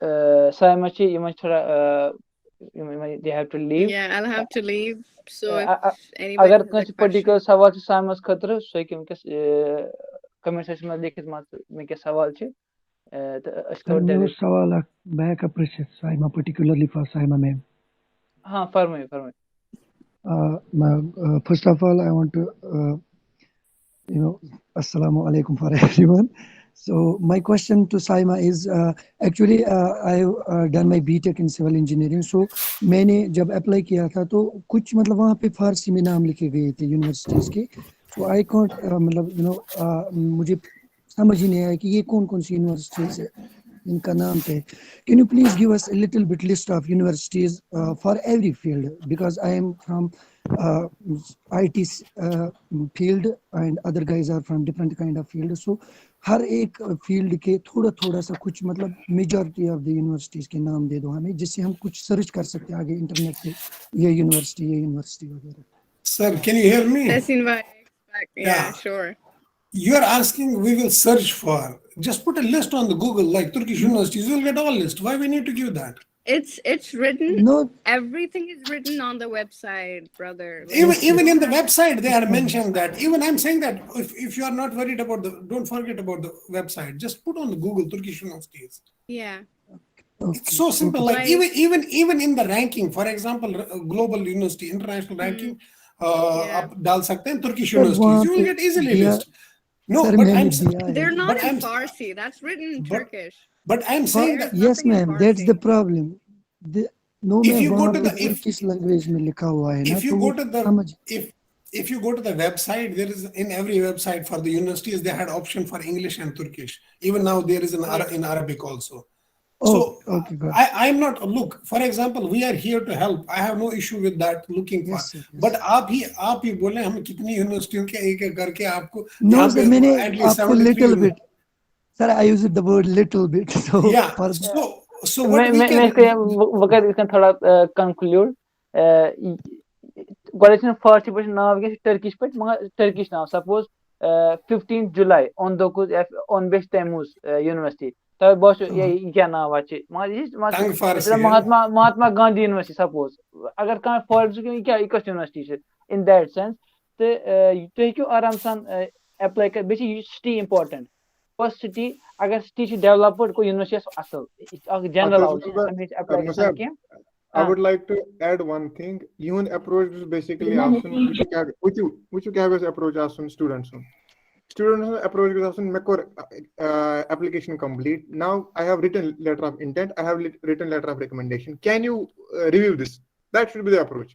آ، سایمہ چھِ، یِمَن چھِ تھوڑا، آ، یِم، یِمَن، they have to leave۔ Yeah, I'll have to leave. So آ، آ، if anybody اگر has a کٲنٛسہِ question. Particular سوال چھُ سایمَس خٲطرٕ، سُہ ہیٚکہِ وٕنکیٚس، آ، comment section منٛز لیکھِتھ، مان ژٕ، مےٚ کیٛاہ سوال چھِ، آ، تہٕ أسۍ سر، کَرو مےٚ direct۔ اوس سوال اکھ، بہٕ ہیٚکا پرٛژھِتھ Saima, particularly for Saima ma'am؟ ہاں، فرمٲیِو، فرمٲیِو۔ Uh, my, uh, first of all, I want to, uh, you know, Assalamu alaikum for everyone. So my question to Saima is, uh, actually, uh, I've uh, done my B Tech in civil engineering. So मैंने जब apply किया था तो कुछ, मतलब, वहाँ पे फारसी में नाम लिखे गए थे यूनिवर्सिटीज के। तो आई कॉन्ट, मतलब, यू नो, मुझे समझ ही नहीं आया कि ये कौन कौन सी यूनिवर्सिटीज है, इनका नाम क्या है। Can you please give us a little bit list of universities uh, for every field? Because I am from uh, I T uh, field and other guys are from different kind of field. So हर एक field के थोड़ा थोड़ा सा कुछ, मतलब, majority of the universities के नाम दे दो हमें, जिससे हम कुछ सर्च कर सकते हैं आगे इंटरनेट पे, ये यूनिवर्सिटी, ये यूनिवर्सिटी वगैरह। Sir, can you hear me? That's invite. Yeah, Yeah. sure. You're asking, we will search for. Just put a list on the Google, like Turkish universities. You'll get all list. Why we need to give that? It's it's written. No, Everything is written on the website, brother. Like, Even even in the website, they are mentioned that. Even I'm saying that if, if you are not worried about the, don't forget about the website. Just put on the Google Turkish universities. Yeah. okay, It's so simple. okay. Like Like- even even even in the ranking, for example, r- uh, global university, international ranking, uh, Yeah. आप डाल सकते हैं Turkish Sir, universities. वहाँ You will पे get easily दिया- list. No, sir, but मैंने I'm s- दिया है। They're not but in I'm Farsi. That's written in but- Turkish. but I'm saying that There's Yes, nothing in ma'am. That's the Farsi. Problem. The, no, if ma'am, you go वहाँ to पे the if Turkish language में लिखा हुआ है if ना, you वो go to the समझ। if if you go to the website, there is in every website for the universities they had option for English and Turkish. Even now there is in Ara- in Arabic also. Oh, So okay, good. I I'm not, look, for example, we are here to help. I have no issue with that, looking for. Yes, sir. Yes. But आप ही आप ही बोले हम कितनी यूनिवर्सिटियों के एक एक करके आपको No, यहाँ sir, पे मैंने at least आपको seventy three little universities. Bit. Sir, I use the word little bit. So Yeah. for So so میں what we میں میں can کہہ- بہٕ بہٕ کَرٕ یِتھ کٔنۍ تھوڑا conclude. گۄڈٕ چھِنہٕ فارسی پٲٹھۍ ناو کینٛہہ، یہِ چھُ ٹٔرکِش پٲٹھۍ، مگر ٹٔرکِش ناو۔ Suppose fifteen July، on the on بیش تیموز university، تۄہہِ باسیو یہِ یہِ کیٛاہ ناو اَتھ چھِ؟ مگر یہِ چھِ، مان ژٕ، تنگ فارسی مثلاً ہے۔ مہاتما مہاتما گاندھی یونیورسٹی، suppose، اگر کانٛہہ فارسی چھُ، یہِ کیٛاہ، یہِ کۄس یونیورسٹی چھِ؟ In that sense، تہٕ تُہۍ ہیٚکِو آرام سان apply کٔرِتھ، بیٚیہِ چھِ یہِ city important۔ کۄس city؟ اگر city چھِ developed، گوٚو یونیورسٹی آسہِ اَصٕل، یہِ چھِ اَکھ general اَتھ out، حظ یہِ چھُس چھِ بہٕ، ہمیشہِ apply مُسعب، گژھان کینٛہہ۔ I ہاں۔ would like to add one thing. یِہُنٛد approach گوٚژھ basically آسُن، وٕچھِو کیٛاہ، وٕچھِو، وٕچھِو کیٛاہ گژھِ approach آسُن students سُنٛد۔ Students سُنٛد approach گژھِ آسُن، مےٚ کوٚر application complete. Now I have written letter of intent, I have written letter of recommendation. Can you review this? That should be the approach.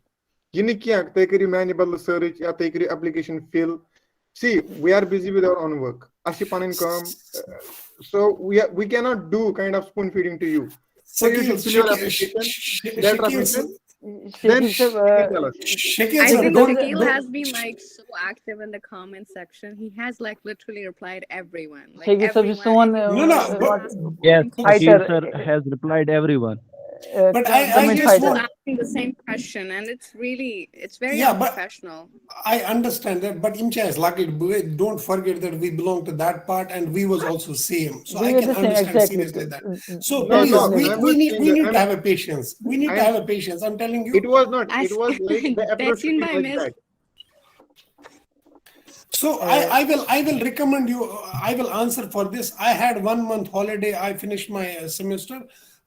یہِ نہٕ کینٛہہ، تُہۍ کٔرِو میٛانہِ بدلہٕ search یا تُہۍ کٔرِو application fill. See, we are busy with our own work. اَسہِ چھِ پَنٕنۍ کٲم۔ So we are, we cannot do kind of spoon feeding to you. So you should fill your application, letter of intent, then Shakeel صٲب، آ، you tell us. Shakil I sir, think don't, Shakil don't, has been, like, so active in the comment section. He has, like, literally replied everyone. Like, Shakeel صٲب چھُ everyone. سون، If you No, no, want but- to ask Yes, him Hi, Shakil sir. sir has replied everyone. Uh, But can I, you I comment, just Just Faizan? want, asking the same question, and it's very yeah, but unprofessional. I understand that, but imcha is lucky. Don't forget that we belong to that part, and we was also same. So We I were can the same, understand exactly. seriously that. Mm, mm, So No, that's please, what no, we, I'm we not need saying we that. need to I'm, have a patience. We need to I'm, have a patience. I'm telling you. it was not. I It was like the That's approximate in by like miss. That. So I, I will I will recommend you. I will answer for this. I had one month holiday. I finished my uh, semester.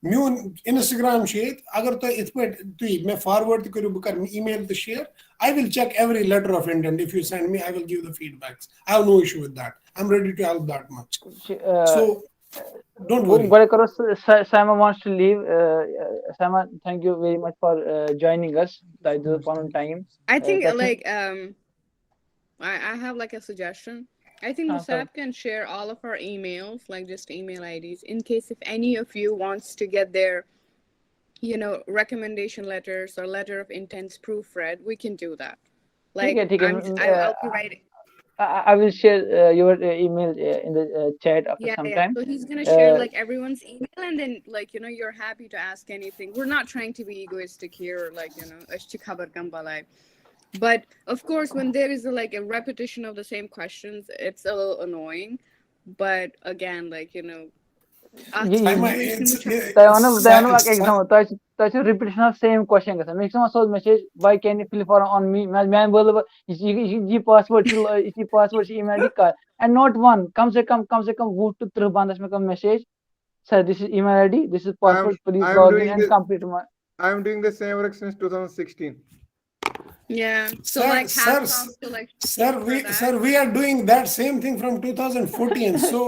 میون Instagram چھُ ییٚتہِ، اگر تُہۍ یِتھ پٲٹھۍ تُہۍ مےٚ forward تہِ کٔرِو، بہٕ کَرٕ email تہِ share. I will check every letter of intent. If you send me, I will give the feedbacks. I have no issue with that. I'm ready to help that much. Uh, So don't گۄ- worry. گۄڈٕ کَرو س- Sa- Saima wants to leave. Uh, uh, Saima, thank you very much for uh, joining us. تۄہہِ دیُت پَنُن time. I Uh, think تۄہہِ چھُ- like um, I I have like a suggestion. I think Ah, sorry. Musab can share all of our emails, like just email I Ds, in case if any of you wants to get their, you know, recommendation letters or letter of intents proofread. We can do that. Like ठीक है, ठीक है. I'm, Mm, I, uh, I'll be writing. I, I will share uh, your uh, email uh, in the uh, chat after Yeah, some yeah. time. So he's gonna share Uh, like everyone's email, and then like you know you're happy to ask anything. We're not trying to be egoistic here, or like you know, أسۍ چھِ خبر کم بلاے. But of course, when there is a, like a repetition of the same questions, it's a little annoying. But again, like you know, Yeah, yeah. Saima, situation it's, which has it- تۄہہِ وَنو it's, تۄہہِ وَنو it's, اَکھ example. تۄہہِ چھِ تۄہہِ چھِ repetition of same question گژھان. مےٚ چھِ یِوان سیوٚد message, "Why can you fill form on me?" میٛانہِ میٛانہِ وٲلۍ وَ-، یہِ چھِ یہِ چھِ یہِ password چھِ یہِ چھِ password چھِ email ID کَر؟ And not one, کم سے کم کم سے کم وُہ to تٕرٛہ بنٛد ٲسۍ مےٚ کَم message. "Sir, this is email ID, this is I'm, password, please I'm log doing in and this. complete my." I'm doing the same work since two thousand sixteen. Yeah. So Sir, like sir, hats off to like sir, for we that. sir, we are doing that same thing from two thousand fourteen. So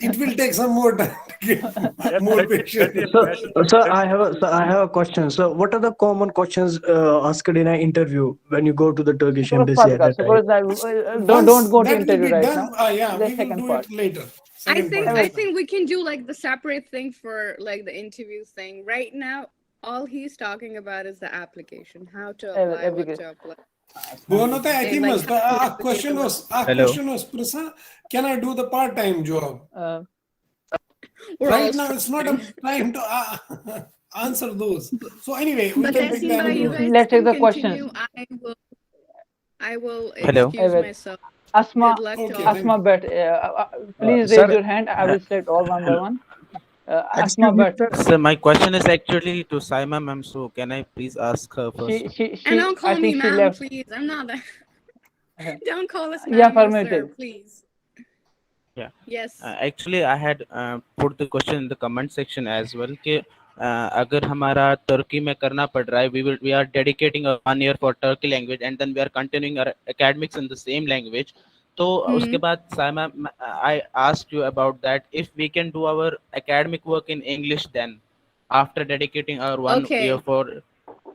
it will take some more time to get more patience. So, so I have a, so I have a question. So, what are the common questions uh, asked in an interview when you go to the Turkish Super embassy fast at guys. that Super time? fast. Uh, don't don't Once go to that will interview be right done, now. Uh, yeah, The we will second do part. It later. I Second think part I later. think we can do like the separate thing for like the interview thing. Right now, all he's talking about is the application, how to Every- apply, what everything. to apply. بہٕ وَنو تۄہہِ And اَتی like منٛز، تۄہہِ how اَکھ question اوس، اَکھ Hello. question اوس پرٛژھان, can I do the part time job? Uh, We're Right all now, it's not a time to uh, answer those. So anyway, we But can as pick you that know, you up. guys Let's take can the questions. Continue. I will. I will Hello. Excuse Ever. Myself. Asma, Good luck Okay, to thank Asma you. Bhatt, uh, uh, uh, Uh, please sir, raise your hand. I uh, will select all one by hello. One. Uh, Asma Excuse me, Bhatt. Sir, my question is actually to Saima ma'am. So can I please ask her first? She, she, she, And don't call I me think she ma'am, left. Please. I'm not that. Don't call us Yeah, ma'am or sir, permitted. Please. Yeah. Yes. Uh, actually, I had uh, put the question in the comment section as well. कि uh, अगर हमारा तुर्की में करना पड़ रहा है, we will we are dedicating a one year for Turkey language and then we are continuing our academics in the same language. तो उसके हम्म। बाद Saima, I asked you about that, if we can do our academic work in English then after dedicating our one Okay. year for,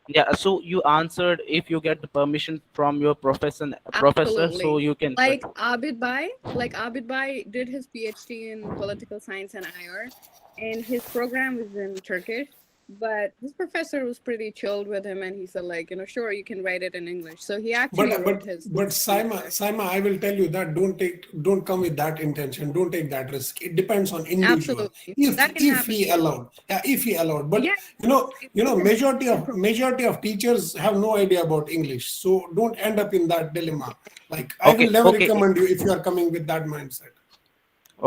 yeah, so you answered if you get the permission from your professor, professor, so Absolutely. You can. Like Abid Bhai, like Abid Bhai did his PhD in political science and I R, and his program was in Turkish. But his professor was pretty chilled with him, and he said, like, you know, sure, you can write it in English. So he actually But wrote but his but this Saima, paper. Saima, I will tell you that don't take don't come with that intention. Don't take that risk. It depends on individual. Absolutely. If That can if happen he too. Allowed, yeah, if he allowed. But Yeah. You know, It you know, can majority of improve. Majority of teachers have no idea about English, so don't end up in that dilemma. Like I Okay, will never okay. recommend you if you are coming with that mindset.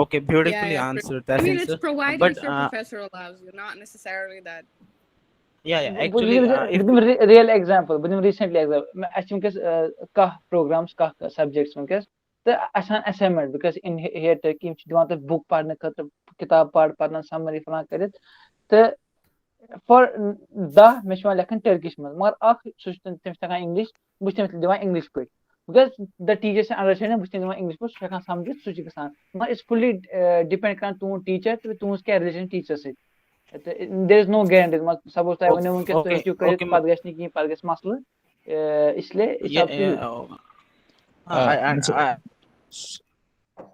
Okay, beautifully Yeah, yeah, answered. I That's mean, it's answered. provided But your uh, professor allows you, not necessarily that. Yeah, yeah. بہٕ Actually, دِمہٕ uh, if بہٕ دِمہٕ real example. بہٕ دِمہٕ recently example. مےٚ اَسہِ چھِ وٕنکیٚس کاہ programs, کاہ subjects وٕنکیٚس, تہٕ اَسہِ چھِ اَنان assignment because in here Turkey یِم چھِ دِوان تۄہہِ book پَرنہٕ خٲطرٕ, کِتاب پَر, پَرنَس summary فلان کٔرِتھ, تہٕ for دَہ مےٚ چھِ یِوان لیکھٕنۍ Turkish منٛز, مگر اَکھ سُہ چھُ تٔمِس تَگان English, بہٕ چھُس تٔمِس لیکھان English پٲٹھۍ, because the teacher چھِ understanding, بہٕ چھُس تٔمِس دِوان English پٲٹھۍ, سُہ چھُ ہٮ۪کان سَمجھِتھ, سُہ چھُ گژھان. مگر it's fully depend کران تُہُنٛد teacher تہٕ تُہٕنٛز کیٛاہ relation teacher سۭتۍ. تہٕ there is no guarantee, مطلب suppose تۄہہِ وَنیو وٕنکیٚس تُہۍ Okay, ہیٚکِو کٔرِتھ, okay. پَتہٕ گژھِ نہٕ کِہیٖنۍ, پَتہٕ گژھِ مسلہٕ. Uh, اس لیے it's Yeah, up to you. uh, I, I,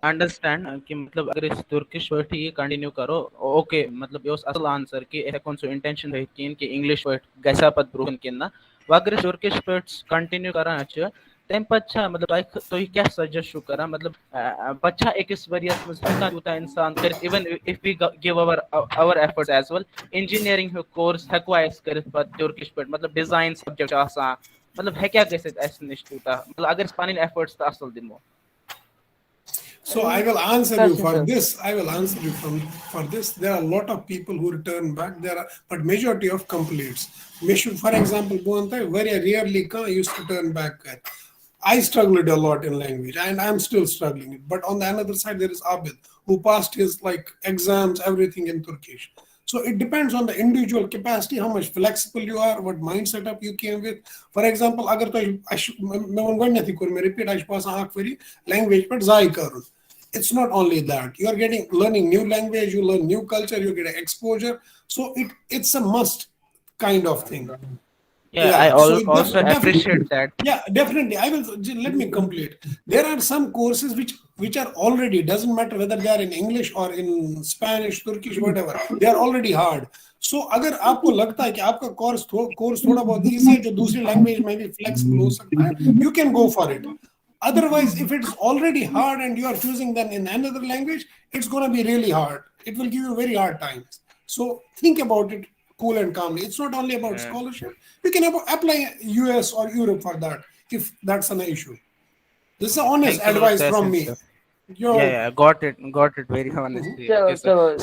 I understand uh, کہ مطلب اگر أسۍ Turkish پٲٹھۍ یہِ continue کرو, okay, مطلب یہِ اوس اصل answer کہ أسۍ ہٮ۪کو نہٕ سُہ intention تھٲیِتھ کِہیٖنۍ کہ English پٲٹھۍ گژھِ ہا پتہٕ برونٛہہ کُن کِنہٕ نہ. وۄنۍ اگر أسۍ Turkish پٲٹھۍ continue کران چھِ, تَمہِ پَتہٕ چھا، مطلب، تۄہہِ خ- تُہۍ کیٛاہ سَجَسٹ چھِو کَران؟ مطلب، آ، آ، پَتہٕ چھا أکِس ؤرِیَس منٛز ہٮ۪کان یوٗتاہ اِنسان کٔرِتھ؟ Even if we go- give our our efforts as well, engineering ہُک کورس ہٮ۪کوا أسۍ کٔرِتھ پَتہٕ ٹٔرکِش پٲٹھۍ؟ مطلب، ڈِزاین سَبجَکٹ چھُ آسان، مطلب، ہیٚکیٛاہ گٔژھِتھ اَسہِ نِش تیوٗتاہ؟ مطلب، اگر أسۍ پَنٕنۍ efforts تہٕ اَصٕل دِمو۔ So I will answer you for this. I will answer you from for this. There are a lot of people who return back. There are, but majority of completes. مےٚ چھُ, for example, بہٕ وَنہٕ تۄہہِ, واریاہ rarely کانٛہہ یُس return back کَرِ. I struggled a lot in language, and I'm still struggling. But on the another side, there is Abid, who passed his, like, exams, everything in Turkish. So it depends on the individual capacity, how much flexible you are, what mind setup you came with. For example, اگر تۄہہِ, اَسہِ چھُ, مےٚ ووٚن گۄڈٕنٮ۪تھٕے, کوٚر مےٚ repeat, اَسہِ چھُ باسان اَکھ ؤری language پٮ۪ٹھ ضایع کَرُن. It's not only that. You are getting, learning new language, you learn new culture, you get exposure. So it it's a must kind of thing. Yeah, I also appreciate that. Yeah, definitely. I will let me complete. There are some courses which which are already, doesn't matter whether they are in English or in Spanish, Turkish, whatever. They are already hard. So अगर आपको लगता है कि आपका course course थोड़ा बहुत easy है, जो दूसरी लैंग्वेज में भी फ्लेक्सिबल हो सकता है, you can go for it. Otherwise, if it's already hard and you are choosing then in another language, it's going to be really hard. It will give you very hard times. So think about it cool and calmly. It's not only about scholarship. You can apply U S or Europe for that if that's an issue. This is honest advice from me. Yeah, yeah, got it, got it. Very honestly.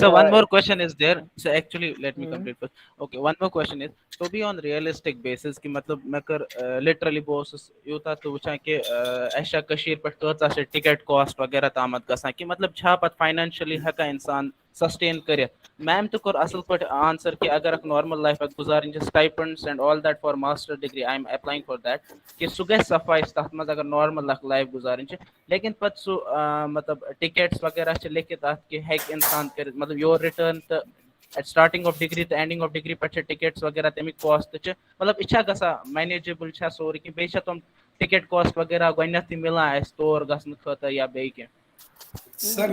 So one more question is there. So actually, let me complete first. Okay, one more question is, to be on realistic basis, کہِ مطلب مےٚ کٔر literally بہٕ اوسُس یوٗتاہ تہٕ وٕچھان کہِ اَسہِ چھا کٔشیٖرِ پٮ۪ٹھ کۭژاہ چھِ ٹِکٹ کاسٹ وغیرہ تامَتھ گژھان کہِ مطلب چھا پَتہٕ financially ہٮ۪کان اِنسان sustain کٔرِتھ؟ میم تہِ کوٚر اَصٕل پٲٹھۍ answer کہِ اگر اَکھ normal life اَکھ گُزارٕنۍ چھِ, stipends and all that for master degree, I am applying for that, کہِ سُہ گژھِ suffice تَتھ منٛز اگر normal اَکھ life گُزارٕنۍ چھِ. لیکن پَتہٕ سُہ مطلب ٹِکٹس وغیرہ چھِ لیکھِتھ اَتھ کہِ ہیٚکہِ اِنسان کٔرِتھ, مطلب your return تہٕ at starting of degree تہٕ ending of degree پٮ۪ٹھ چھِ ٹِکٹس وغیرہ تَمِکۍ کاسٹ چھِ, مطلب یہِ چھا گژھان manageable, چھا سورُے کینٛہہ, بیٚیہِ چھا تِم ٹِکٹ کاسٹ وغیرہ گۄڈٕنٮ۪تھٕے مِلان اَسہِ تور گژھنہٕ خٲطرٕ یا بیٚیہِ کینٛہہ؟ Sir,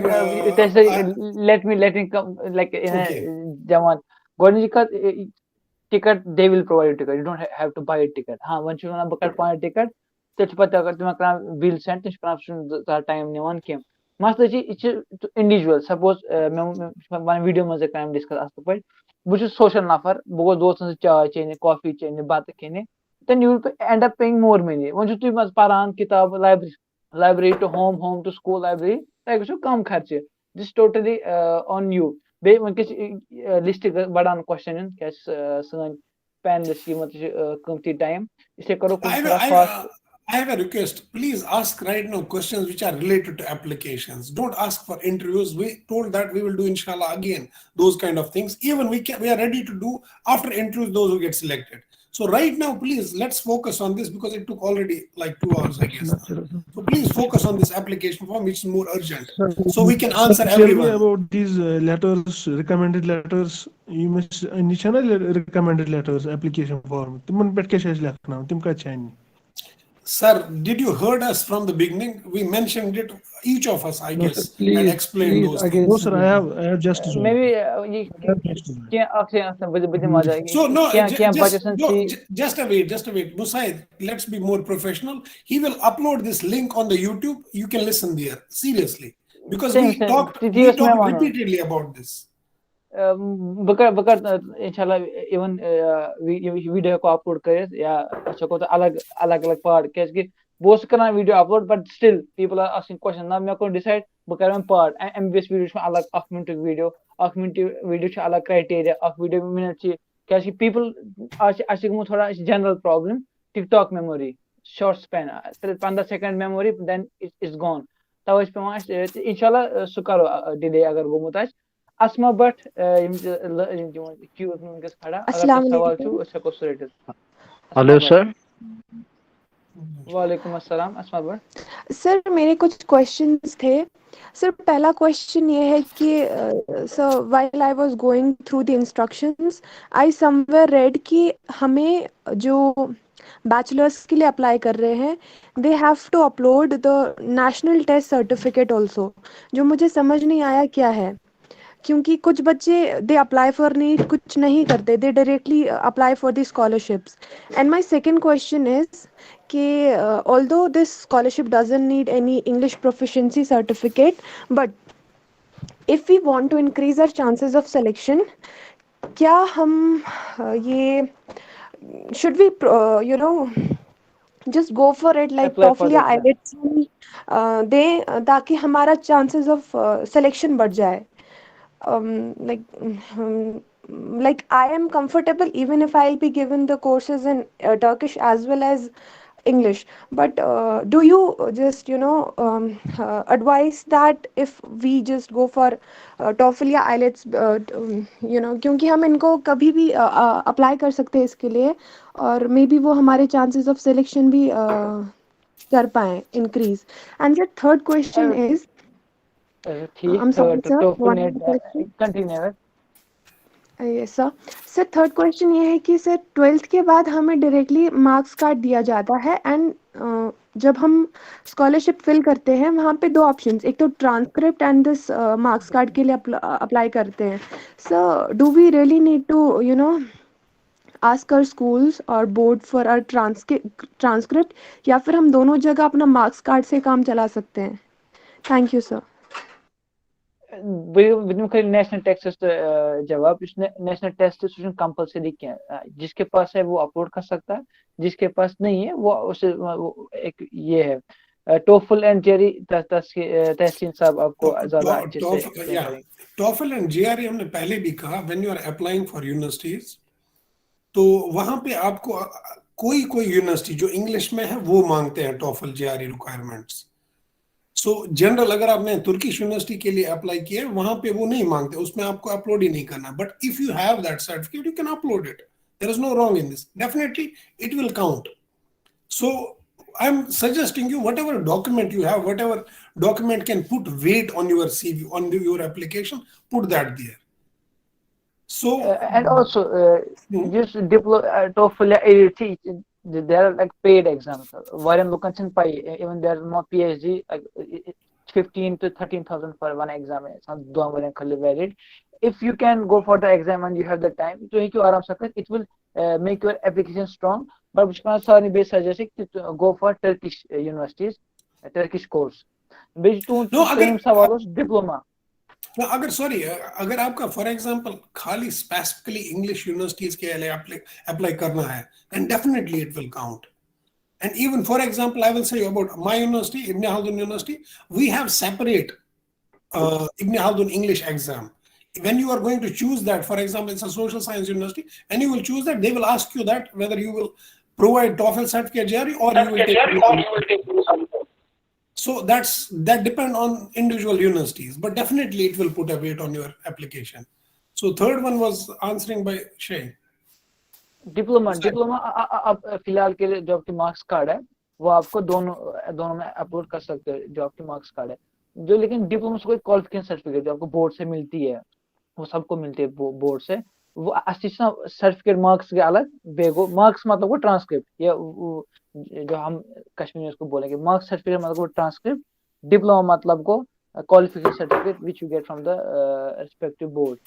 let me let me come, like, جوان, گۄڈٕنِچ کَتھ, ticket, they will provide you ticket, you don't have to buy a ticket. ہاں, وۄنۍ چھُ وَنان بہٕ کَڑٕ پانہٕ ٹِکٹ, تیٚلہِ چھِ پَتہٕ اگر تِمَن کَران بِل سٮ۪نٛڈ, تِم چھِ کَران, سُہ چھُنہٕ تیوٗتاہ ٹایم نِوان کینٛہہ. مسلہٕ چھِ, یہِ چھِ individual. Suppose مےٚ وَنہٕ ویٖڈیو منٛز کَران ڈِسکَس اَصٕل پٲٹھۍ, بہٕ چھُس social نفر, بہٕ گوٚژھ دوستَن سۭتۍ چاے چیٚنہِ, کافی چیٚنہِ, بَتہٕ کھیٚنہِ, then you will end up paying more money. وۄنۍ چھُو تُہۍ منٛز پَران کِتابہٕ, library library to home, home to school library, تۄہہِ گژھیو کَم خرچہِ. This totally on you. بیٚیہِ وٕنکیٚس list بَڑان question ہُنٛد, کیٛازِ سٲنۍ panelist یِمَن تہِ چھِ قۭمتی time, اس لیے کَرو کُنہِ تھوڑا fast. I have a request. Please ask right now questions which are related to applications. Don't ask for interviews. We told that we will do, inshallah, again those kind of things. Even we can, we are ready to do after interviews those who get selected. So right now, please, let's focus on this because it took already, like, two hours, I guess. So please focus on this application form, which is more urgent, so we can answer everyone. About these letters, recommended letters, یِم أسۍ اَنہِ چھِ نہ recommended letters, application form, تِمن پٮ۪ٹھ کیٛاہ چھِ اَسہِ لیکھناوُن, تِم کَتہِ چھِ اَنہِ؟ Sir, did you heard us from the beginning? We mentioned it, each of us, I guess, and explained those things. No, sir, I have, I have just. Maybe یہِ کینٛہہ اَکھ second, بہٕ دِمہٕ, بہٕ دِمہٕ اَتھ So no, کینٛہہ, کینٛہہ بَچَس just, just a wait, just a wait. Musaid, let's be more professional. He will upload this link on the YouTube. You can listen there, seriously. Because we talked, we talked repeatedly about this. بہٕ کَرٕ, بہٕ کَرٕ, اِنشاء اللہ, even video ہٮ۪کو upload کٔرِتھ یا أسۍ ہٮ۪کو تَتھ الگ, الگ الگ part, کیٛازِکہِ بہٕ اوسُس کَران video upload, but still people are asking question. نہ, مےٚ کوٚر decide, بہٕ کَرٕ وۄنۍ part. M B B S video چھُ الگ, اَکھ مِنٹُک video, اَکھ مِنٹُک video چھُ الگ criteria, اَکھ video minute چھِ, کیٛازِکہِ people, آز چھِ اَسہِ گوٚمُت تھوڑا, اَسہِ چھِ general problem, TikTok memory, short span, صرف پنٛداہ second memory, then it's gone. تَوَے چھِ پٮ۪وان اَسہِ, اِنشاء اللہ, سُہ کَرو delay اگر گوٚمُت آسہِ. اسما بٹ, یِم تہِ, یِم تہِ وٕنکیٚس کھڑا, اگر تۄہہِ سوال چھُو, أسۍ ہٮ۪کو سُہ رٔٹِتھ. Hello sir. وعلیکم السلام, اسما بٹ. سر, میرے کچھ کوشچنس تھے. سر, پہلا کوشچن یہ ہے کہ, سر, while I was going through the instructions, I somewhere read کہ ہمیں جو بیچلرس کے لیے اپلائی کر رہے ہیں, they have to upload the national test certificate also, جو مجھے سمجھ نہیں آیا کیا ہے. क्योंकि कुछ बच्चे, they apply for NEET, कुछ नहीं करते, they directly apply for the scholarships. And my second question is कि, uh, although this scholarship doesn't need any English proficiency certificate, but if we want to increase our chances of selection, क्या हम, uh, ये should we, uh, you know, just go for it, like Apply for TOEFL या the exam. IELTS हम, uh, दें, uh, ताकि हमारा chances of, uh, selection बढ़ जाए? Um, like, um, like, I am comfortable even if I'll be given the courses in, uh, Turkish as well as English. But, uh, do you just, you know, um, uh, advise that if we just go for, uh, TOEFL या IELTS, uh, um, you know, क्योंकि हम इनको कभी भी, uh, uh, apply कर सकते हैं इसके लिए, और maybe वो हमारे chances of selection भी, uh, कर पाए increase. And the third question Uh, is, uh, ठीक I'm sorry, third sir, TOEFL one net more question. Continue है. Yes sir. Sir, third question ये है कि सर, ट्वेल्थ के बाद हमें डायरेक्टली मार्क्स कार्ड दिया जाता है, एंड जब हम स्कॉलरशिप फिल करते हैं, वहाँ पे दो ऑप्शंस, एक तो transcript and this marks card के लिए अप्लाई करते हैं. So do we really need to, you know, ask our schools or board for our transcript, या फिर हम दोनों जगह अपना मार्क्स कार्ड से काम चला सकते हैं? Thank you, sir. بہٕ بہٕ دِمہٕ خٲلی نیشنل ٹیسٹس تہٕ جواب. یُس نیشنل ٹیسٹ، سُہ چھُنہٕ کمپلسری کینٛہہ. جس کے پاس ہے وہ اپلوڈ کر سکتا ہے، جس کے پاس نہیں ہے وہ اسے وہ ایک یہ ہے. ٹوفل اینڈ جیری، تحسین صاحب آپ کو زیادہ اچھے سے ٹوفل اینڈ جیاری ہم نے پہلے بھی کہا، when you are applying for universities تو وہاں پہ آپ کو کوئی کوئی یونیورسٹی جو انگلش میں ہے وہ مانگتے ہیں ٹوفل جیاری ریکوائرمنٹس. سو جنرل اگر آپ نے ترکش یونیورسٹی کے لیے اپلائی کیا ہے، وہاں پہ وہ نہیں مانگتے، اس میں آپ کو اپلوڈ ہی نہیں کرنا. But if you have that certificate, you can upload it. There is no wrong in this. Definitely it will count. So I am suggesting you, whatever document you have, whatever document can put weight on your C V, on the, your application, put that there. So and also یُس ڈپلو ٹوفل یا elite چھِ، they are like paid exams. واریاہن لُکن چھَنہٕ پَیی، even they are not PhD, fifteen to thirteen thousand for one exam آسان دۄن ؤرین خٲطرٕ valid. If you can go for the exam and you have the time, تُہۍ ہیٚکِو آرام سان کٔرِتھ. It will make your application strong. But بہٕ چھُس کران سارنٕے بیٚیہِ suggest کہِ go for Turkish universities, Turkish course. بیٚیہِ چھُ تُہُنٛد No, اگر- دوٚیِم سوال اوس ڈپلوما. نہ، اگر سوری، اگر آپ کا فار ایگزامپل خالی اسپیسیفکلی انگلش یونیورسٹیز کے لیے اپلائی کرنا ہے، then definitely it will count. And even for example, I will say about my university, Ibn Khaldun University, we have separate uh, Ibn Khaldun English exam. When you are going to choose that, for example, it's a social science university, and you will choose that, they will ask you that whether you will provide TOEFL certificate, J R E, or you will take. So that's that depend on individual universities, but definitely it will put a weight on your application. So third one was answering by Shay. Diploma diploma فی الحال کے لیے جو آپ کے marks card ہے، وہ آپ کو دونوں دونوں میں اپلوڈ کر سکتے ہیں جو آپ کے مارکس کارڈ ہے. جو لیکن ڈپلوما سے کوئی کوالیفکیشن سرٹیفکیٹ جو آپ کو بورڈ سے ملتی ہے، وہ سب کو ملتی ہے بورڈ سے. وہ اصلی چھُ آسان سرٹیفکیٹ مارکس کے الگ، بیٚیہِ گوٚو مارکس مطلب گوٚو ٹرانسکرپٹ یا وہ جو ہم کشمیری میں اس کو بولیں گے مارکس سرٹیفکیٹ مطلب گوٚو ٹرانسکرپٹ. ڈپلوما مطلب گوٚو qualification certificate which you get from the respective board.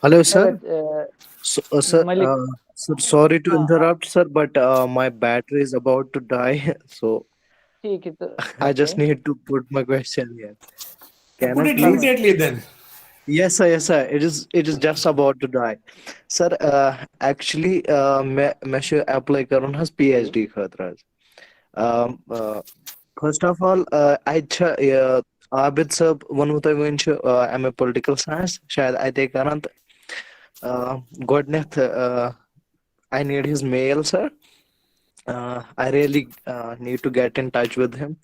Hello, sir. Uh, So, uh, sir, Malik. Uh, sir, sorry to interrupt, sir, but uh, my battery is about to die. So, ٹھیک ہے تو I just need to put my question here. Can Put I it please? Immediately then. Yes, sir, yes, sir. It is, it is just about to die. Sir, uh, actually, uh, مےٚ مےٚ چھُ apply کَرُن حظ P H D خٲطرٕ حظ. Um, uh, first of all, uh, اَتہِ چھا یہِ عابد صٲب ووٚنوُ تۄہہِ وٕنۍ چھُ ایم اے پُلٹِکل ساینس شاید اَتے کران تہٕ uh, گۄڈٕنٮ۪تھ uh, I need his mail, sir. Uh, I really uh, need to get in touch with him.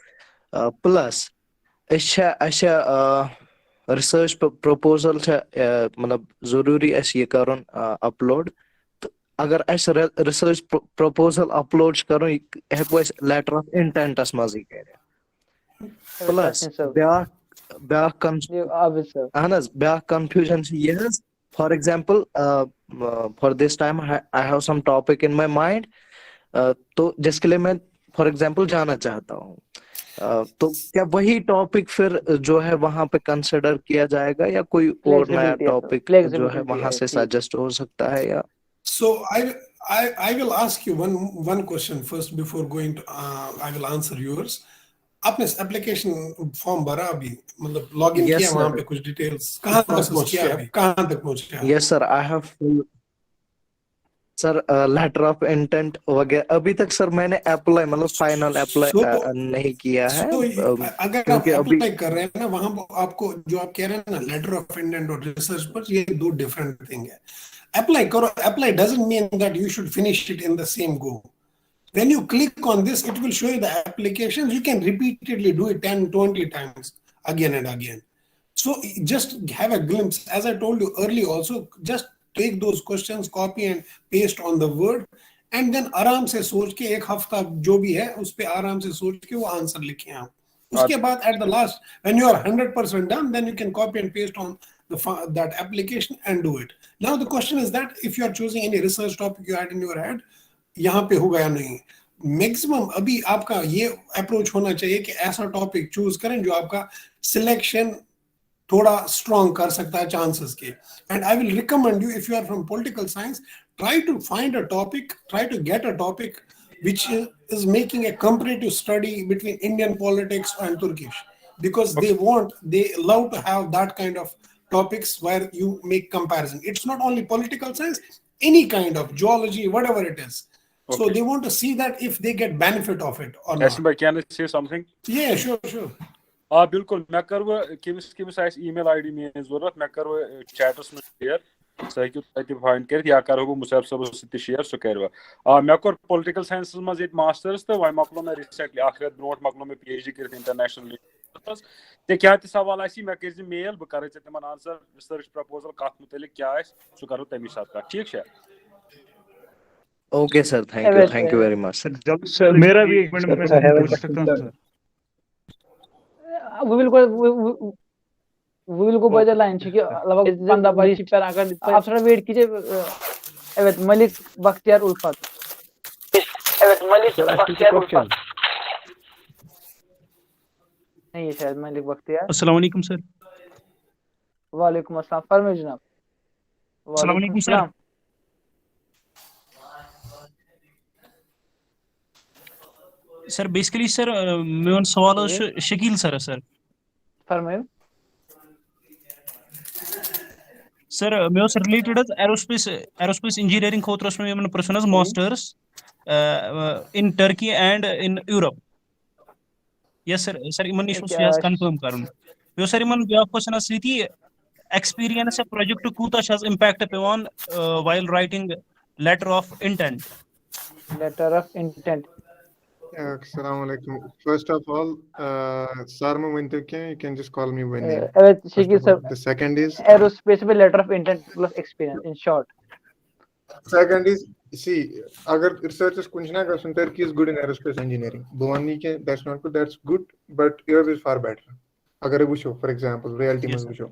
Uh, plus, أسۍ چھا اَسہِ چھا رِسٲرٕچ پرٛوپوزل چھا uh, مطلب ضروٗری اَسہِ یہِ کَرُن اپلوڈ؟ تہٕ اگر اَسہِ رِسٲرٕچ پرٛوپوزل اپلوڈ چھُ کَرُن، یہِ ہٮ۪کو أسۍ لیٹر آف انٹینٹس منٛزٕے کٔرِتھ؟ پلس تحسین صٲب. بیٛاکھ بیٛاکھ کن یہِ عابد صٲب. اہن حظ، بیٛاکھ کنفیوجن چھِ یہِ حظ. For example, uh, uh, for this time, I, I have some topic in my mind. Uh, تو جس کے لیے میں फॉर एग्जांपल जाना चाहता हूँ, अ, तो क्या वही टॉपिक फिर जो है वहां पे कंसिडर किया जाएगा या कोई और नया फ्लेक्सिबिलिटी है सर, टॉपिक जो है फ्लेक्सिबिलिटी वहां है से जी। सजेस्ट हो सकता है या? So I, I, I will ask you one, one question first before going to, uh, I will answer yours. आपने एप्लीकेशन फॉर्म भरा अभी, मतलब लॉग इन यस किया वहां सर। पे, कुछ डिटेल्स कहाँ तक प्रोसेस पहुंचे क्या आप, है? कहाँ तक पहुंचे आप? Yes sir, I have full sir, letter of intent वगैरह अभी तक सर मैंने अप्लाई, मतलब फाइनल अप्लाई So, नहीं किया है, so अम, अगर आप क्योंकि अभी अप्लाई कर रहे हैं ना, वहां पर आपको जो आप कह रहे हैं ना, लेटर ऑफ इंटेंट और रिसर्च पर, ये दो डिफरेंट थिंग है। अप्लाई करो, apply doesn't mean that you should finish it in the same go. When you click on this, it will show you the applications. You can repeatedly do it ten, twenty times again and again. So just have a glimpse. As I told you earlier also, just take those questions, copy and paste on the Word, and then आराम से सोच के एक हफ्ता जो भी है उस पे आराम से सोच के वो आंसर लिखें आप। उसके बाद at the last, when you are hundred percent done, then you can copy and paste on the that application and do it. Now the question is that if you are choosing any research topic you had in your head, यहाँ पे होगा या नहीं। Maximum अभी आपका ये approach होना चाहिए कि ऐसा टॉपिक चूज करें जो आपका सिलेक्शन थोड़ा स्ट्रॉन्ग कर सकता है चांसेस के। And I will recommend you, if you are from political science, try to find a topic, try to get a topic which is making a comparative study between Indian politics and Turkish, because they want, they love to have that kind of topics where you make comparison. It's not only political science, any kind of geology, whatever it is. So they want to see that if they get benefit of it or not. Asim bhai, can I say something? Yeah, sure, sure. آ بِلکُل، مےٚ کٔر وۄنۍ کٔمِس کٔمِس آسہِ email ID میٲنۍ ضروٗرت، مےٚ کٔر وۄنۍ chatس منٛز share، سُہ ہیٚکِو تُہۍ تہِ find کٔرِتھ، یا کَرو بہٕ مُصعب صٲبَس سۭتۍ تہِ share، سُہ کَرِ وۄنۍ۔ آ، مےٚ کوٚر political scienceس منٛز ییٚتہِ masters تہٕ وۄنۍ مۄکلو مےٚ recently، اَکھ رٮ۪تھ برونٛٹھ مۄکلو مےٚ PhD کٔرِتھ international relations۔ ژےٚ کیٛاہ تہِ سوال آسی، مےٚ کٔرۍ زِ mail، بہٕ کَرے ژےٚ تِمَن answer، research proposal کَتھ مُتعلِق کیٛاہ آسہِ، سُہ کَرو تَمی ساتہٕ کَتھ، ٹھیٖک چھا؟ Okay sir, thank you, thank you very much. Sir, मेरा भी एक मिनट, मैं पूछ सकता हूँ sir? We will go, we, we, we will go by the line. چھِ کہِ لگ بگ پنٛداہ بجہِ چھِ پٮ۪ران، اگر آپ تھوڑا wait کیجیے۔ اوید ملک بختیار الفت۔ Sir, اَسہِ چھِ question. نہیں، یہ شاید ملک بختیار۔ السلام علیکم sir. وعلیکم السلام، فرمٲیِو جناب۔ السلام علیکم sir. Sir, basically sir, میون سوال حظ چھُ شکیل sirس sir. فرمٲیِو۔ Sir, مےٚ اوس related حظ aerospace, aerospace engineering خٲطرٕ اوس مےٚ یِمن پرٛژھُن حظ masters in Turkey and in Europe. Yes sir, sir, یِمن نِش اوس یہِ حظ confirm کرُن۔ بیٚیہِ اوس sir یِمن بیٛاکھ question حظ سۭتی، experience یا project کوٗتاہ چھُ حظ impact پٮ۪وان while writing letter of intent? Letter of intent. Assalamu alaikum. First of all, uh, sir مہٕ ؤنۍ تو کینٛہہ, you can just call me Winnie. اوید Shakeel sir، The second is, aerospace پہ letter of intent plus experience in short. Second is, see, اگر researchس کُن چھُنہ گژھُن, Turkey is good in aerospace engineering. بہٕ وَنہٕ نہٕ یہِ کینٛہہ, that's not good, that's good, but yours is far better. اگر وٕچھو, for example, reality منٛز وٕچھو.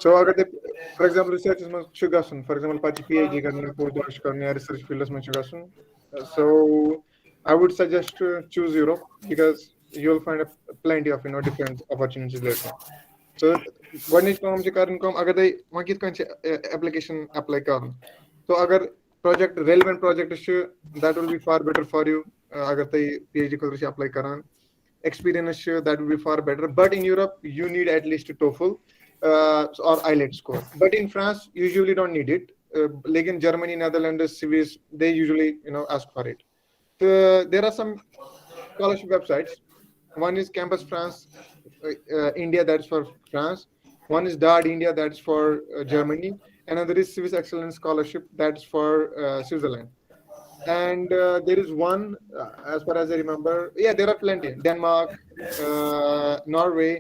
So اگر تۄہہِ, for example, researchس منٛز چھُ گژھُن, for example, پَتہٕ چھِ PhD کرُن یا post doc چھُ کرُن یا research fieldس منٛز چھُ گژھُن, so I would suggest to choose Europe because you will find a plenty of, you know, different opportunities later on. So گۄڈٕنِچ کٲم چھِ کَرٕنۍ کٲم, اگر تۄہہِ وۄنۍ کِتھ کٔنۍ چھِ application apply کَرُن, so اگر project, relevant project چھِ, that will be far better for you. اگر تۄہہِ PhD خٲطرٕ چھِ apply کران, experience چھِ, that will be far better. But in Europe, you need at least TOEFL uh, or IELTS score. But in France, usually don't need it. Uh, لیکن Germany, Netherlands, Swiss, they usually, you know, ask for it. So there are some scholarship websites. One is Campus France, uh, uh, India, that's for France. One is DAAD India, that's for uh, Germany. Another is Swiss Excellence Scholarship, that's for uh, Switzerland. And uh, there is one, uh, as far as I remember, yeah, there are plenty. Denmark, uh, Norway,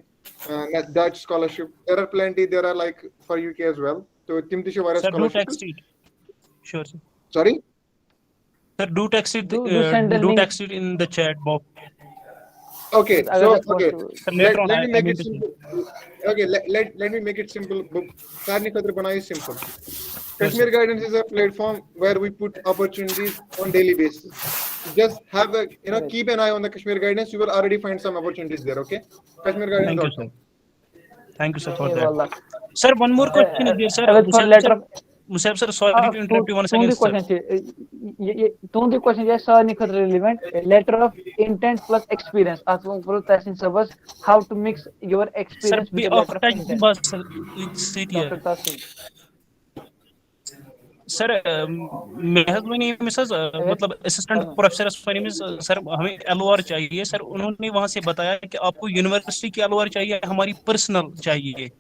uh, Dutch scholarship. There are plenty. There are, like, for UK as well. So تِم تہِ چھِ واریاہ Sir, do scholarship. text it. Sure, sir. Sorry? Sir, do text it. Do, do Uh, send the do link. Text it in the chat box. Okay, اگر so تۄہہِ okay, پوٚژھ Sir, later let, on, let I, me I make mean it to say. simple. Okay, let, let, let me make it simple. بہٕ سارنٕے خٲطرٕ بَناوٕ یہِ simple. Sure, Kashmir sir. Guidance is a platform where we put opportunities on daily basis. Just have a, you know, Right. keep an eye on the Kashmir Guidance. You will already find some opportunities there. Okay, Kashmir Guidance Thank you, dot com. Sir. Thank you, sir, for A that. واللہ. Sir, one more question is there, sir. اگر تھوڑا Musab, letter sir, of Musab, sir, sorry to interrupt you one second, تُہُنٛدُے sir. Question چھُ یہِ- یہِ- تُہُنٛدُے question چھُ اَسہِ سارنٕے خٲطرٕ relevant. Letter of intent plus experience. اَتھ منٛز کوٚرُو تحسین صٲبَس how to mix your Sir, experience with be a letter off of touch intent. Bus, sir, it's C T R. Doctor Tahsin. Sir, um, مےٚ حظ وَنے أمِس حظ, uh, اگر- مطلب assistant فرمٲیِو. Professor وَنے أمِس, uh, sir, ہمیں L O R چاہیے. Sir, उन्होंने वहाँ से बताया कि आपको university की L O R चाहिए, हमारी personal चाहिए.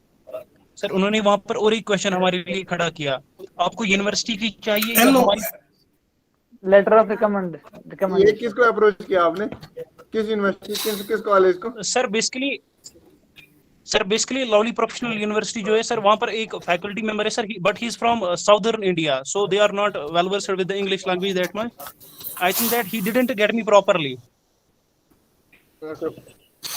Sir, उन्होंने वहाँ पर और एक question हमारे लिए खड़ा किया, आपको university की चाहिए या L O R. हमारी Letter of recommend ये recommendation. किसको अप्रोच किया आपने? किस यूनिवर्सिटी, किस किस कॉलेज को? Sir, basically, sir, basically, Lovely Professional University जो है, sir, वहाँ पर एक faculty member है, sir, but he is from, uh, Southern India, so they are not well versed with the English language that much. I think that he didn't get me properly.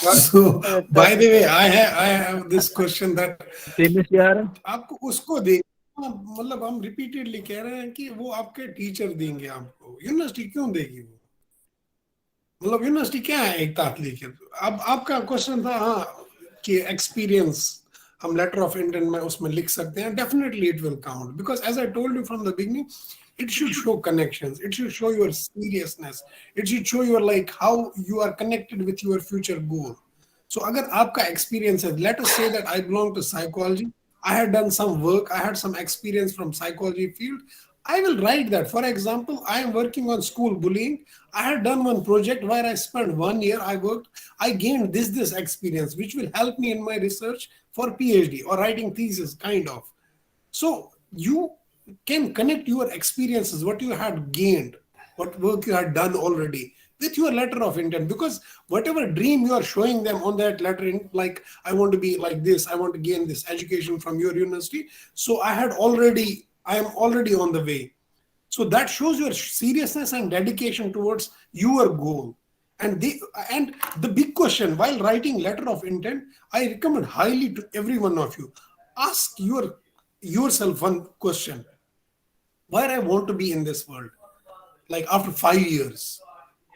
So, by the way, I have I have this question that تٔمِس یارٕ आपको उसको दे, मतलब हम repeatedly कह रहे हैं कि वो आपके टीचर देंगे आपको, यूनिवर्सिटी क्यों देगी वो? मतलब यूनिवर्सिटी क्या है एक तात्लिक है? अब आपका क्वेश्चन था, हाँ, कि एक्सपीरियंस हम लेटर ऑफ इंटेंट में उसमें लिख सकते हैं. Definitely it will count, because as I told you from the beginning, it should show connections, it should show your seriousness, it should show your, like, how you are connected with your future goal. So अगर आपका experience है, let us say that I belong to psychology, I had done some work, I had some experience from psychology field, I will write that. For example, I am working on school bullying. I had done one project where I spent one year, I worked, I gained this, this experience, which will help me in my research for P H D or writing thesis, kind of. So you can connect your experiences, what you had gained, what work you had done already, with your letter of intent, because whatever dream you are showing them on that letter, in, like, I want to be like this, I want to gain this education from your university, so I had already, I am already on the way. So that shows your seriousness and dedication towards your goal. And the and the big question while writing letter of intent, I recommend highly to every one of you, ask your yourself one question: where I want to be in this world, like, after five years.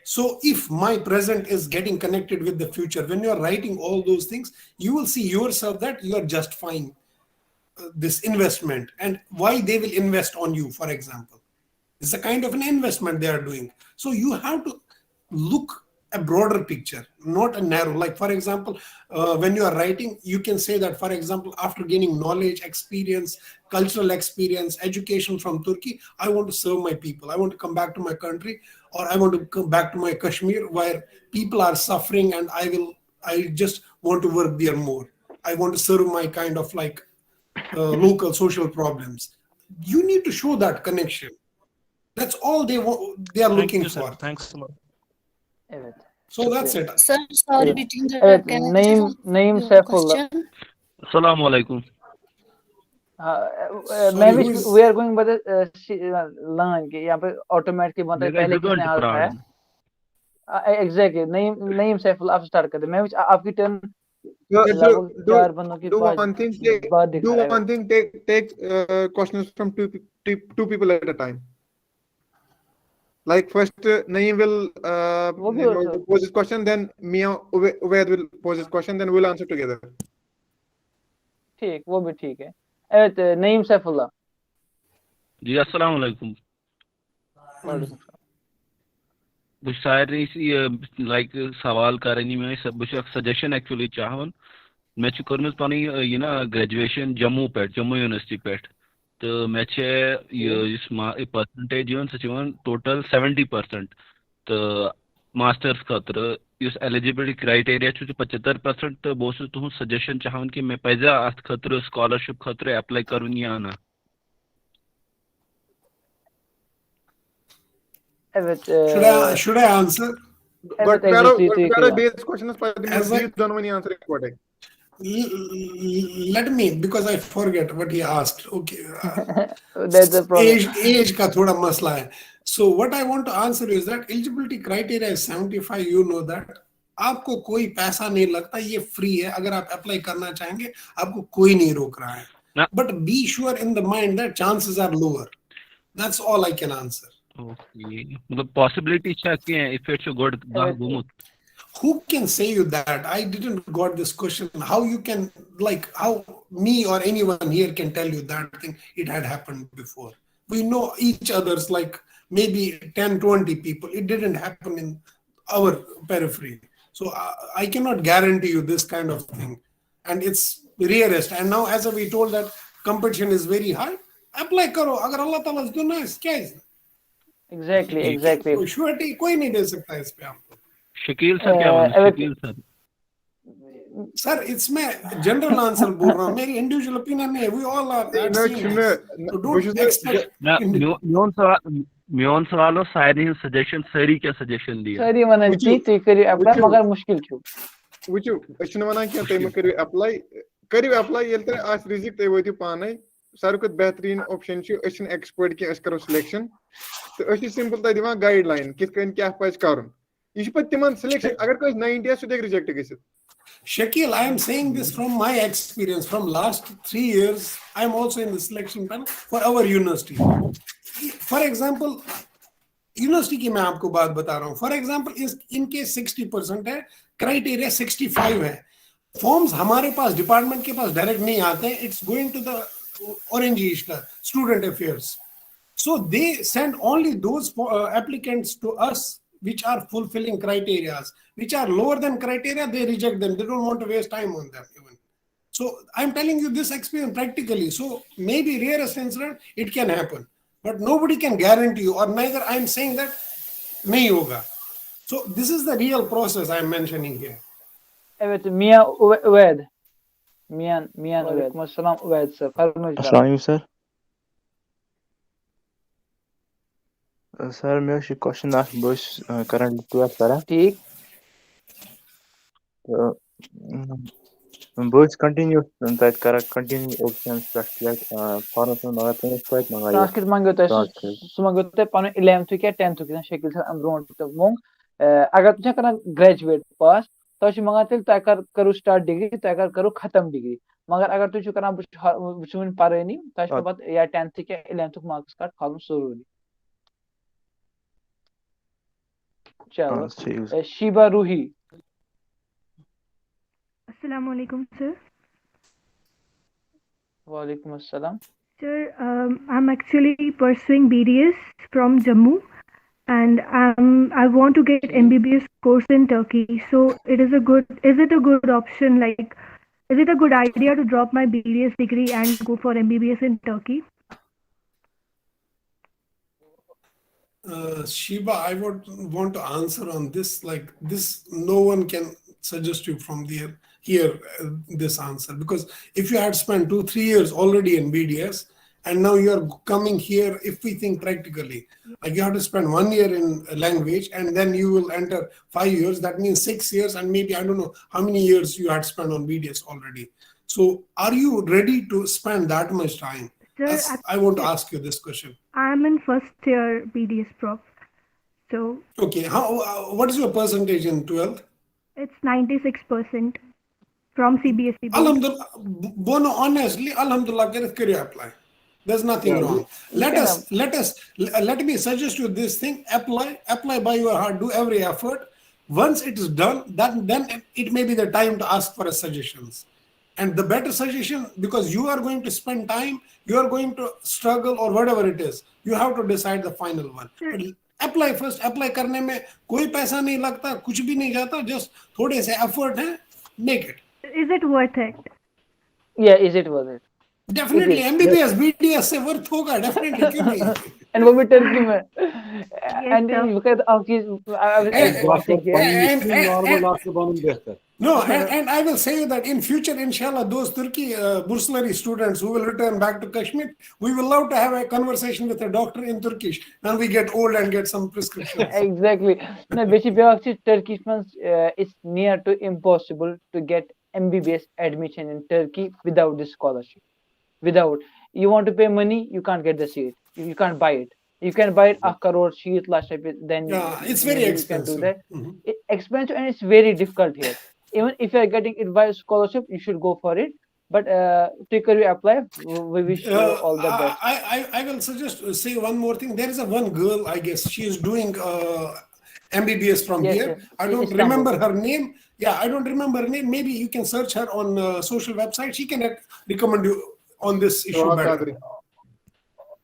So if my present is getting connected with the future, when you are writing all those things, you will see yourself that you are justifying uh, this investment and why they will invest on you, for example. It's a kind of an investment they are doing. So you have to look a broader picture, not a narrow. Like, for example, uh, when you are writing, you can say that, for example, after gaining knowledge, experience, cultural experience, education from Turkey, I want to serve my people. I want to come back to my country, or I want to come back to my Kashmir, where people are suffering, and I will, I just want to work there more. I want to serve my kind of, like, uh, local social problems. You need to show that connection. That's all they wa- they are Thank looking you, sir. For. Thanks a lot. Evet. So that's it. Sir, sorry to interrupt. Evet, Can I Naeem, just ask Naeem you a Saifullah. Question? السلام علیکم. Uh, uh, Sorry, Ma'am, who is- we are going by the uh, sh- uh, line کہ یہاں پہ automatically بنتا ہے مےٚ گٔے پہلے زٕ گٲنٛٹہٕ کتنے آز ہے. پرٛارُن. ایگزیکٹلی. نعیم نعیم سیف اللہ آپ اسٹارٹ کر دیں. میں آپ کی ٹرن Sir, لگ do, بھگ do, چار بندوں کی do پانچ one thing, take, بعد دکھا do رہا ہے. One thing, take take uh, questions from two pe- two two people at a time. Like first, uh, Naeem will uh, वो भी you हो know, सकता है. Pose his question, then Mia Uwe- Ubaid will pose his question, then we'll answer together. ٹھیک، وہ بھی ٹھیک ہے. Evet, uh, Naeem Saifullah. جی السلام علیکم. وعلیکم السلام. بہٕ چھُس سارنٕے یہِ لایک سوال کران یِم ٲسۍ، بہٕ چھُس اکھ سجیشن ایکچُؤلی چاہان. مےٚ چھِ کٔرمٕژ پنٕنۍ یہِ نا گریجویشن جموں پٮ۪ٹھ، جموں یونیورسٹی پٮ۪ٹھ. تہٕ مےٚ چھِ یہِ یُس ما پٔرسنٹیج یِوان سۄ چھِ یِوان ٹوٹل سیونٹی پٔرسنٹ. تہٕ ماسٹرس خٲطرٕ یُس ایلیجیبلٹی کرائٹیریا چھُ سُہ پچہتر پٔرسنٹ. تہٕ بہٕ اوسُس تُہنٛد سجیشن چاہان کہِ مےٚ پزیا اتھ خٲطرٕ سکالرشپ خٲطرٕ ایپلاے کرُن یا نہ. Evet, Should uh, I should I answer? evet, But Pero, exactly, تُہۍ Pero کٔرِو. Base questions پتہٕ As دِمو I- بیٚیہِ دۄنوٕنی answer یِکوَٹَے. L- l- Let me, because I forget what he asked. Okay. Uh, That's the problem. Age, age کا تھوڑا مسئلہ ہے. So what I want to answer is that eligibility criteria is seventy-five, you know that. आपको कोई पैसा नहीं लगता, ये free है। अगर आप अप्लाई करना चाहेंगे, आपको कोई नहीं रोक रहा है। ना। But be sure in the mind that chances are lower. That's all I can answer. Okay, مطلب پاسبلٹی چھا کینٛہہ اِفیکٹ چھُ گۄڈٕ دَہ اوکے۔ گوٚمُت؟ Who can say you that? I didn't got this question. How you can, like, how me or anyone here can tell you that thing? It had happened before. We know each other's, like, maybe ten, twenty people. It didn't happen in our periphery. So I, I cannot guarantee you this kind of thing. And it's rarest. And now, as we told that competition is very high, apply کرو. اگر اللہ تعالیٰ ہَس دیُن آسہِ، کیٛازِ نہٕ؟ Exactly exactly کوئی شورٹی کوئی نہیں دے سکتا اس پہ آپ کو۔ شکیل سر کیا اے، وَنان؟ اے، شکیل سر۔ سر، اس میں جنرل آنسر بول رہا ہوں، میری انڈیویجول اوپینین نہیں ہے۔ We all are at نہ، same چھُنہٕ، age. نہ، So بہٕ don't چھُس نہٕ expect جا- نہ، indi- میون میون سوال میون سوال اوس سارنٕے ہٕنٛز سجیشن، سٲری کیٛاہ سجیشن دِیِو؟ سٲری وَنان وٕچھِو، تی، تُہۍ کٔرِو ایپلاے، وٕچھِو۔ مگر مُشکِل چھُ۔ وٕچھِو، أسۍ چھِنہٕ وَنان کینٛہہ تُہۍ مہٕ کٔرِو ایپلاے، کٔرِو ایپلاے، ییٚلہِ تۄہہِ آسہِ رِزِق، تُہۍ وٲتِو پانے۔ ساروی کھۄتہٕ بہتریٖن آپشن چھُ، أسۍ چھِنہٕ ایکسپٲرٹ کینٛہہ، أسۍ کرو سِلیکشن، تہٕ أسۍ چھِ سمپل تۄہہِ دِوان گایڈ لاین کِتھ کٔنۍ کیٛاہ پَزِ کرُن۔ یہِ چھُ پَتہٕ تِمن سِلیکشن، اگر کٲنٛسہِ ناینٹی آسہِ، سُہ تہِ ہیٚکہِ رِجیکٹ گٔژھِتھ۔ Shakil, I am saying this from my experience from last three years. I am also in the selection panel for our university. For example, university کی میں آپ کو بات بتا رہا ہوں۔ فار ایگزامپل، ان کے سکسٹی پرسینٹ ہے، کرائٹیریا سکسٹی فائیو ہے۔ فارمز ہمارے پاس، ڈپارٹمنٹ کے پاس ڈائریکٹ نہیں آتے، it's going to the Orange East student affairs. So they send only those uh, applicants to us which are fulfilling criterias. Which are lower than criteria, they reject them. They don't want to waste time on them even. So I'm telling you this experience practically. So maybe rarest incident, it can happen. But nobody can guarantee you, or neither I'm saying that نہیں ہوگا. So this is the real process I am mentioning here. اوید، میاں اوے- اوید۔ میاں، میاں اوید۔ وعلیکم السلام اوید سر، فرمٲیِو جناب۔ السلام علیکم سر۔ سر، مےٚ اوس یہِ کوسچن اکھ، بہٕ اوسُس کرنٹلی ٹُویلتھ کران۔ ٹھیٖک۔ تہٕ، اۭں، بہٕ اوسُس کنٹِنیو تَتہِ کران، کنٹِنیو اوپشنس پٮ۪ٹھ کیٛاہ، آ، فارمس منٛز، مگر تٔمۍ اوس توتہِ منٛگان یہِ ٹرانسکرپٹ منٛگیو تۄہہِ، ٹرانسکرپٹ۔ سُہ منٛگیو تۄہہِ پنُن الیونتھُک یا ٹینتھُک، یُس زَن شکیل سر اَمہِ برونٛٹھ تہِ ووٚن۔ آ، اگر تُہۍ چھِو کران گریجویٹ پاس، تۄہہِ چھُ منٛگان تیٚلہِ تۄہہِ کر کٔرٕو سٹارٹ ڈگری، تۄہہِ کر کٔرٕو ختم ڈگری۔ مگر اگر تُہۍ چھِو کران، بہٕ چھُس ہا-، بہٕ چھُس وُنہِ پرٲنی، تۄہہِ چھُ آ۔ پتہٕ یا ٹینتھُک یا الیونتھُک مارکس کارڈ کھالُن ضروٗری۔ چلو۔ اہن حظ، ٹھیٖک حظ۔ اے، شیبا روحی۔ السلام علیکم سر۔ وعلیکم السلام۔ Sir, um, I'm actually pursuing B D S from Jammu, and um, I want to get M B B S course in Turkey. So it is a good, is it a good option? Like, is it a good idea to drop my B D S degree and go for M B B S in Turkey? Uh, Shiba, I would want to answer on this. Like this, no one can suggest you from there here uh, this answer, because if you had spent two three years already in B D S and now you are coming here, if we think practically, like you have to spend one year in a language and then you will enter five years. That means six years and maybe I don't know how many years you had spent on B D S already. So, are you ready to spend that much time? Sir, That's, ac- I want to ask you this question. I'm in first year B D S prof. So Okay, how? Uh, what is your percentage in twelfth? It's ninety-six percent from C B S E board. Alhamdulillah, بہٕ وَنہٕ honestly, الحمدللہ کٔرِتھ کٔرِو apply. There's nothing Yeah, wrong. you- you Let can us, let us, let me suggest you this thing. Apply, apply by your heart. Do every effort. Once it is done, then then it may be the time to ask for a suggestions. And the better suggestion, because you are going to spend time, you are going to struggle or whatever it is. You have to decide the final one. But apply first. Apply करने में कोई पैसा नहीं लगता, कुछ भी नहीं जाता. Just थोड़े से effort है, make it. Is it worth it? Yeah, is it worth it? Definitely, It is. M B B S B D S से worth होगा, definitely, क्यों नहीं? And वो भी टर्की में। Yes, And sir. you get, I was, I was And- watching here. And, and, normal آسہِ بَنُن بہتر۔ No, and, and I will say that in future, inshallah, those Turkey uh, Burslari students who will return back to Kashmir, we will love to have a conversation with a doctor in Turkish when we get old and get some prescriptions. Exactly. نہ، بیٚیہِ چھِ بیٛاکھ چیٖز، Turkey منٛز، uh, it's near to impossible to get M B B S admission in Turkey without this scholarship. Without, you want to pay money, you can't get the seat. You, you can't buy it. You can buy it اکھ کروڑ شیٖتھ لَچھ رۄپیہِ, then Yeah, it's maybe very you can do expensive. that. Mhm. It, expensive and it's very difficult here. Even if you are getting it by scholarship, you should go for it. But uh, تُہۍ کٔرِو apply. We wish you Uh, all the I, best. I, I I will suggest uh, say one more thing. There is a one girl, I guess she is doing uh, M B B S from Yes, here. yes. I In don't Istanbul. remember her name. Yeah, I don't remember her name. Maybe you can search her on uh, social website. She can uh, recommend you on this issue Soha better. Kadri.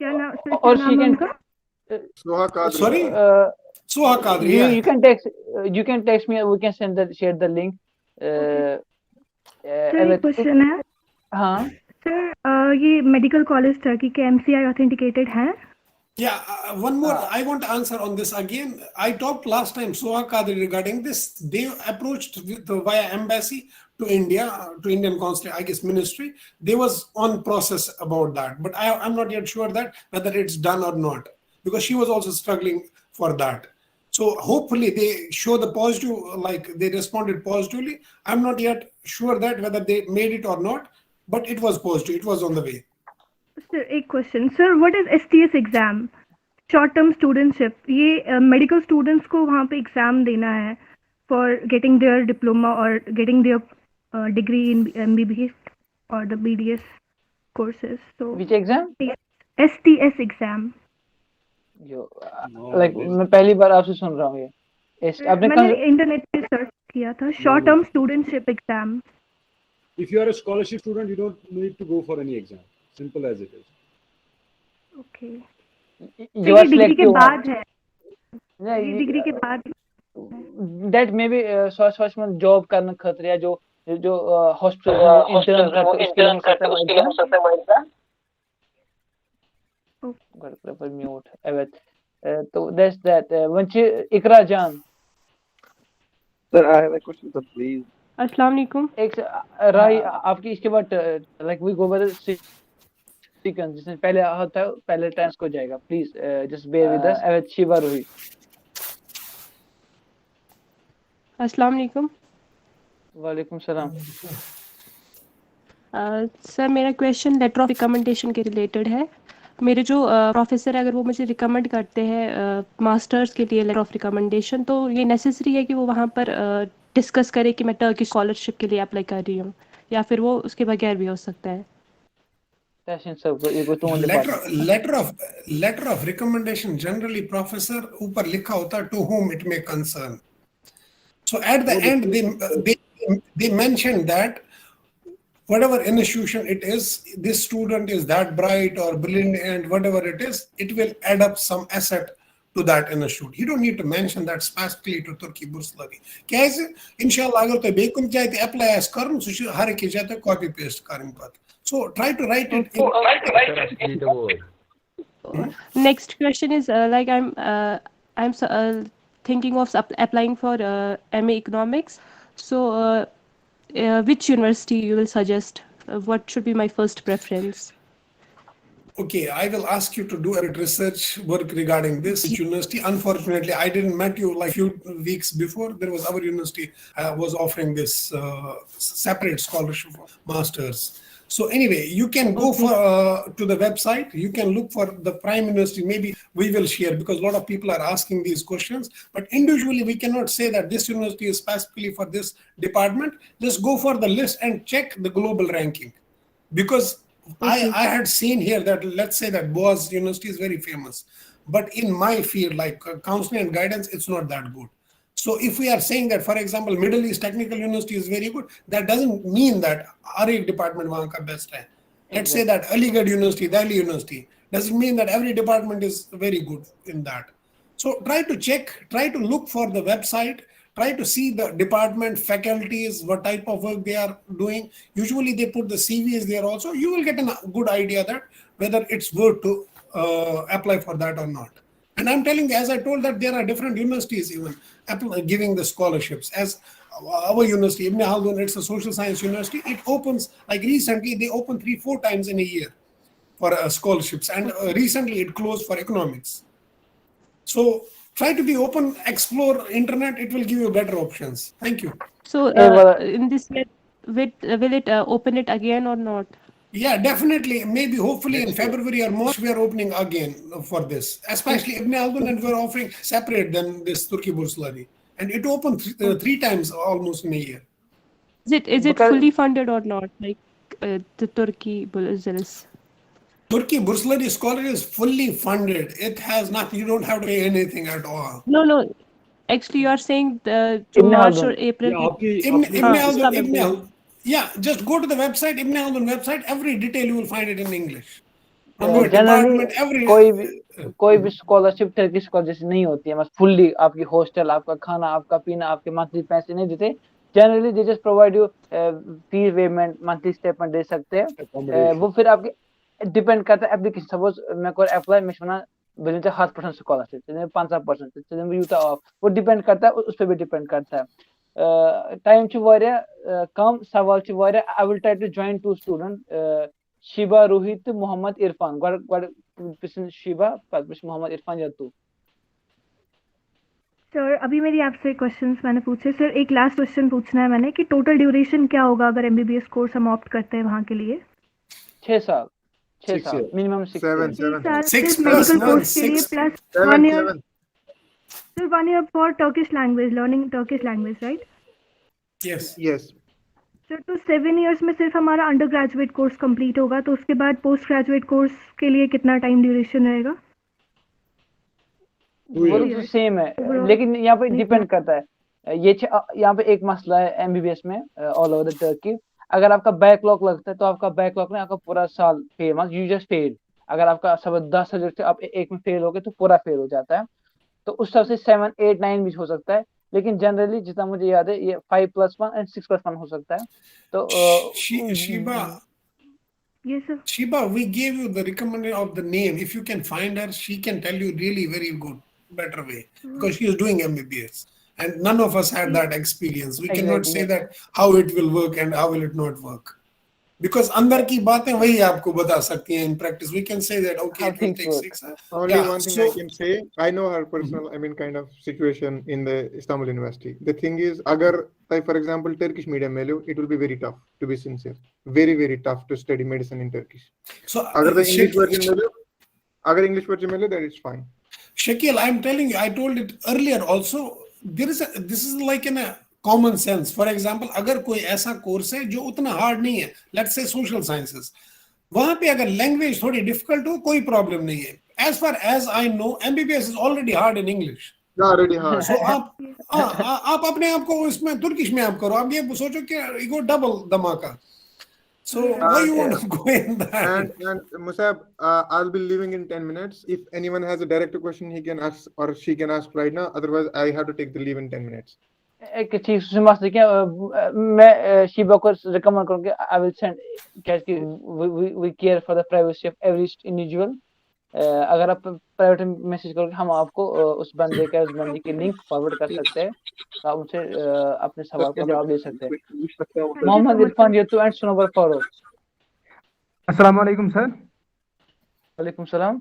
क्या नाम sir, क्या Or she नाम है can उनका? Soha Kadri. Sorry, Uh, Soha Kadri. you Yeah. you can text uh, you can text me. We can send the share the link. Uh, uh, sir, एक Aved, question है हाँ. Sir. अ, ये medical college Turkey के MCI authenticated है? Yeah, uh, one more. I want to answer on this again. I talked last time, Soha Kadri, regarding this. They approached with, via embassy to India, uh, to Indian consulate, I guess, ministry. They was on process about that, but I, I'm not yet sure that whether it's done or not, because she was also struggling for that. So hopefully they show the positive, like they responded positively. I'm not yet sure that whether they made it or not, but it was positive. It was on the way. Sir, एक question sir, what is STS exam? Short term studentship, ये medical students को वहाँ पे exam देना है for getting their diploma or getting their degree in MBBS or the BDS courses. So Which exam? STS exam. जो like मैं पहली बार आपसे सुन रहा हूँ ये. इस आपने मैंने कल इंटरनेट पे सर्च किया था, short term studentship exam. If you are a scholarship student, you don't need to go for any exam. Simple as it is. Okay, you ये are डिग्री के selective. बाद है, नहीं, ये डिग्री के बाद। That maybe uh, स्वास्थ्य स्वास्थ्य में जॉब करने खतरे या जो जो हॉस्पिटल में इंटर्न करते उसके लिए हो सकता है. ओके। گۄڈٕ کَرٕ بہٕ mute. Evet. Uh, so that's that. Uh, وۄنۍ چھِ اقرا جان. Sir, I have a question, sir, please. السلام علیکم. ایک سے- uh, راہی, آپ کی اس کے بعد uh, like we go by the sequence. جس میں پہلے آتا ہے پہلے ٹرانس کو جائے گا. Please uh, just bear with us. Evet, شیوا روہی. السلام علیکم. وعلیکم السلام. سر، میرا کویشچن لیٹر آف ریکمنڈیشن کے ریلیٹڈ ہے. میرے جو پروفیسر ہے، اگر وہ مجھے ریکمنڈ کرتے ہیں ماسٹرس کے لیے لیٹر آف ریکمنڈیشن، تو یہ نیسسری ہے کہ وہ وہاں پر ڈسکس کرے کہ میں ٹرکش اسکالرشپ کے لیے اپلائی کر رہی ہوں، یا پھر وہ اس کے بغیر بھی ہو سکتا ہے؟ تحسین صاحب, یہ گوٚو تُہُنٛد Letter, department. Letter of letter of recommendation generally, professor, ऊपर लिखा होता है to whom it may concern. So at the end, they they they mentioned that whatever institution it is, this student is that bright or brilliant, and whatever it is, it will add up some asset to that institute. You don't need to mention that specifically to Turki Burslari. کیازِ؟ انشاءاللہ اگر تۄہہِ بیٚیہِ کُنہِ جایہِ تہِ apply آسہِ کَرُن، سُہ چھُ ہر أکِس جایہِ تۄہہِ copy paste کَرٕنۍ پَتہٕ. So try to write it in. Next question is, uh, like, I'm uh, I'm s- uh, thinking of sup- applying for uh, MA Economics. So, uh, uh, which university you will suggest? Uh, what should be my first preference? Okay, I will ask you to do a research work regarding this university. Unfortunately, I didn't met you like few weeks before. There was our university uh, was offering this uh, separate scholarship for masters. So anyway, you can go for uh, to the website. You can look for the prime university. Maybe we will share because a lot of people are asking these questions. But individually, we cannot say that this university is specifically for this department. Just go for the list and check the global ranking. Because I, I had seen here that, let's say that Boaz University is very famous, but in my field, like uh, counseling and guidance, it's not that good. So if we are saying that, for example, Middle East Technical University is very good, that doesn't mean that हर एक department वहाँ का best है. Let's say that Aligarh University, Delhi University, doesn't mean that every department is very good in that. So try to check, try to look for the website, try to see the department, faculties, what type of work they are doing. Usually they put the C Vs there also. You will get a good idea that whether it's worth to uh, apply for that or not. And I'm telling you, as I told, that there are different universities even apply, giving the scholarships. As our university, Ibn Khaldun, it's a social science university. It opens, like, recently they open three, four times in a year for uh, scholarships, and uh, recently it closed for economics. So try to be open, explore internet. It will give you better options. Thank you. So, uh, in this year, will, will it uh, open it again or not? Yeah, definitely. Maybe, hopefully, in February or March, we are opening again for this. Especially Ibn Khaldun, and we're offering separate than this Turki Burslari. And it opened th- uh, three times almost in a year. Is it is it Because- fully funded or not? Like uh, the Turkey Bursları. Turkey Bursları Scholar is fully funded. It has not, you don't have to pay anything at all. No, no. Actually, you are saying the Ibn March Khaldun. or April. Yeah, आपकी Ibn, आपकी- Ibn हाँ, Khaldun, उसका मैं Ibn बोल- Khaldun. Yeah, just go to the website, Ibn Khaldun website. Every detail you will find it in English. From Uh, what generally, department, every कोई भी कोई भी स्कॉलरशिप टर्किश स्कॉलर जैसे नहीं होती है, बस फुल्ली आपकी हॉस्टल, आपका खाना, आपका पीना, आपके मंथली पैसे नहीं देते। Generally they just provide you fee payment, monthly statement दे सकते हैं। Uh, वो फिर आपके डिपेंड करता है एप्लीकेशन। सपोज मैं कोई अप्लाई मैं वनान بہٕ دِمہٕ ژےٚ ہَتھ پٔرسَنٛٹ سکالرشپ، ژےٚ دِمہٕ پنٛژاہ پٔرسَنٛٹ، ژےٚ دِمہٕ بہٕ یوٗتاہ آف، وہ ڈِپینڈ کرتا ہے، اس پہ بھی ڈِپینڈ کرتا ہے۔ ٹائم چھُ واریاہ کم، سوال چھُ واریاہ۔ I will try to join two student, Shiba روحی تہٕ محمد عرفان۔ گۄڈٕ گۄڈٕ پرٛژھِن شیبہ، پتہٕ پرٛژھِ محمد عرفان یا تُہۍ۔ سر، ابھی میری آپ سے کوشچنس میں نے پوچھے سر، ایک لاسٹ کوشچن پوچھنا ہے میں نے کہ ٹوٹل ڈیوریشن کیا ہوگا اگر M B B S course ہم آپٹ کرتے ہیں وہاں کے لیے؟ چھ سال۔ چھ Six سال، years. Minimum six Seven, years. چھ seven. سال Six صرف plus میڈیکل one, کورس کے لیے six. Plus Seven, one year. seven. Sir, one year for Turkish language, learning Turkish language, right? Yes. Yes. Sir, تو سیون ایئرس میں صرف ہمارا انڈر گریجویٹ کورس کمپلیٹ ہوگا، تو اس کے بعد پوسٹ گریجویٹ کورس کے لیے کتنا ٹائم ڈیوریشن رہے گا؟ Two وہ years. تو سیم ہے، Overall. لیکن یہاں پہ نہیں، ڈیپینڈ کرتا ہے۔ یہ چھ، یہاں پہ ایک مسئلہ ہے ایم بی بی ایس میں، آل اوور دا ٹرکی۔ اگر آپ کا بیک لاگ لگتا ہے تو آپ کا بیک لاگ نہیں، آپ کا پورا سال فیل، مطلب یو جسٹ فیل۔ اگر آپ کا سب دس سبجیکٹ تھے، آپ ایک میں فیل ہو گئے تو پورا فیل ہو جاتا ہے۔ تو اس حساب سے سیون، ایٹ، نائن بھی ہو سکتا ہے، لیکن جنرلی جتنا مجھے یاد ہے یہ five plus one and six plus one ہو سکتا ہے۔ تو She, Shiba, یس سر۔ Shiba, we gave you the recommended of the name. If you can find her, she can tell you really very good, better way, because she is doing M B B S. And none of us had that experience. We cannot say that how it will work and how will it not work. Because اندر کی باتیں وہی آپ کو بتا سکتی ہیں in practice. We can say that, okay, it will take six. Only one thing I can say, I know her personal, I mean, kind of situation in the Istanbul University. The thing is, اگر تۄہہِ, for example, Turkish medium میلیو, it will be very tough, to be sincere. Very, very tough to study medicine in Turkish. So, اگر تۄہہِ English Shakil, virgin میلیو، اگر English virgin میلیو, that is fine. Shakil, I'm telling you, I told it earlier also. There is a, this is like in a common sense. For example, اگر کوئی ایسا course ہے جو اتنا ہارڈ نہیں ہے, let's say social sciences, وہاں پہ اگر لینگویج تھوڑی ڈیفیکلٹ ہو, کوئی پرابلم نہیں ہے. As far as I know, M B B S is already hard in English. Yeah, already hard. So آپ, ہاں, آ- آپ اپنے آپ کو اس میں ترکش میں آپ کرو, آپ یہ سوچو کہ you go double دھماکہ. So why you want to go in that? And and Musab, uh, I'll be leaving in ten minutes. If anyone has a direct question, he can ask or she can ask right now. Otherwise, I have to take the leave in ten minutes. ایک ٹھیک سُہ چھُنہٕ مسلہٕ کینٛہہ۔ میں شیبہ کو recommend کروں کہ I will send, کیازِ کہ we care for the privacy of every individual. اگر آپ پرائیویٹ میسج کرو گے, ہم آپ کو اس بندے کا, اس بندے کی لنک فارورڈ کر سکتے ہیں, تو آپ ان سے اپنے سوال کا جواب دے سکتے ہیں. محمد عرفان یتو اینڈ سنوبر فاروق. السلام علیکم سر. وعلیکم السلام.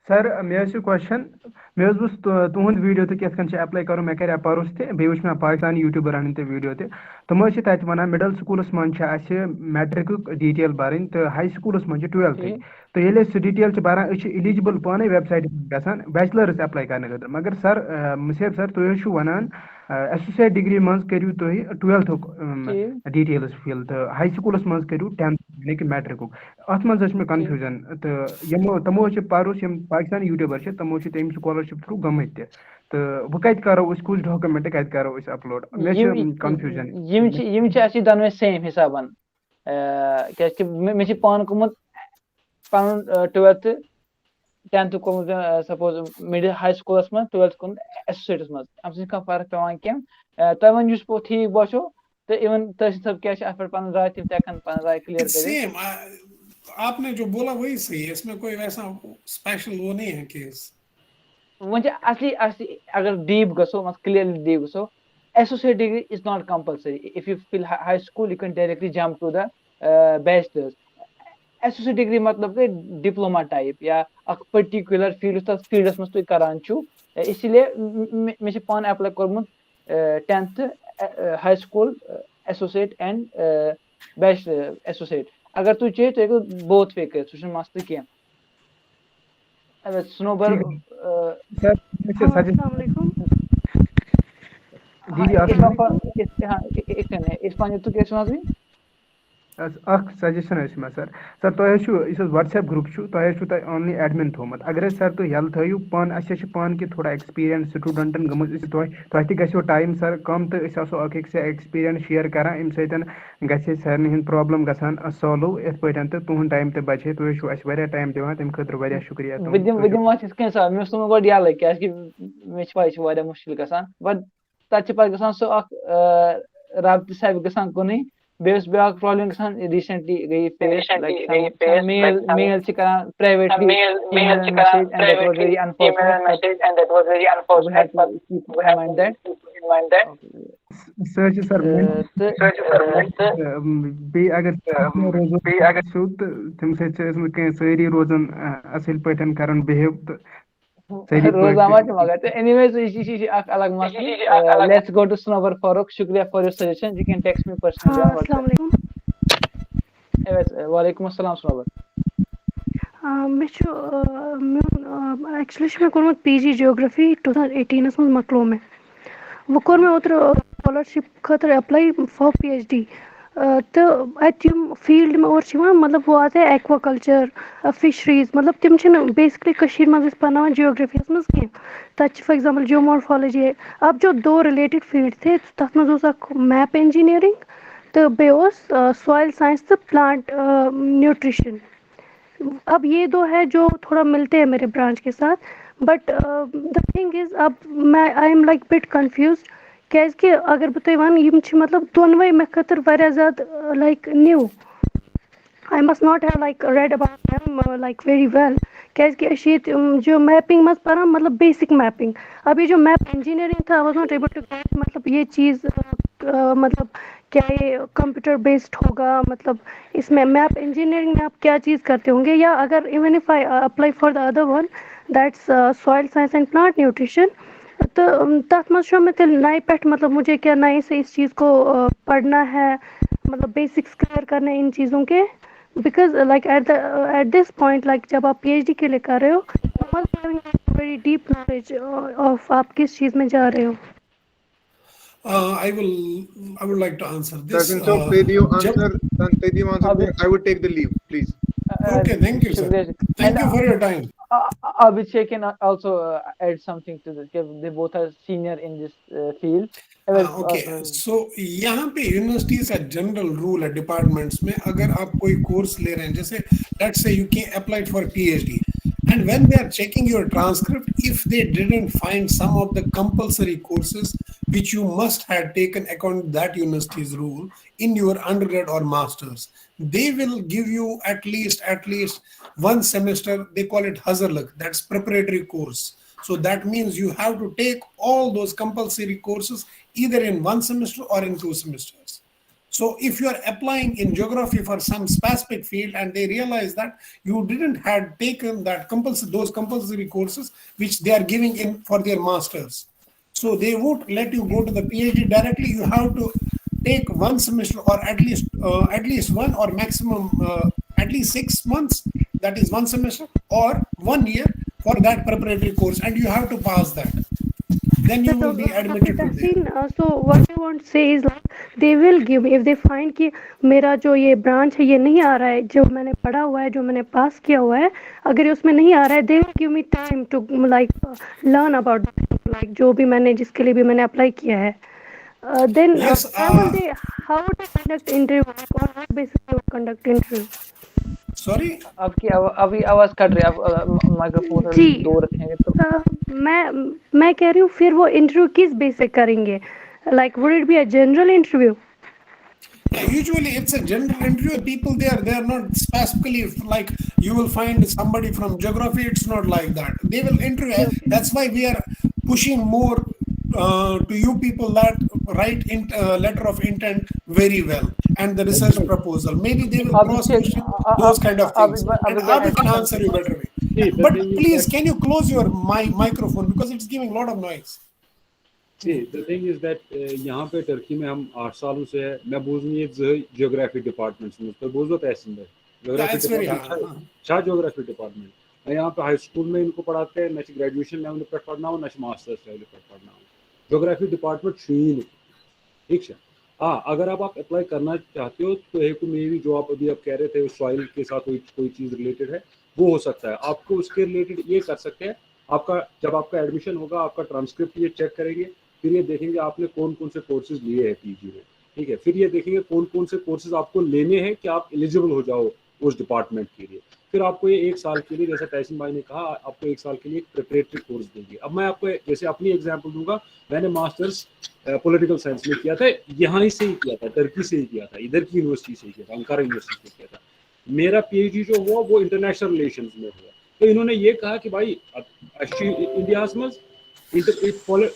سر، مےٚ حظ چھُ کوسچن، مےٚ حظ وُچھ تُ- تُہُنٛد ویٖڈیو تہٕ کِتھ کٔنۍ چھِ ایپلاے کَرُن، مےٚ کَرے پَرُس تہِ، بیٚیہِ وٕچھ مےٚ پاکِستانی یوٗٹیوٗبَرَن ہٕنٛدۍ تہِ ویٖڈیو تہِ۔ تِم حظ چھِ تَتہِ وَنان مِڈل سکوٗلَس منٛز چھِ اَسہِ میٹرِکُک ڈیٖٹیل بَرٕنۍ تہٕ ہاے سکوٗلَس منٛز چھِ ٹُویلتھٕچ۔ ٹھیٖک۔ تہٕ ییٚلہِ أسۍ سُہ ڈیٖٹیل چھِ بَران، أسۍ چھِ اِلیجِبٕل پانَے ویب سایٹہِ پٮ۪ٹھ گژھان بیچلٲرٕز ایپلاے کَرنہٕ خٲطرٕ۔ مگر سر، مُصعب سر، تُہۍ حظ چھِو وَنان، ایسوسیٹ ڈگری منٛز کٔرِو تُہۍ ٹُویلتھُک ٹھیٖک۔ ڈیٖٹیلٕز فِل تہٕ ہاے سکوٗلَس منٛز کٔرِو ٹینتھ یعنی کہِ میٹرِکُک۔ اَتھ منٛز حظ چھِ مےٚ کنفیوجن۔ تہٕ یِمو، تِمو حظ چھِ پَرُس، یِم پاکِستانی یوٗٹیوٗبر چھِ، تِمو چھِ تَمہِ سکالرشپ تھرو گٔمٕتۍ تہِ۔ تہٕ وۄنۍ کَتہِ کَرو أسۍ، کُس ڈاکومینٹ کَتہِ کَرو أسۍ اپلوڈ؟ مےٚ چھِ یِم کنفیوجن۔ یِم چھِ، یِم چھِ اَسہِ دۄنوَے سیم حسابن۔ آ، کیازِ کہِ مےٚ، مےٚ چھِ پانہٕ گوٚمُت پَنُن، آ، ٹُویلتھ ٹینتھ کوٚرمُت مےٚ، آ، سپوز مِڈل ہاے سکوٗلَس منٛز، ٹُویلتھ کوٚرمُت ایسوسیٹس منٛز۔ اَمہِ سۭتۍ چھِنہٕ کانٛہہ فرق پٮ۪وان کینٛہہ۔ آ، تۄہہِ وَنہٕ یُس پوٚت ٹھیٖک باسیو، تہٕ even تحسین صٲب کیٛاہ چھِ اَتھ پٮ۪ٹھ پَنٕنۍ راے، تِم تہِ ہٮ۪کَن پَنٕنۍ راے کلیئر It's کٔرِتھ۔ same. I- آپ نے جو بولا وہی صحیح ہے, اس میں کوئی ویسا اسپیشل وہ نہیں ہے کیس. وۄنۍ چھِ اَصلی، اَصلی اگر ڈیٖپ گژھو، مطلب کلیئرلی ڈیٖپ گژھو، associate degree is not compulsory. If you feel high school, you can directly jump to the, uh, bachelor's. Associate degree مطلب گٔے ڈپلوما ٹائپ یا اکھ پٔرٹیکولر فیلڈ یُس تَتھ فیلڈس منٛز تُہۍ کران چھِو۔ اسی لیے م-، م-، مےٚ چھِ پانہٕ ایپلاے کوٚرمُت tenth high school associate and bachelor associate. اگر تُہۍ چٲہِو، تُہۍ ہیٚکِو بوتھ وے کٔرِتھ، سُہ چھُنہٕ مسلہٕ کینٛہہ۔ اگر سنوبر، ٹھیٖک۔ آ، سر، مےٚ چھِ ہاں، سجیشن۔ السلام علیکم۔ جی، جی، السلام علیکم۔ عرفان، عرفان، یہِ تُہۍ کیٛاہ چھِو وَنان تُہۍ؟ اَکھ سجیشن حظ چھِ مےٚ سر۔ سر، تۄہہِ حظ چھُو، یُس حظ WhatsApp group چھُ، تۄہہِ حظ چھُو تۄہہِ only admin تھوٚومُت۔ اگر حظ سر تُہۍ یَلہٕ تھٲیِو پانہٕ، اَسہِ حظ چھِ پانہٕ کہِ تھوڑا experience studentن گٔمٕژ، أسۍ چھِ تۄہہِ، تۄہہِ تہِ گژھیو time سر کَم تہٕ أسۍ آسو اَکھ أکۍ سۭتۍ experience share کران، اَمہِ سۭتۍ گژھِ ہے سارنٕے ہٕنٛز problem گژھان solve یِتھ پٲٹھۍ تہٕ تُہُنٛد time تہِ بچہِ ہے۔ تُہۍ حظ چھِو اَسہِ واریاہ time دِوان، تَمہِ خٲطرٕ واریاہ شُکریہ بہٕ تُہُنٛد۔ دِمہٕ، بہٕ دِمہٕ اَتھ یِتھ کٔنۍ سر، مےٚ اوس تھوٚومُت گۄڈٕ یَلَے، کیٛازِکہِ مےٚ چھِ پَے، یہِ چھِ واریاہ مُشکِل گژھان، but تَتہِ چھِ پَتہٕ گژھان سُہ اَکھ، آ، رابطہٕ صاحب گژھان کُنُے۔ بیٚیہِ اوس بیٛاکھ problem گژھان، recently گٔے face، recently like، گٔے some، face، some male، like، some male چھِ کران privately female female چھِ کران message and that was privately very female unfortunate, but message and that was very we have unfortunate, to but keep we in have mind to that. Keep in mind that. Okay. سُہ حظ چھُ سر، آ، تہٕ، سُہ حظ چھُ سر، آ، تہٕ، آ، بیٚیہِ اگر آ، بیٚیہِ اگر سیوٚد تہٕ تَمہِ سۭتۍ چھِ ٲسمٕتۍ کینٛہہ سٲری روزان، آ، اَصٕل پٲٹھۍ کران behave تہٕ سٲری پٲٹھۍ روزان چھِ۔ ما چھِ مگر، تہٕ anyways، یہِ چھِ، یہِ چھِ اَکھ الگ مسلہٕ۔ یہِ چھِ اَکھ آ، الگ let's go to Sunawar Farooq. شُکریہ for your suggestion. You can text me personally on WhatsApp. السلام علیکم۔ Yes، وعلیکم السلام سنوبر۔ آ، مےٚ چھُ، آ، میون، آ، actually چھُ مےٚ کوٚرمُت P G Geography، two thousand eighteen منٛز مۄکلوو مےٚ۔ وۄنۍ کوٚر مےٚ اوترٕ، آ، scholarship خٲطرٕ apply for P H D۔ آ، تہٕ اَتہِ یِم field مےٚ اورٕ چھِ یِوان، مطلب، وہ آتے ہیں aquaculture، آ، fisheries، مطلب، تِم چھِنہٕ basically کٔشیٖرِ منٛز أسۍ پَرناوان geography یَس منٛز کینٛہہ۔ تَتہِ چھِ، for example، geomorphology، اب جو دو related field تھے، تَتھ منٛز اوس اَکھ map engineering، تہٕ بیٚیہِ اوس، آ، soil science تہٕ plant، آ، nutrition۔ اب یہ دو ہے جو تھوڑا ملتے ہیں میرے برانچ کے ساتھ، but the thing is، اب میں، I am like bit confused، کیازِ کہِ اگر بہٕ تۄہہِ وَنہٕ، یِم چھِ مطلب دۄنوَے مےٚ خٲطرٕ واریاہ زیادٕ، آ، like new۔ I must not have like read about them, uh, like very well، کیازِ کہِ أسۍ چھِ ییٚتہِ، um, جو mapping منٛز پَران، مطلب basic mapping۔ اب یہ جو map engineering تھا، I was not able to get، مطلب یہ چیز، آ، آ، مطلب کیا یہ computer based ہوگا، مطلب اس میں map engineering میں آپ کیا چیز کرتے ہوں گے، یا اگر even if I apply for the other one, that's soil science and plant nutrition، تہٕ تَتھ منٛز چھُ مےٚ تیٚلہِ نَیہِ پٮ۪ٹھ، مطلب مجھے کیا نئے سے اس چیز کو پڑھنا ہے، مطلب basics clear کرنے ان چیزوں کے، because like at the at this point, like جب آپ P H D کے لیے کر رہے ہو، you must having very deep knowledge of آپ کس چیز میں جا رہے ہو۔ Uh, I will. I would like to answer this. Sachin sir, Uh, تُہۍ دِیِو جب- answer, تُہۍ دِیِو answer, ابھی- I would take the leave, please. Okay, thank you, sir. شُکریہ۔ Thank you for your time. Uh, Abhishek can also uh, add something to this. They both are senior in this uh, field. Uh, okay, so यहाँ पे universities का general rule है departments में, अगर आप कोई course ले रहे हैं, जैसे let's say you can apply for P H D, and when they are checking your transcript, if they didn't find some of the compulsory courses which you must have taken according to that university's rule in your undergrad or masters, they will give you at least at least one semester. They call it hazırlık, that's preparatory course. So that means you have to take all those compulsory courses either in one semester or in two semesters. So if you are applying in geography for some specific field and they realize that you didn't had taken that compulsory, those compulsory courses which they are giving in for their masters, so they won't let you go to the P H D directly. You have to take one semester or at least uh, at least one or maximum uh, at least six months, that is one semester, or one year for that preparatory course, and you have to pass that. Then you will be admitted to there. Tahseen, uh, so what I want to say is, like, they will give me, if they find کہ میرا جو یہ branch ہے، یہ نہیں آ رہا ہے، جو میں نے پڑھا ہوا ہے، جو میں نے پاس کیا ہوا ہے، اگر یہ اس میں نہیں آ رہا ہے، they will give me time to, like, learn about, like, جو بھی میں نے، جس کے لیے بھی میں نے اپلائی کیا ہے۔ Then Yes, how will they, how to conduct interview, like, on what basis they will conduct interview? Sorry. آپ کی آوا- ابھی آواز کٹ رہی ہے، آپ مائیکروفون جی۔ دور رکھیں گے تو میں میں کہہ رہی ہوں، پھر وہ انٹرویو کس بیس سے کریں گے؟ Like, would it be a general interview? Yeah, usually it's a general interview. People there, they are not specifically like you will find somebody from geography. It's not like that. They will interview. That's why we are pushing more uh, to you people that write in, uh, letter of intent very well and the research proposal. Maybe they will cross question, those kind of things. And Abhi can answer you better way. But please, can you close your mi- microphone because it's giving a lot of noise. See, the thing is that uh, यहाँ पे Turkey में हम आठ सालों से है। मैं बोझ नहीं एक जगह जियोग्राफी डिपार्टमेंट से मुझे बोझ होता है सिंधे That's very hard. अच्छा जियोग्राफी डिपार्टमेंट। मैं यहाँ पे हाई स्कूल में इनको पढ़ाते हैं, ना ग्रेजुएशन लेवल पर पढ़ना हो, ना मास्टर्स लेवल पर पढ़ना हो। جغرافی ڈپارٹمنٹ چھُ یی نہٕ، ٹھیٖک چھا؟ آ، اگر آپ آپ اپلائی کرنا چاہتے ہو تو ہیٚکِو مے بی جو آپ ابھی آپ کہہ رہے تھے سوائل کے ساتھ کوئی کوئی چیز ریلیٹڈ ہے، وہ ہو سکتا ہے آپ کو اس کے ریلیٹڈ یہ کر سکتے ہیں۔ آپ کا جب آپ کا ایڈمیشن ہوگا، آپ کا ٹرانسکرپٹ یہ چیک کریں گے، پھر یہ دیکھیں گے آپ نے کون کون سے کورسز لیے ہیں پی جی میں، ٹھیک ہے؟ پھر یہ دیکھیں گے کون کون سے کورسز آپ کو لینے ہیں کہ آپ ایلیجیبل ہو جاؤ اس ڈپارٹمنٹ کے لیے۔ پھر آپ کو یہ ایک سال کے لیے، جیسا تحسین بھائی نے کہا، آپ کو ایک سال کے لیے ایک پریپریٹری کورس دیں گے۔ اب میں آپ کو جیسے اپنی ایگزامپل دوں گا، میں نے ماسٹرس پولیٹیکل سائنس میں کیا تھا، یہاں ہی سے ہی کیا تھا، ٹرکی سے ہی کیا تھا، ادھر کی یونیورسٹی سے ہی کیا تھا، انقارہ یونیورسٹی سے کیا تھا۔ میرا پی ایچ ڈی جو ہوا وہ انٹرنیشنل ریلیشنز میں ہوا۔ تو انہوں نے یہ کہا کہ بھائی، اب اَسہِ چھُ انڈیاہس منٛز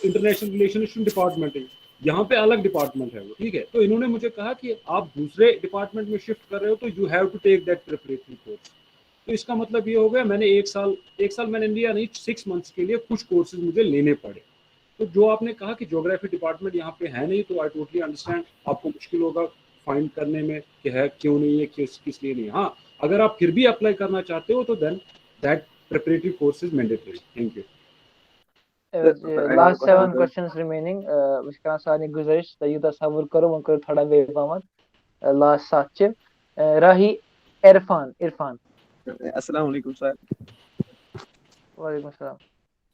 انٹرنیشنل ریلیشن ڈپارٹمنٹ ہے، یہاں پہ الگ ڈپارٹمنٹ ہے وہ، ٹھیک ہے؟ تو انہوں نے مجھے کہا کہ آپ دوسرے ڈپارٹمنٹ میں شفٹ کر رہے ہو تو you have to take that preparatory course۔ تو اس کا مطلب یہ ہو گیا، میں نے ایک سال ایک سال میں نے لیا نہیں، سکس منتھس کے لیے کچھ کورسز مجھے لینے پڑے۔ تو جو آپ نے کہا کہ جیوگرافی ڈپارٹمنٹ یہاں پہ ہے نہیں، تو آئی ٹوٹلی انڈرسٹینڈ، آپ کو مشکل ہوگا فائنڈ کرنے میں کہ ہے کیوں نہیں ہے، کس کس لیے نہیں ہے۔ ہاں، اگر آپ پھر بھی اپلائی کرنا چاہتے ہو تو دین that preparatory course is mandatory. Thank U. Last seven questions remaining. بہٕ چھُس کران سارنٕے گُزٲرِش، تۄہہِ یوٗتاہ صبر کوٚرُو، وۄنۍ کٔرِو تھوڑا بیٚیہِ پہمتھ۔ لاسٹ ستھ چھِ۔ راہی عرفان عرفان۔ السلام علیکم سر۔ وعلیکم السلام۔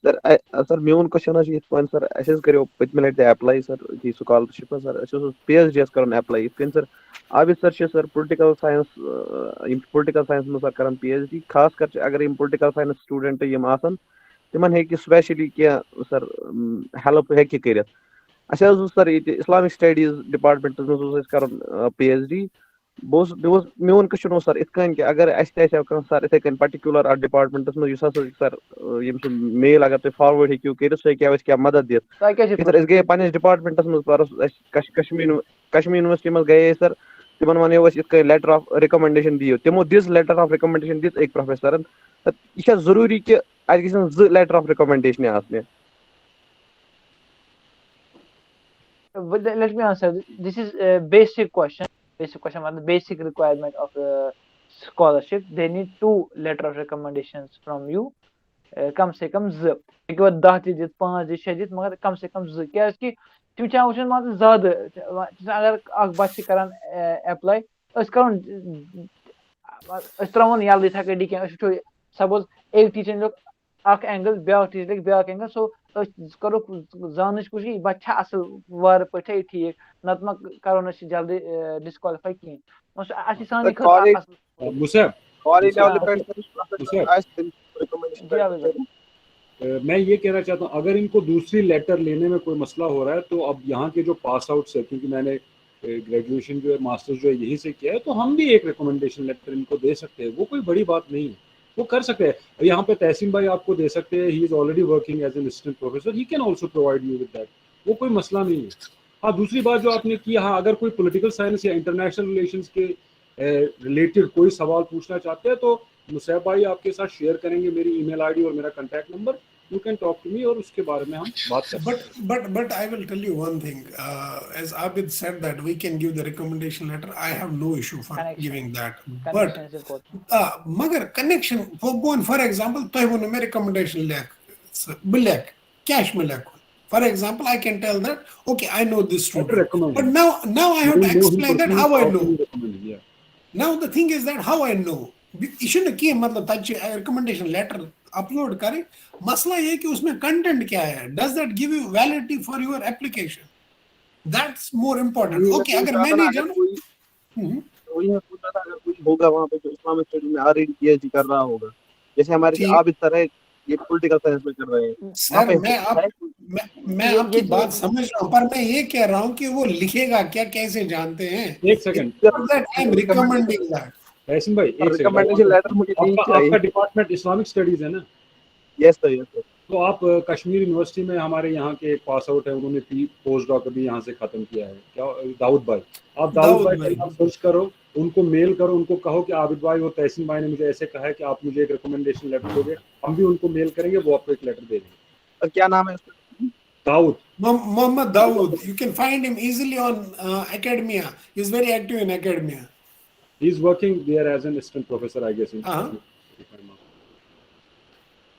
سر سر میون کوسچن حظ چھُ یِتھ پٲٹھۍ سر، اَسہِ حظ کَریو پٔتمہِ لَٹہِ تہِ اپلاے سر یہِ سکالرشپ حظ سر، اَسہِ اوس پی ایچ ڈی یَس کَرُن اپلاے۔ یِتھ کٔنۍ سر عابد سر چھِ سر پُلٹِکل ساینس، یِم چھِ پُلٹِکل ساینس منٛز سر کران پی ایچ ڈی، خاص کر چھِ اگر یِم پُلٹِکل ساینس سٹوٗڈنٹ یِم آسان، تِمن ہیٚکہِ سپیشلی کینٛہہ سر ہیلپ ہیٚکہِ کٔرِتھ۔ اَسہِ حظ اوس سر ییٚتہِ اسلامک سٹڈیٖز ڈپارٹمنٹس منٛز اوس اَسہِ کرُن پی ایچ ڈی۔ بہٕ اوسُس مےٚ اوس میون کوسچن اوس سر یِتھ کٔنۍ کہِ اگر اَسہِ تہِ آسہِ ہا کانٛہہ سر یِتھے کٔنۍ پرٹیکولر اَتھ ڈپارٹمنٹس منٛز یُس ہسا سر ییٚمۍ سُنٛد میل اگر تُہۍ فاروٲڈ ہیٚکِو کٔرِتھ، سُہ ہیٚکہِ ہا اَسہِ کینٛہہ مدد دِتھ۔ تۄہہِ کیٛاہ چھُ یِتھ سر أسۍ گٔیے پننِس ڈپارٹمنٹس منٛز پرُس اَسہِ کش کشمیٖر کشمیٖر یونیورسٹی منٛز گٔیے سر، تِمن وَنے أسۍ یِتھ کٔنۍ لیٹر آف رِکمنڈیشن دِیِو، تِمو دِژ لیٹر آف رِکمنڈیشن دِژ أکۍ پروفیسرن۔ تہٕ یہِ چھا ضروٗری کہِ اَسہِ گژھن زٕ لیٹر آف رِکمنڈیشنہِ آسنہِ؟ Let me answer. This is a basic question. Basic question مطلب basic requirement of the scholarship. They need two letter of recommendations from you. کم سے کم زٕ، ہیٚکِو دَہ تہِ دِتھ، پانٛژھ دِتھ، شےٚ دِتھ، مگر کم سے کم زٕ۔ کیٛازِ کہِ تِم چھِ وٕچھان مان ژٕ زیادٕ، اگر اکھ بَچہٕ چھِ کران ایپلاے، أسۍ کرو نہٕ، أسۍ ترٛاوو نہٕ یَلہٕ یِتھَے کٔنۍ ڈی کینٛہہ۔ أسۍ وٕچھو سپوز أکۍ ٹیٖچرَن لیوٚکھ اکھ اینگل، بیٛاکھ ٹیٖچر لیکھِ بیٛاکھ اینگل۔ سو أسۍ کرو زاننٕچ کوٗشِش یہِ بَچہٕ چھا اَصٕل وارٕ پٲٹھۍ ٹھیٖک، نَتہٕ ما کرو نہٕ أسۍ جلدی ڈسکوالیفائی کِہیٖنۍ۔ وۄنۍ چھُ اَسہِ چھِ سانہِ خٲطرٕ کالج اَصٕل۔ مُسیب، کالج لیولہِ لیولہِ پٮ۪ٹھ پٮ۪ٹھ مُسیب، آسہِ تٔمِس recommendation جی، آ، بِلکُل۔ اے، میں یہ کہنا چاہتا ہوں، اگر ان کو دوسری لیٹر لینے میں کوئی مسئلہ ہو رہا ہے تو اب یہاں کے جو پاس آؤٹس ہے، کیونکہ میں نے گریجویشن جو ہے، ماسٹر جو ہے، یہیں سے کیا ہے، تو ہم بھی ایک ریکمنڈیشن لیٹر ان کو دے سکتے ہیں، وہ کوئی بڑی بات نہیں ہے، وہ کر سکتے ہیں۔ یہاں پہ تحسین بھائی آپ کو دے سکتے ہیں، he is already working as an assistant professor, he can also provide you with that, وہ کوئی مسئلہ نہیں ہے۔ ہاں، دوسری بات جو آپ نے کی، ہاں، اگر کوئی پولیٹیکل سائنس یا انٹرنیشنل ریلیشنز کے ریلیٹڈ کوئی سوال پوچھنا چاہتے ہیں تو مصعب بھائی آپ کے ساتھ شیئر کریں گے میری ای میل آئی ڈی اور میرا contact number, you can talk to me اور اس کے بارے میں ہم بات کر سکتے But but but I will tell you one thing. Uh, as Abid said that we can give the recommendation letter. I have no issue for Connection. Giving that. But Connection is important. uh, مگر connection for going for example تۄہہِ ووٚنوُ مےٚ recommendation لیکھ، بہٕ لیکھٕ کیٛاہ چھُ مےٚ لیکھُن؟ For example, I can tell that okay, I know this student. Recommend. But now now I have to explain that how I know. Recommend, yeah. Now the thing is that how I know. یہِ چھُنہٕ کینٛہہ مطلب تَتہِ چھِ recommendation letter upload کَرٕنۍ۔ مسئلہ یہ کہ اس میں content کیا ہے؟ Does that give you validity for your application? That's more important. Okay, اگر میں نہیں جانوں۔ کوئی وہی ہے، پوچھ رہا تھا اگر کوئی ہوگا وہاں پہ جو اسلامک اسٹڈیز میں آلریڈی پی ایچ ڈی کر رہا ہوگا، جیسے ہمارے جی۔ عابد سر ہے، یہ پولیٹیکل سائنس میں کر رہے ہیں۔ سر میں آپ میں میں آپ کی بات سمجھ رہا ہوں، پر میں یہ کہہ رہا ہوں کہ وہ لکھے گا کیا، کیسے جانتے ہیں؟ ایک second. That I'm recommending that. تحسین بھائی، ایک سیکنڈ۔ ریکمنڈیشن لیٹر مجھے آپ نہیں کا آپ کا چاہیے۔ ڈپارٹمنٹ اسلامک اسٹڈیز ہے نا؟ یس سر، یس سر۔ تو آپ کشمیر یونیورسٹی میں، ہمارے یہاں کے ایک پاس آؤٹ ہے، انہوں نے پوسٹ ڈاک ابھی یہاں سے ختم کیا ہے، کیا؟ داؤد بھائی۔ آپ داؤد بھائی کا نام سرچ کرو، ان کو میل کرو، ان کو کہو کہ عابد بھائی اور تحسین بھائی نے مجھے ایسے کہا ہے کہ آپ مجھے ایک ریکمنڈیشن لیٹر دو گے، ہم بھی ان کو میل کریں گے، وہ آپ کو ایک لیٹر دے دیں گے۔ سر کیا نام ہے اس کا؟ داؤد۔ Mohammad Dawood, you can find him easily on uh, academia. He's very active in academia. He is working there as an assistant professor, I guess. In Uh-huh.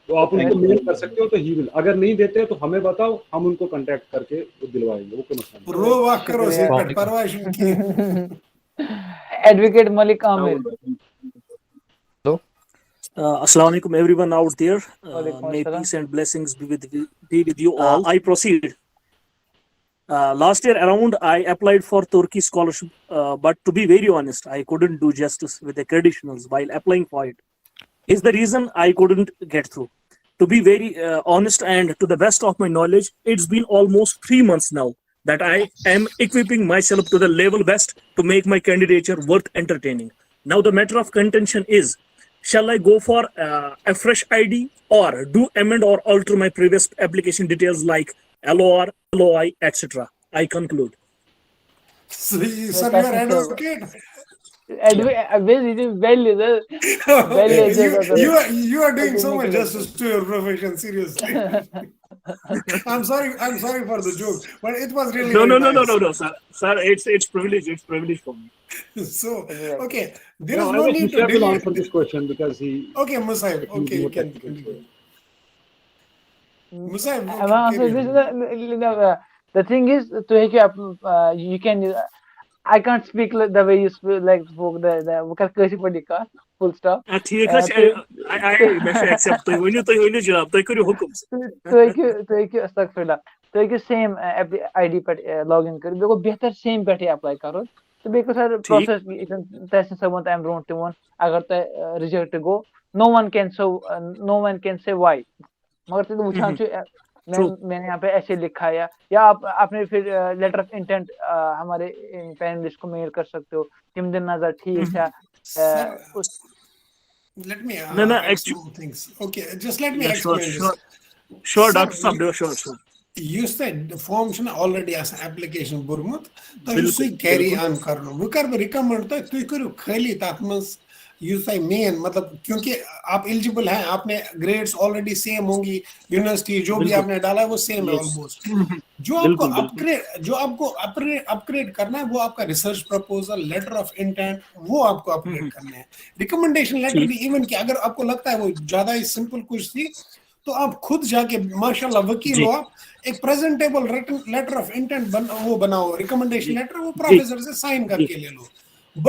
तो आप उनको मेल कर सकते हो, तो ही विल, अगर नहीं देते तो हमें बताओ, हम उनको कांटेक्ट करके वो दिलवाएंगे। ओके, मसला नहीं। رو وقت کرو سی پٮ۪ٹھ پرواے چھُنہٕ کینٛہہ۔ Advocate Malik Amir. Uh, Assalamu alaikum, everyone out there. Uh, may peace and blessings be with, be with you all. I proceed. Uh, last year around, I applied for Turkey scholarship, uh, but to be very honest, I couldn't do justice with the credentials while applying for it. Is the reason I couldn't get through. To be very uh, honest and to the best of my knowledge, it's been almost three months now that I am equipping myself to the level best to make my candidature worth entertaining. Now, the matter of contention is, shall I go for uh, a fresh I D or do amend or alter my previous application details like L O R, L O I, et cetera? I conclude. So, you- sir, you are advocate. Adv- uh, well, it is well, uh, well, you, uh, you are you are doing so much justice to your profession. Seriously, I'm sorry. I'm sorry for the joke, but it was really No, very no, no, no, nice. No, no, sir. Sir, it's it's privilege. It's privilege for me. So okay, there is Yeah, I no think need to Musab will delay. Answer this question because he. Okay, Musab. He's Okay, you more can technical. Continue. Musab, Am I answering this? No, no, no, uh, the thing is, تُہۍ ہیٚکِو, uh, you can, uh, I can't speak like the way you speak, like, spoke the, the, بہٕ کَرٕ کٲشِر پٲٹھۍ کَتھ, full stop. آ، ٹھیٖک حظ چھُ. I, I, I, مےٚ چھُ accept. تُہۍ ؤنِو، تُہۍ ؤنِو جناب، تُہۍ کٔرِو حُکُم. تُہۍ تُہۍ ہیٚکِو, تُہۍ ہیٚکِو, استغفر اللہ, تُہۍ ہیٚکِو same, uh, app, I D پٮ۪ٹھ, uh, log in کٔرِتھ, بیٚیہِ گوٚو بہتر same پٮ۪ٹھٕے apply کَرُن. تہٕ بیٚیہِ گوٚو سر ٹھیٖک۔ process, یہِ چھُنہٕ تحسین صٲبُن تہِ اَمہِ برونٛٹھ تہِ ووٚن, اگر تۄہہِ, uh, reject گوٚو, no one can so, uh, no one can say why. مگر تیٚلہِ وٕچھان چھُ, uh, میں True. میں نے یہاں پہ ایسے لکھا ہے, یا آپ آپ نے پھر, uh, letter of intent, uh, ہمارے panelist کو mail کر سکتے ہو, تِم دِن نظر ٹھیٖک چھا, uh, Sir, S let me uh, No, no, add actu- some things. Okay, just let me Yeah, sure, explain sure. This. Sure, Sir, Doctor صٲب, you- sure, sure. یُس تۄہہِ form چھُنہٕ already آسان application بوٚرمُت, تۄہہِ چھُو بِلکُل، سُے carry بِلکُل۔ on کَرُن. وۄنۍ کَرٕ بہٕ recommend تۄہہِ, تُہۍ کٔرِو خٲلی تَتھ منٛز یُس تۄہہِ main, مطلب, کیونکہ آپ eligible ہیں, آپ نے grades already same ہوں گی, university جو بھی بِلکُل۔ آپ نے ڈالا ہے وہ same ہے Yes۔ almost. جو آپ کو بِلکُل، بِلکُل۔ اپگریڈ جو آپ کو اپگریڈ کرنا ہے, وہ آپ کا research proposal, letter of intent, وہ آپ کو اپگریڈ کرنا ہے. Recommendation letter ٹھیٖک۔ بھی, even کہ اگر آپ کو لگتا ہے وہ زیادہ ہی simple کچھ تھی, تو آپ خود جا کے, ماشاءاللہ, وکیل جی۔ ہو آپ, ایک presentable written letter of intent بن, وہ بناؤ, recommendation جی۔ letter, وہ جی۔ پروفیسر سے سائن کر جی۔ کے لے لو.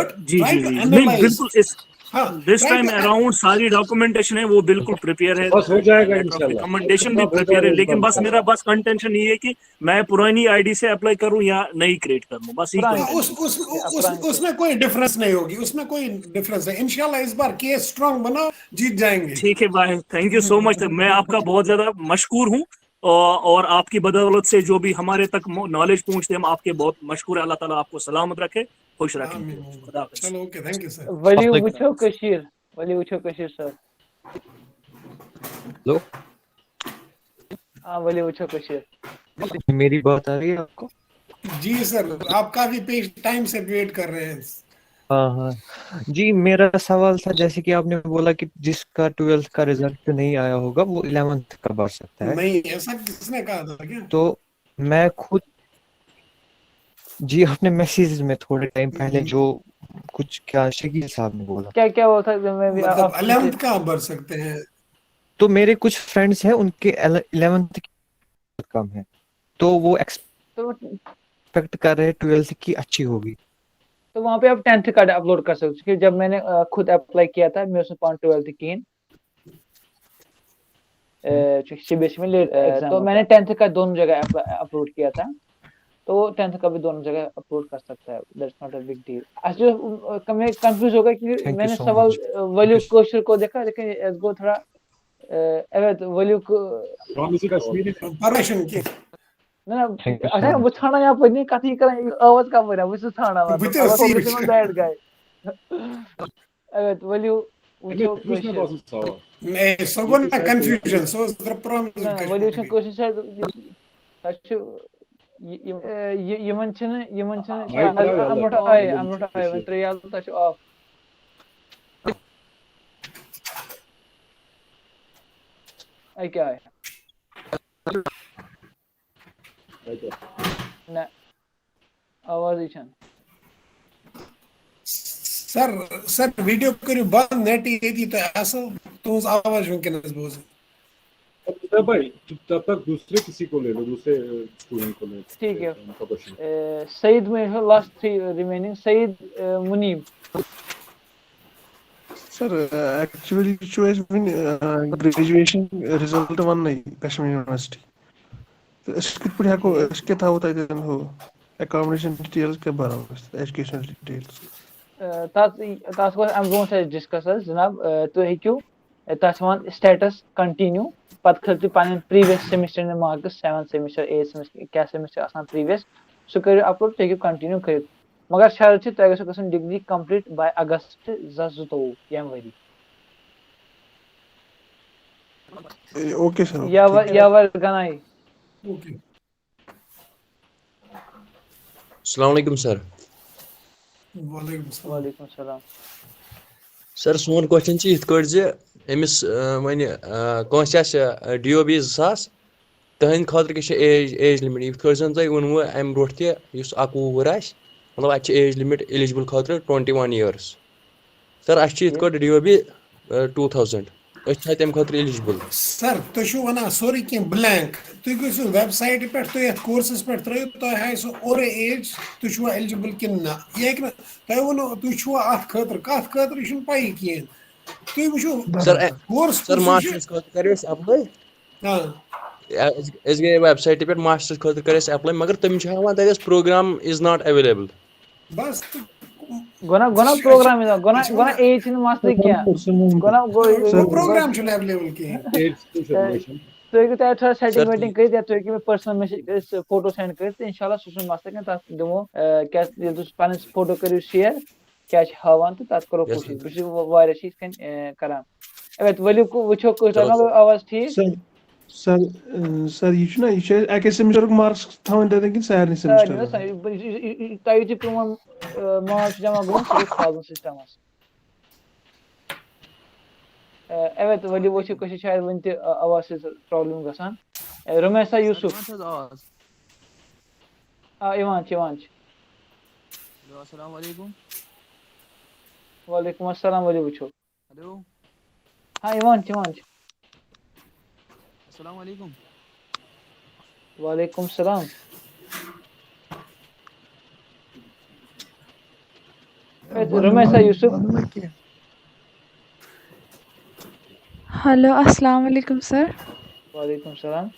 But G, try G, to جی۔ نہیں، analyze. بالکل اس ہاں, دس try ٹائم to اراؤنڈ ساری ڈاکومنٹیشن ہے, وہ بالکل پریپیئر ہے. بس ہو جائے گا Letter of انشاءاللہ۔ recommendation بھی اتنا ہو پریپیئر ہے, جائے گا لیکن بس انشاءاللہ۔ میرا بس کنٹینشن یہ ہے کہ میں پرانی آئی ڈی سے اپلائی کروں یا نئی کریٹ کروں, بس یہ پرانی۔ کنٹینشن اس اس اس اس میں کوئی ڈفرنس نہیں ہوگی, اس میں کوئی ڈفرنس ہے. انشاءاللہ اس بار کیس اسٹرانگ بناؤ, جیت جائیں گے. ٹھیک ہے بھائی, تھینک یو سو مچ. میں آپ کا بہت زیادہ مشکور ہوں, اور اور آپ کی بدولت سے جو بھی ہمارے تک نالج پہنچتے ہیں, ہم آپ کے بہت مشکور ہیں. اللہ تعالیٰ آپ کو سلامت رکھے, خوش رکھے. آمین. خدا حافظ. چلو, اوکے, تھینک یو سر. ؤلِو السلام وٕچھو کٔشیٖر, ؤلِو وٕچھو کٔشیٖر سر. ہیلو. آ, ؤلِو وٕچھو کٔشیٖر. میری بات آ رہی ہے آپ کو؟ جی سر, آپ کافی پیش ٹائم سے ویٹ کر رہے ہیں. ہاں ہاں. جی, میرا سوال تھا, جیسے کہ آپ نے بولا کہ جس کا ٹویلتھ کا رزلٹ نہیں آیا ہوگا, وہ الیونتھ کا بھر سکتا ہے. نہیں, ایسا کس نے کہا تھا کیا؟ تو میں خود, جی, آپ نے میسیج میں تھوڑے ٹائم پہلے جو کچھ کیا شکیل صاحب نے بولا. کیا کیا وہ تھا جو میں بھی مطلب آپ الیونتھ کہاں بھر سکتے ہیں؟ تو میرے کچھ فرینڈس ہیں, ان کے الیونتھ کم ہے, تو وہ تو ایکسپیکٹ کر رہے ٹویلتھ کی اچھی ہوگی. تو وہاں پہ آپ ٹینتھ کا اپلوڈ کر سکتے ہو, کیونکہ جب میں نے, آ, خود اپلائی کیا تھا, مےٚ اوس نہٕ پانہٕ ٹویلتھ کِہیٖنۍ. آ, چونکہ سی بی ایس ای میں لیٹ ایگزام, تو میں نے ٹینتھ کا دونوں جگہ اپلوڈ کیا تھا, تو وہ ٹینتھ کا بھی دونوں جگہ اپلوڈ کر سکتا ہے, that's not a big deal. اَسہِ چھُ, آ, میں کنفیوز ہو گیا کہ Thank میں you نے so سوال, much. آ, ؤلیُک کٲشُر کو دیکھا, لیکن اَسہِ گوٚو تھوڑا, آ, اویت ؤلیُک, آ, پرٛامِس یہِ کشمیٖری۔ پرمیشن کی۔ نہ, نہ, Thank you so اچھا, much. بہٕ ژھانڈان یپٲرۍ نہٕ کتھٕے کران, یہِ آواز کپٲرۍ آو, بہٕ چھُس ژھانڈان, بہٕ مطلب, تہِ اوسُس اگر یی بہٕ چھُس بہٕ بیڈ گاے. اویت ؤلیو وٕچھو أمِس چھُنہ کٲشِر. باسان سوال۔ اے، سُہ گوٚو نہ کنفیوجن، سُہ اوس پرابلم نہ، ؤلیو چھُنہٕ کٲشِر شاید، تۄہہِ چھُ یہِ، یِم، اے، یہِ، یِمن چھِنہٕ، یِمن چھِنہٕ آ، شاید، آ، I'm not, آ، I, I'm not, I, وۄنۍ ترٛٲیِو یَلہٕ، تۄہہِ چھُ off. اَکہِ آے۔ نہ، آوازٕے چھَنہٕ۔ سر، سر، ویڈیو کٔرِو بند، نیٹ ییٚتی تۄہہِ اصل، تُہنٛز آواز چھِ وٕنکیٚنس بوزٕنۍ۔ है भाई, तब तक दूसरे किसी को ले लो, दूसरे स्टूडेंट को ले लो। ठीक है। उनका question. Uh, Saeed, may have last three remaining. Saeed uh, Muneeb. Sir, actually چھُ اَسہِ وٕنہِ گریجویشن رِزلٹ وَننَے کشمیٖر یونیورسٹی، تہٕ أسۍ کِتھ پٲٹھۍ ہٮ۪کو، أسۍ کیٛاہ تھاوو تَتٮ۪ن ہُہ ایکامڈیشن ڈِٹیلٕز کیٛاہ بَرو أسۍ، ایجوکیشنل ڈِٹیلٕز؟ تَتھ تَتھ گوٚو اَمہِ برونٛٹھ اَسہِ ڈِسکس حظ جِناب. تُہۍ ہیٚکِو تَتھ چھِ وَنان سٹیٹس کنٹِنیو، پَتہٕ کھٲلِو تُہۍ پَنٕنۍ previous semester marks, seventh semester, eight semester, کیٛاہ سیمسٹر آسان پریٖویس، سُہ کٔرِو اپلوڈ، تُہۍ ہیٚکِو کنٹِنیو کٔرِتھ. مگر شرط چھِ تۄہہِ گژھِ گژھُن ڈگری کمپلیٖٹ باے اگست زٕ ساس زٕتووُہ ییٚمہِ ؤری. اوکے سر، یا ور یا ور گنائی. اوکے. السلام علیکم سر. وعلیکم السلام. وعلیکم السلام. سر، سون کوسچن چھُ یِتھ کٲٹھۍ زِ أمِس، آ، وۄنۍ، آ، کٲنٛسہِ آسہِ ڈی او بی زٕ ساس، تٕہٕنٛدِ خٲطرٕ کیٛاہ چھِ ایج ایج لِمِٹ؟ یِتھ کٲٹھۍ زَن تۄہہِ ووٚنوُ اَمہِ برونٛٹھ تہِ، یُس اَکوُہ وُہُر آسہِ، مطلب اَتہِ چھِ ایج لِمِٹ ایلیجبل خٲطرٕ ٹُوَنٹی وَن یِیٲرٕس. سر، اَسہِ چھِ یِتھ کٲٹھۍ D O B two thousand, أسۍ چھا تَمہِ خٲطرٕ ایلیجبل؟ سر، تُہۍ چھِو وَنان سورُے کینٛہہ بلینک. تُہۍ گٔژھِو ویب سایٹہِ پٮ۪ٹھ، تُہۍ یَتھ کورسَس پٮ۪ٹھ ترٛٲیِو، تۄہہِ آسہِ اورَے ایج، تُہۍ چھِوا ایلیجبل کِنہٕ نہ. یہِ ہیٚکہِ نہٕ، تۄہہِ ووٚنوُ، تُہۍ چھِوا اَتھ خٲطرٕ، کَتھ خٲطرٕ، یہِ چھُنہٕ پَیی کِہیٖنۍ. تُہۍ وٕچھِو سر، کورس سر، کُس ہیوٗ چھُ. ماسٹرس خٲطرٕ کَرِ اَسہِ اپلاے. آ، أسۍ أسۍ گٔے ویب سایٹہِ پٮ۪ٹھ ماسٹرس خٲطرٕ کَرِ اَسہِ اپلاے، مگر تِم چھِ ہاوان تَتہِ اَسہِ پروگرام از ناٹ اویلیبل. بس تہٕ گۄنا گۄنا یہِ چھُ- پروگرام یہِ گۄنا یہِ چھُ گۄنا وَنان- ایج چھِنہٕ مسلہٕ کینٛہہ. گۄنا گوٚو پروگرام چھُنہٕ ایویلیبل کِہیٖنۍ. ایج چھُ ایڈمیشن. تُہۍ ہیٚکِو تۄہہِ تھوڑا سیٹنگ سر، ویٹنگ کٔرِتھ یا تُہۍ ہیٚکِو مےٚ پٔرسنل میسیج کٔرِتھ، فوٹو سینڈ کٔرِتھ، تہٕ انشاءاللہ سُہ چھُنہٕ مسلہٕ کینٛہہ، تَتھ دِمو آ، کیٛاہ ییٚلہِ تُہۍ پَنٕنۍ فوٹو کٔرِو شِیر، کیٛاہ چھِ ہاوان، تہٕ تَتھ کَرو Yes, کوٗشِش. sir. بہٕ چھُس وا- واریاہ چھِ یِتھ کٔنۍ آ، کَران. اَوے وٲلِو وٕچھو کٲنٛسہِ چلو، ما گوٚو آواز ٹھیٖک؟ سر، سر، اۭں، سر، یہِ چھُنہ، یہِ چھُ اَسہِ اَکے سیمسٹرُک مارکس تھاوٕنۍ تَتٮ۪ن کِنہٕ سارنٕے سارنٕے سیمسٹرن؟ حظ، سارنٕے۔ یہِ- یہِ- یہِ- یہِ- تۄہہِ یُتھُے پرٛون آ، مال چھُ جمع گوٚمُت، سُہ گوٚو تھاوزُن سِسٹَمَس. آ، اَوے تہٕ ؤلِو وٕچھِو کٲنٛسہِ چھِ شاید وٕنہِ تہِ آ، آواز سۭتۍ پرابلم گژھان. آ، رُمیسا یوٗسُف. یِوان چھِ حظ آواز؟ آ، یِوان چھِ، یِوان چھِ۔ ہیلو، السلام علیکم. وعلیکم السلام، ؤلِو وٕچھو۔ ہیلو. ہاں، یِوان چھِ، یِوان چھِ۔ السلام علیکم. وعلیکم السلام۔ رمیش صاحب یوسف۔ ہیلو، السلام علیکم سر۔ وعلیکم السلام۔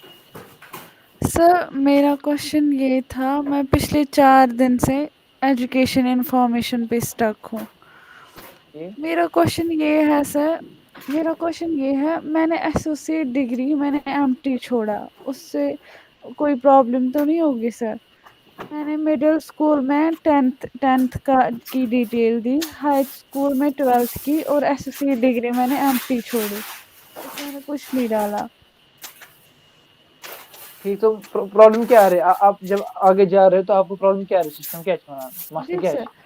سر، میرا کوشچن یہ تھا، میں پچھلے چار دن سے ایجوکیشن انفارمیشن پہ اسٹک ہوں۔ جی۔ میرا کوشچن یہ ہے سر، میرا کوشچن یہ ہے، میں نے ایسوسیٹ ڈگری، میں نے ایم ٹی چھوڑا، اس سے کوئی پرابلم تو نہیں ہوگی سر؟ میں نے مڈل اسکول میں ٹینتھ ٹینتھ کا کی ڈیٹیل دی، ہائی اسکول میں ٹویلتھ کی، اور ایسوسیٹ ڈگری میں نے ایم ٹی چھوڑی، اس میں نے کچھ نہیں ڈالا۔ ٹھیک، تو پرابلم کیا آ رہی ہے؟ آ- آپ جب آگے جا رہے ہو تو آپ کو پرابلم کیا آ رہی ہے؟ سسٹم کیا ہے ہمارا؟ مسئلہ جی کیا ہے؟ سر،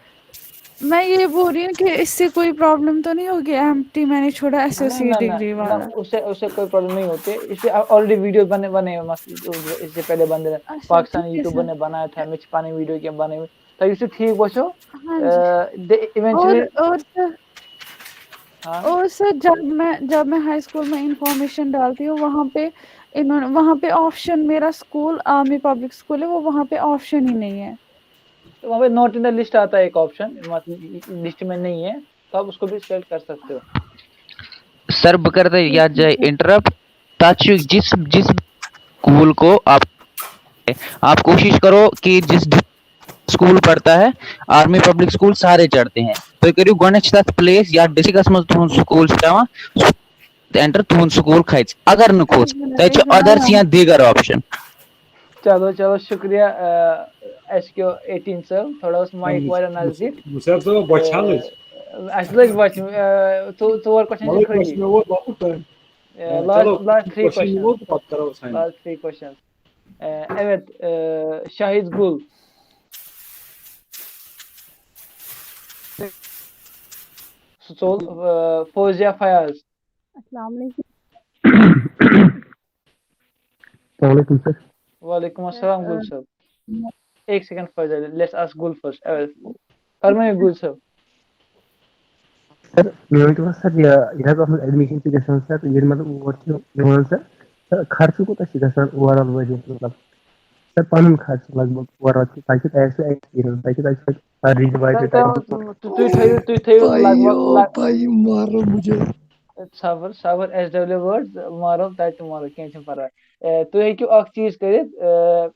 میں یہ بول رہی ہوں کہ اس سے کوئی پرابلم تو نہیں ہوگی؟ ایم ٹی میں نے چھوڑا، ایس او سی نہیں، نہیں، ڈگری نہیں، والا۔ نہیں، اس سے اس سے کوئی پرابلم نہیں ہوتی ہے۔ اس سے آلریڈی ویڈیو بنے بنے ہوئے مس-، اس سے پہلے بندے نے اچھا، پاکستانی ٹھیک ہے یوٹیوبر سر۔ نے بنایا تھا، مجھ پانی ویڈیو کے بنے ہوئے۔ تو یوسف ٹھیک بچو۔ ہاں جی۔ ایونچولی اور اور سر، ہاں۔ اور سر، جب میں جب میں ہائی اسکول میں انفارمیشن ڈالتی ہوں، وہاں پہ انہوں نے وہاں پہ آپشن، میرا اسکول آرمی پبلک اسکول ہے، وہ وہاں پہ آپشن ہی نہیں ہے۔ تو وہاں پہ ناٹ ان دا لسٹ آتا ہے ایک آپشن، لسٹ میں نہیں ہے، تو آپ اس کو بھی سلیکٹ کر سکتے ہو۔ سر، بہٕ کرٕ تۄہہِ یتھ جایہِ انٹرپٹ۔ تتھ چھُ جس جس اسکول کو آپ آپ کوشش کرو کہ جس اسکول پڑھتا ہے، آرمی پبلک اسکول سارے چڑھتے ہیں، تُہۍ کٔرِو گۄڈٕنیتھ چھِ تتھ پلیس یا ڈسٹرکٹس منٛز تُہُنٛد سکول چھُ پٮ۪وان، سُہ انٹر تُہُنٛد سکول کھژِ۔ اگر نہٕ کھوٚت، تتہِ چھُ ادرس یا دیگر آپشن۔ چلو چلو، شکریہ ایس کیو ایٹین صٲب، تھوڑا اوس مایک واریاہ نزدیٖک۔ مُسیر صٲب، بۄچھِ ہن أسۍ۔ اَسہِ لٔگۍ بۄچھِ، آ، ژو-، ژور کوسچن چھِ مطلب، خٲلی۔ question ووت لۄکُٹ تام۔ آ، لاسٹ چلو، لاسٹ تھری question کوسچن۔ ووت، پتہٕ کرو أسۍ وۄنۍ۔ Last three question. ایویت، آ، شاہد گُل۔ سُہ ژوٚل، آ، فوزیہ فیاض۔ السلام علیکم۔ السلام علیکم سر۔ وعلیکم السلام گُل صٲب۔ ایک second Fouzia, let's ask Gul first۔ فرمٲیِو گُل صٲب۔ سر، مےٚ ؤنۍ تو سر، یہِ یہِ حظ اتھ منٛز ایڈمِشن تہِ گژھان سر، ییٚلہِ مطلب اور چھِ یِوان سر، تہٕ خرچہٕ کوٗتاہ چھُ گژھان اوور آل ؤریَس؟ مطلب، سر، پَنُن خرچہٕ لگ بگ اوور آل چھُ، تۄہہِ چھُ، تۄہہِ آسہِ ایکسپیرینس، تۄہہِ چھُ، تۄہہِ چھُ ریٹ باے تۄہہِ، ریٹ تۄہہِ، تُہۍ تھٲیِو، تُہۍ تھٲیِو لگ بگ، لگ- بھائی مارو مجھے۔ صبر، صبر، ایس ڈبلیو ورڈ، مارو تۄہہِ تہِ مارو، کینٛہہ چھُنہٕ پرواے۔ اے، تُہۍ ہیٚکِو اکھ چیٖز کٔرِتھ، اے،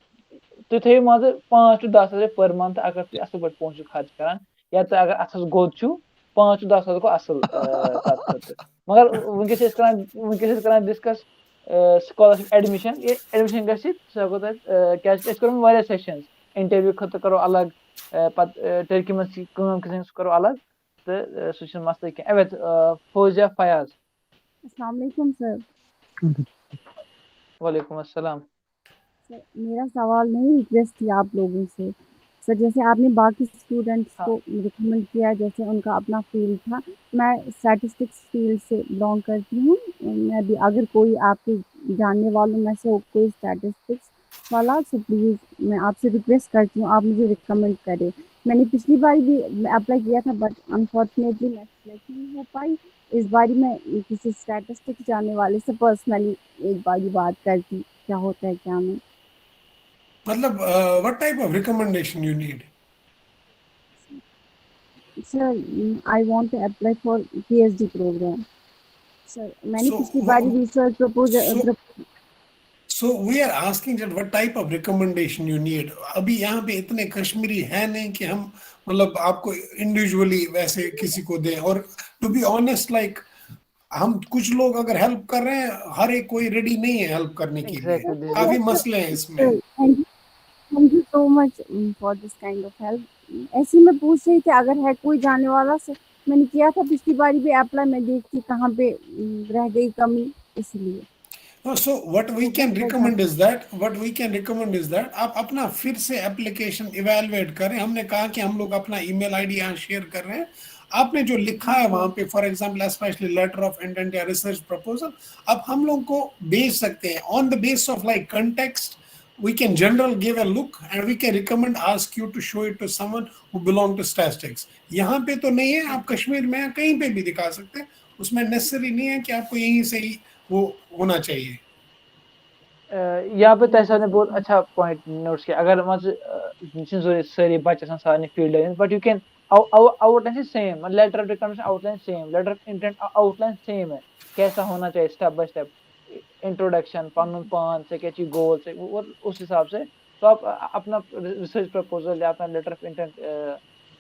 تُہۍ تھٲیِو مان ژٕ پانٛژھ to دَہ ساس رۄپیہِ per month، اگر تُہۍ اَصٕل پٲٹھۍ پونٛسہٕ چھِو خرچ کران، یا تہٕ اگر اَتھ حظ گوٚد چھُو، پانٛژھ to دَہ ساس گوٚو اَصٕل، اے، تَتھ خٲطرٕ۔ مگر وٕنکیٚس چھِ أسۍ کران، وٕنکیٚس چھِ أسۍ کران ڈِسکس سکالرشپ ایڈمِشن۔ یہِ ایڈمِشن گژھِ، سُہ ہٮ۪کو تۄہہِ، اے، کیازِ کہِ أسۍ کرو وۄنۍ واریاہ سیشنز، انٹرویو خٲطرٕ کرو الگ، اے، پتہٕ، اے، ٹرکی منٛز چھِ کٲم کِتھ کٔنۍ سُہ کرو الگ، تہٕ، اے، سُہ چھُنہٕ مسلہٕ کینٛہہ۔ اویت، اے، فوزیہ فیاض۔ السلام علیکم سر۔ وعلیکم السلام۔ سر، میرا سوال نہیں، ریکویسٹ تھی آپ لوگوں سے۔ سر، جیسے آپ نے باقی اسٹوڈنٹس ہاں۔ کو ریکمنڈ کیا، جیسے ان کا اپنا فیلڈ تھا، میں اسٹیٹسٹکس فیلڈ سے بلانگ کرتی ہوں۔ میں بھی، اگر کوئی آپ کے جاننے والوں میں سے کوئی اسٹیٹسٹکس والا، سو پلیز میں آپ سے ریکویسٹ کرتی ہوں، آپ مجھے ریکمنڈ کریں۔ میں نے پچھلی بار بھی اپلائی کیا تھا، بٹ انفارچونیٹلی میں سلیکٹ نہیں ہو پائی۔ اس باری میں کسی اسٹیٹسٹکس جاننے والے سے پرسنلی ایک باری بات کرتی، کیا ہوتا ہے کیا نہیں۔ مطلب، uh, what type of recommendation you need? Sir, I want to apply for P H D program. Sir, میں نے So, پچھلی باری wha- research proposal so, so we are asking that what type of recommendation you need. ابھی یہاں پہ اتنے کشمیری ہیں نہیں کہ ہم، مطلب، آپ کو انڈیویجولی ویسے کسی کو دیں۔ اور to be honest, like, ہم کچھ لوگ اگر ہیلپ کر رہے ہیں، ہر ایک کوئی ریڈی نہیں ہے ہیلپ کرنے کے لیے۔ Exactly. کافی مسئلے ہیں اس میں۔ Thank you, thank you so much for this kind of help. ایسے ہی میں پوچھ رہی تھی اگر ہے کوئی جاننے والا، سر۔ میں نے کیا تھا پچھلی باری بھی اپلائی، میں دیکھتی کہاں پہ ام، رہ گئی کمی، اس لیے۔ No, so what we can recommend is that, what we can recommend is that آپ اپنا پھر سے اپلیکیشن ایویلویٹ کریں۔ ہم نے کہا کہ ہم لوگ اپنا ای میل آئی ڈی یہاں شیئر کر رہے ہیں۔ آپ نے جو لکھا ہے وہاں پہ، for example specially letter of intent یا ریسرچ پرپوزل، آپ ہم لوگ کو بھیج سکتے ہیں۔ On the basis of, like, context, we can general give a look and we can recommend, ask you to show it to someone who belong to statistics. یہاں پہ تو نہیں ہے، آپ کشمیر میں کہیں پہ بھی دکھا سکتے ہیں، اس میں نیسسری نہیں ہے کہ آپ کو یہیں سے ہی وہ ہونا چاہیے۔ یہاں پہ تۄہہِ سارنٕے بہت اچھا پوینٹ نوٹس کیا، اگر مان ژٕ، یہِ چھِنہٕ ضروٗری سٲری بچہِ آسان سارنٕے فیلڈ ہٕنٛدۍ، but you can outline چھِ سیم، لیٹر آف ریکمنڈیشن آؤٹ لائن سیم، لیٹر آف انٹینٹ آؤٹ لائن سیم ہے، کیسا ہونا چاہیے اسٹیپ بائی اسٹیپ، انٹروڈکشن، پنُن پان، ژےٚ کیٛاہ چھُے گول، ژےٚ وہ اس حساب سے تو آپ اپنا ریسرچ پرپوزل یا اپنا لیٹر آف انٹینٹ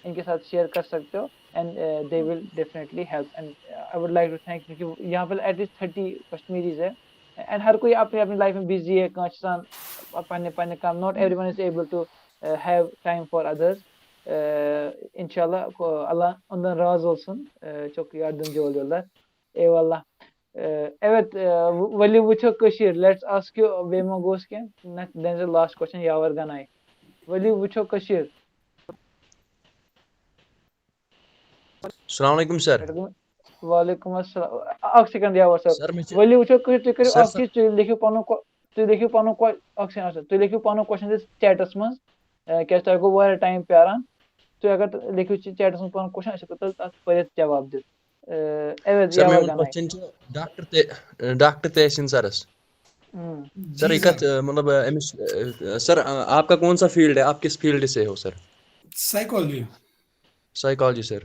ان کے ساتھ شیئر کر سکتے ہو، and they will definitely help, and I would like to thank you کہ یہاں پہ ایٹ لیسٹ تھرٹی کشمیریز ہے، اینڈ ہر کوئی اپنی اپنی لائف میں بزی ہے، کانٛہہ چھُ آسان پننہِ پننہِ کامہِ، not everyone is able to have time for others. انشاءاللہ اللہ اندن راز اولسن، چوک یار دن جول جولدر۔ اے واللہ۔ اویت، ؤلِو وٕچھو کٔشیٖر، let's ask you، بیٚیہِ ما گوٚژھ کینٛہہ؟ نہ، then the last question یاور گناے۔ ؤلِو وٕچھو کٔشیٖر۔ السلام علیکم سر۔ وعلیکم السلام۔ اکھ سیکنڈ یاور صٲب۔ سر، مےٚ چھِ ؤلِو وٕچھو کٔشیٖر، تُہۍ کٔرِو سر، اکھ سر۔ چیٖز، تُہۍ لیکھِو پنُن کو-، تُہۍ لیکھِو پنُن کو-، اکھ سیکنڈ، اکھ سیکنڈ۔ تُہۍ لیکھِو پنُن کوسچن تہِ چیٹس منٛز، اے، کیازِ تۄہہِ گوٚو واریاہ ٹایم پیاران۔ تُہۍ اگر لیکھِو چ-، چیٹس منٛز پنُن کوسچن، أسۍ ہٮ۪کو تۄہہِ تتھ پٔرِتھ جواب دِتھ۔ اے، اویت سر، یاور میون گناے۔ کوسچن چھُ ڈاکٹر تے-، ڈاکٹر تحسین سرس۔ ہم۔ سر، جی یہ کت، مطلب، أمِس، سر، آپ کا کون سا فیلڈ ہے؟ آپ کس فیلڈ سے ہو sir? Psychology. Psychology sir.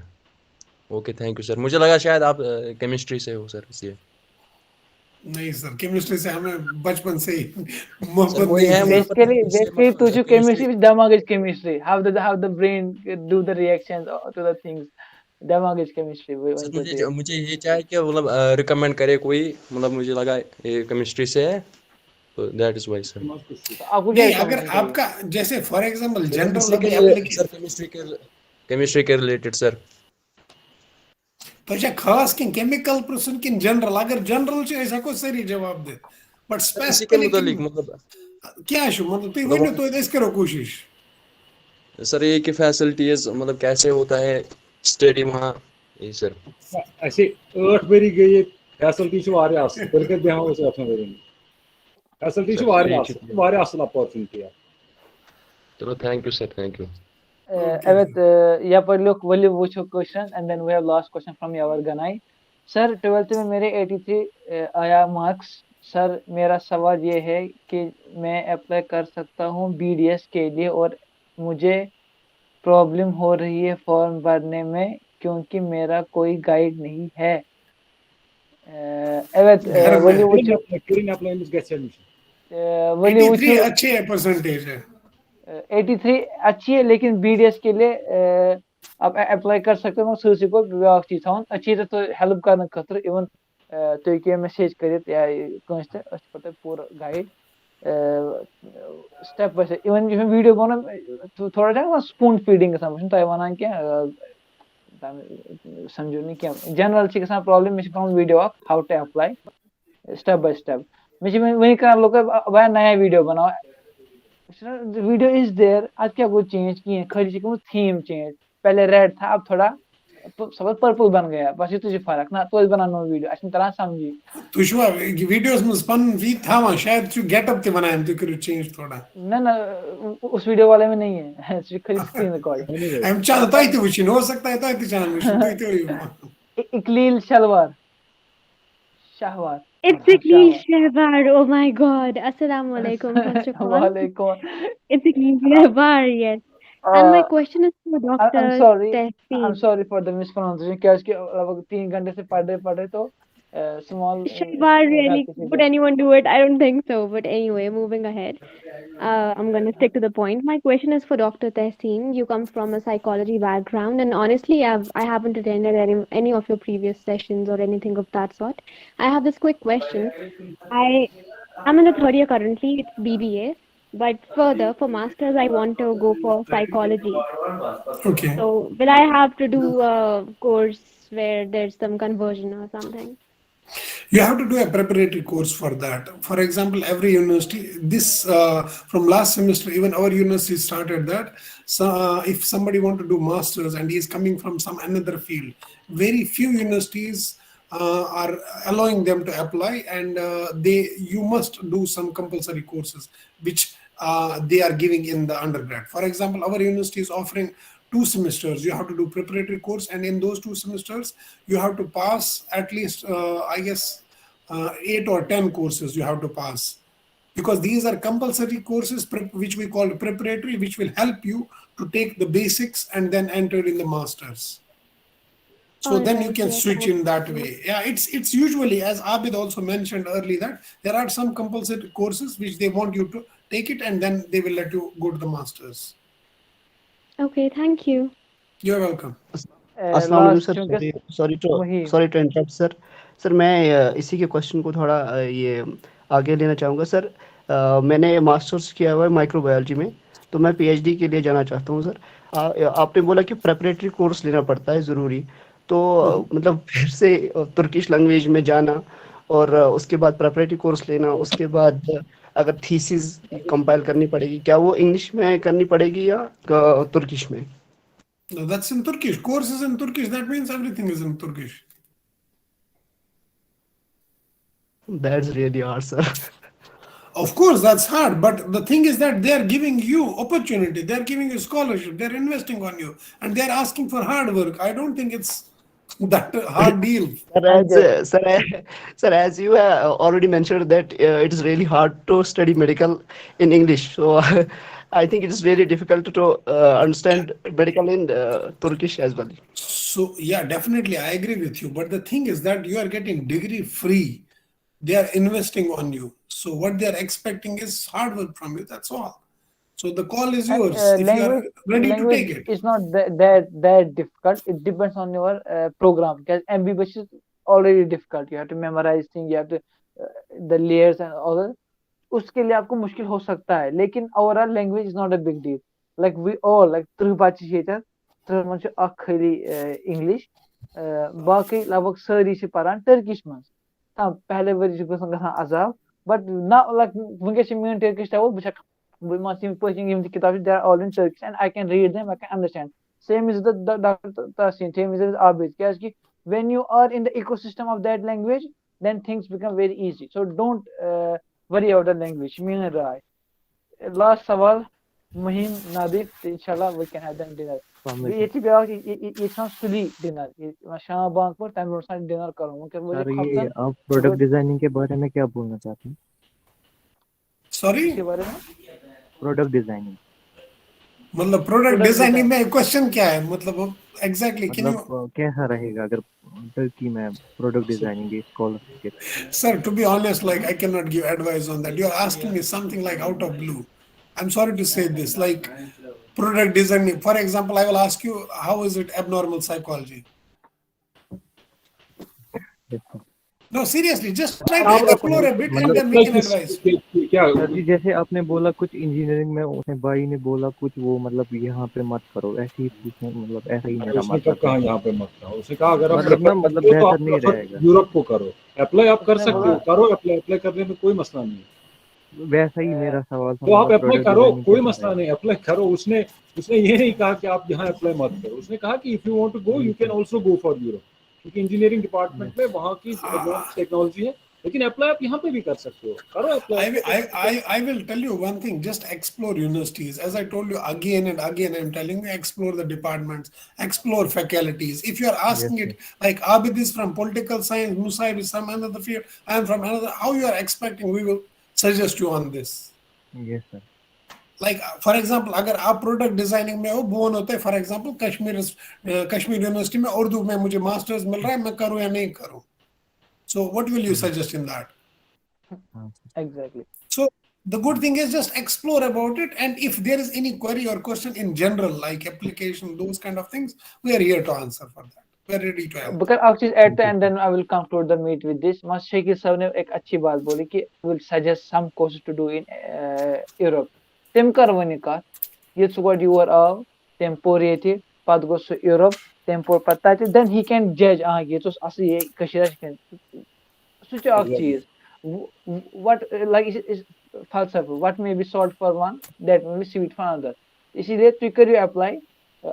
Okay, thank you sir. مجھے لگا شاید آپ کیمسٹری سے ہو سر، اس لیے۔ نہیں سر، کیمسٹری سے ہمیں بچپن سے ہی محبت وہی نہیں ہے، ہے۔ وہ Basically, اس سے basically مطلب تُہۍ چھِو کیمسٹری کیمسٹری، دٮ۪ماغٕچ chemistry, how the, how the brain do the reactions to the things، دٮ۪ماغٕچ کیمسٹری۔ سر، مجھے مجھے یہ چاہے کہ مطلب ریکمینڈ کرے کوئی، مطلب مجھے لگا یہ کیمسٹری سے ہے، تو that is why سر۔ آپ کو نہیں، کیا اگر آپ کا جیسے for example general sir, chemistry کے کیمسٹری کے ریلیٹڈ سر۔ تۄہہِ چھا خاص کینٛہہ کیمِکل پرٛژھُن کِنہٕ جنرل؟ اگر جنرل چھُ، أسۍ ہٮ۪کو سٲری جواب دِتھ، بٹ سر، اسی کے اسپیسیفکلی متعلق مطلب کیٛاہ چھُ؟ مطلب، تُہۍ مطلب ؤنِو توتہِ، أسۍ کَرو کوٗشِش۔ سر، یہ کہ فیسلٹیز مطلب کیسے ہوتا ہے اسٹڈی وہاں، یہ سر۔ اَسہِ ٲٹھ ؤری گٔے ییٚتہِ، فیسلٹی چھِ واریاہ اَصٕل، تیٚلہِ کَتہِ بیٚہمو أسۍ ٲٹھَن ؤرِین؟ فیسلٹی چھِ سر، واریاہ ٹھیٖک اَصٕل، چھُ۔ واریاہ اَصٕل اپورچُنٹی اَتھ۔ چلو، thank you sir, thank you. اویت، یپٲرۍ لیوٚکھ ؤلِو وٕچھو question, and then we have last question from Yawar Ganaie. Sir, twelfth میں میرے ایٹی تھری آیا مارکس، सर, मेरा सवाल ये है कि मैं अप्लाई कर सकता हूँ बीडीएस के लिए और मुझे प्रॉब्लम हो रही है फॉर्म भरने में क्योंकि मेरा कोई गाइड नहीं है. Ee, evet, e, Vermez. ؤلِو وٕچھو, کٔرِن اپلاے أمِس گژھِ ایڈمِشن. e, ؤلِو ایٹی تھری وٕچھو, اچھی ہے پرسنٹیج ہے. ایٹی تھری اچھی ہے لیکن بیڈیس کے لیے, e, آپ اپلائی کر سکتے ہو, مگر سۭتۍ سۭتۍ گوٚو بیٛاکھ چیٖز تھاوُن, اچھی ہے تو ہیلپ کرنہٕ خٲطرٕ, even, e, تُہۍ ہیٚکِو میسیج کٔرِتھ یا کٲنٛسہِ تہِ, أسۍ چھِ پتہٕ تۄہہِ پوٗرٕ guide, step by step. Even یُس مےٚ ویٖڈیو بنوو, تھو- تھوڑا چھِ آسان spoon feeding گژھان, بہٕ چھُس نہٕ تۄہہِ وَنان کینٛہہ, e, تَمہِ سَمجھو نہٕ کینٛہہ, جنرل چھِ گژھان پرابلم. مےٚ چھِ بنومُت ویٖڈیو اکھ, how to apply step by step. مےٚ چھِ وۄنۍ وۄنۍ کران لُکو, بہٕ بہٕ نیا ویٖڈیو بناوان, video is there, اتھ کیٛاہ گوٚو چینج کِہیٖنۍ, خٲلی چھِ گٔمٕژ تھیٖم چینج. پہلے ریڈ تھا, اب تھوڑا, سب پرپل بن گیا, بس یِتُے چھُ فرق. نہ, توتہِ بناو نوٚو ویٖڈیو, اَسہِ چھُنہٕ تران سمجھی. تُہۍ چھُوا ویٖڈیوَس منٛز پَنُن یہِ تھاوان؟ شاید چھُ گیٹ اپ تہِ وَنان، أمۍ تُہۍ کٔرِو چینج تھوڑا. نہ نہ, اس ویٖڈیو والے میں نہیں ہے, سُہ چھُ خٲلی سکرین ریکارڈ. أمۍ چھُ آسان تۄہہِ تہِ وٕچھِنۍ، ہو سکتا ہے تۄہہِ تہِ چھِ اَنان وٕچھِنۍ، تُہۍ تہِ ؤنِو. اکلیل شلوار, Shehvar. It's Iqleel Shehbar. Oh my God. Assalamu alaikum. First of all, وعلیکم. It's Iqleel Shehbar, yes. And my Uh, question is for I- I'm Doctor sorry. Tehseen. I'm sorry for the mispronunciation. کیٛازِ کہِ لگ بگ تین گھنٹے سے پڑھ رہے پڑھ رہے تو, uh, small, uh, Shehbar, really, غلطی سے would anyone do it? I don't think so. But anyway, moving ahead. Uh, I'm going to stick to the point. My question is for Doctor Tehseen. You come from a psychology background, and honestly, I've, I haven't attended any, any of your previous sessions or anything of that sort. I have this quick question. I, I'm in the third year currently. It's B B A. But further, for masters, I want to go for psychology. Okay. So, will I have to do a course where there's some conversion or something? You have to do a preparatory course for that. For example, every university, this, uh, from last semester, even our university started that. So, uh, if somebody want to do masters and he is coming from some another field, very few universities, uh, are allowing them to apply, and, uh, they, you must do some compulsory courses which, uh, they are giving in the undergrad. For example, our university is offering two semesters. You have to do preparatory course, and in those two semesters, you have to pass at least, uh, I guess, uh, eight or ten courses you have to pass, because these are compulsory courses, pre- which we call preparatory, which will help you to take the basics and then enter in the masters. So All then you right, can yes, switch I in that see. Way. Yeah, it's it's usually, as Abid also mentioned early, that there are some compulsory courses which they want you to take it, and then they will let you go to the masters. Okay, thank you. You're welcome. Uh, السلام علیکم last سر. چونکہ Sorry to وہی. Sorry to interrupt, sir. سر, میں, uh, اسی کے question کو تھوڑا, uh, یہ آگے لینا چاہوں گا سر. Uh, میں نے ماسٹرس کیا ہوا ہے مائیکرو بایولوجی میں, تو میں پی ایچ ڈی کے لیے جانا چاہتا ہوں سر. Uh, آپ نے بولا کہ پریپریٹری کورس لینا پڑتا ہے ضروری, تو, uh, مطلب پھر سے, uh, ترکش لینگویج میں جانا اور, uh, اس کے بعد پریپریٹری کورس لینا, اس کے بعد, uh, اگر تھیسز کمپائل کرنی پڑے گی, کیا وہ انگلش میں کرنی پڑے گی یا, uh, ترکش میں؟ No, that's in Turkish. Course is in Turkish. That means everything is in Turkish. That's really hard, sir. Of course, that's hard. But the thing is that they are giving you opportunity. They are giving you scholarship. They are investing on you. And they are asking for hard work. I don't think it's that hard deal. Sir, as, uh, sir, I- sir, as you have already mentioned that, uh, it is really hard to study medical in English. So I think it is really difficult to, uh, understand medical in, uh, Turkish as well. So, yeah, definitely, I agree with you. But the thing is that you are getting degree free. They are investing on you. So what they are expecting is hard work from you. That's all. So the call is And, yours uh, if you are language, ready to take language it. is not that, that that difficult. It depends on your, uh, program. Because M B B S is already difficult. You have to memorize things. You have to, uh, the layers and all that. اس کے لیے آپ کو مشکل ہو سکتا ہے, لیکن overall language is not a big deal. Like we all, like تٕرٛہ بَچہِ چھِ ییٚتٮ۪تھ, تٕرٛہَن منٛز چھِ اَکھ خٲلی, uh, English, uh, باقٕے لگ بگ سٲری چھِ پَران ٹٔرکِش منٛز. تام پہلے ؤری چھُ گژھان, گژھان عذاب, but now, like, وٕنکیٚس چھِ میٲنۍ ٹٔرکِش تہِ وول, بہٕ چھَکھ, بہٕ مان ژٕ یِم پٔتۍ کِنۍ یِم تہِ کِتاب چھِ, they are all in Turkish and I can read them, I can understand. Same is the, the Doctor Tahsin, same is with Abid. کیٛازِ کہِ when you are in the ecosystem of that language, then things become very easy. So don't, uh, worry about the language. میٲنۍ راے. Last سوال, مُہیٖم، نادِف، تہٕ اِنشاء اللہ we can have them dinner. السلام بیٚیہِ علیکم۔ ییٚتہِ چھِ بیٛاکھ، یہِ- یہِ- یہِ- ییٚتہِ چھِ آسان سُلی ڈِنر، یہِ- یِوان شام بانٛگ پَتہٕ تَمہِ برونٛٹھ چھِ آسان ڈِنر کَرُن. وٕنکٮ۪س گوٚو سر، یہِ یہ خۄفتن، آپ پروڈکٹ ڈیزائننگ کے بارے میں کیا بولنا چاہتے ہیں؟ سوری، کے بارے میں پروڈکٹ ڈیزائننگ۔ مطلب پروڈکٹ پروڈکٹ ڈیزائننگ ڈیزائن۔ میں کوشچن کیا ہے؟ مطلب ایگزیکٹلی کین یو مطلب کیسا رہے گا اگر ٹرکی میں product designing K scholarship K? Sir, to be honest, like, I cannot give advice on that. You are asking me something, like, out of blue. I'm sorry to say this, like, product design. For example, I will ask you, how is it abnormal psychology? No, seriously, just try to explore a bit and then we can advise. کیا سر جی، جیسے آپ نے بولا کچھ engineering میں، اس نے بھائی نے بولا کچھ، وہ مطلب یہاں پہ مت کرو، ایسے ہی پوچھنا، مطلب ایسا ہی میرا اس نے کب مطلب کہا ہے۔ یہاں پہ مت کرو؟ اس نے کہا اگر آپ مطلب نا، مطلب تو بہتر آپ نہیں پریفر رہے گا۔ یورپ کو کرو، اپلائی آپ کر اس نے سکتے ہو، بولا کرو اپلائی، اپلائی کرنے میں کوئی مسئلہ نہیں ہے۔ ویسا ہی میرا سوال تھا، تو آپ مطلب اپلائی پروڈکٹ کرو، ڈیزائننگ کوئی کیسا مسئلہ رہے نہیں، اپلائی کرو۔ اس نے اس نے یہ نہیں کہا کہ آپ یہاں اپلائی مت کرو، اس نے کہا کہ if you want to go you can also go for Europe، کیونکہ انجینئرنگ ڈپارٹمنٹ میں وہاں کی ٹیکنالوجی ہے، لیکن اپلائی آپ یہاں پہ بھی کر سکتے ہو، کرو I apply. will, I, I, I will tell you one thing, just explore universities. As I told you again and again, I'm telling you, explore the departments, explore faculties. If you are asking it like Abid is from political science, Musaib is from another field, I am from another, how you are expecting we will suggest you on this? یس سر۔ Like, for example, اگر آپ product designing میں ہو، بہٕ وَنو تۄہہِ، for example, Kashmir, Kashmir university میں اردو میں مجھے ماسٹرز مل رہا ہے، میں کروں یا نہیں کروں؟ So what will you suggest in that? Exactly. So the good thing is just explore about it, and if there is any query or question in general, like application, those kind of things, we are here to answer for that. We are ready to help. بہٕ کَرٕ اَکھ چیٖز add تہٕ and then I will conclude the meet with this. مَس شکیل صٲب نے ایک اچھی بات بولی کہ will suggest some courses to do in Europe. تٔمۍ کٔر وۄنۍ یہِ کَتھ، ییٚلہِ سُہ گۄڈٕ یور آو، تٔمۍ پوٚر ییٚتہِ، پَتہٕ گوٚو سُہ یوٗروپ، تٔمۍ پوٚر پَتہٕ تَتہِ، then he can judge، آ، ییٚتہِ اوس اَصٕل، یہِ کٔشیٖر آسہِ کینٛہہ۔ سُہ چھُ اَکھ چیٖز۔ What, like, فلسفہٕ، what may be salt for one, that may be sweet for another. اسی لیے تُہۍ کٔرِو apply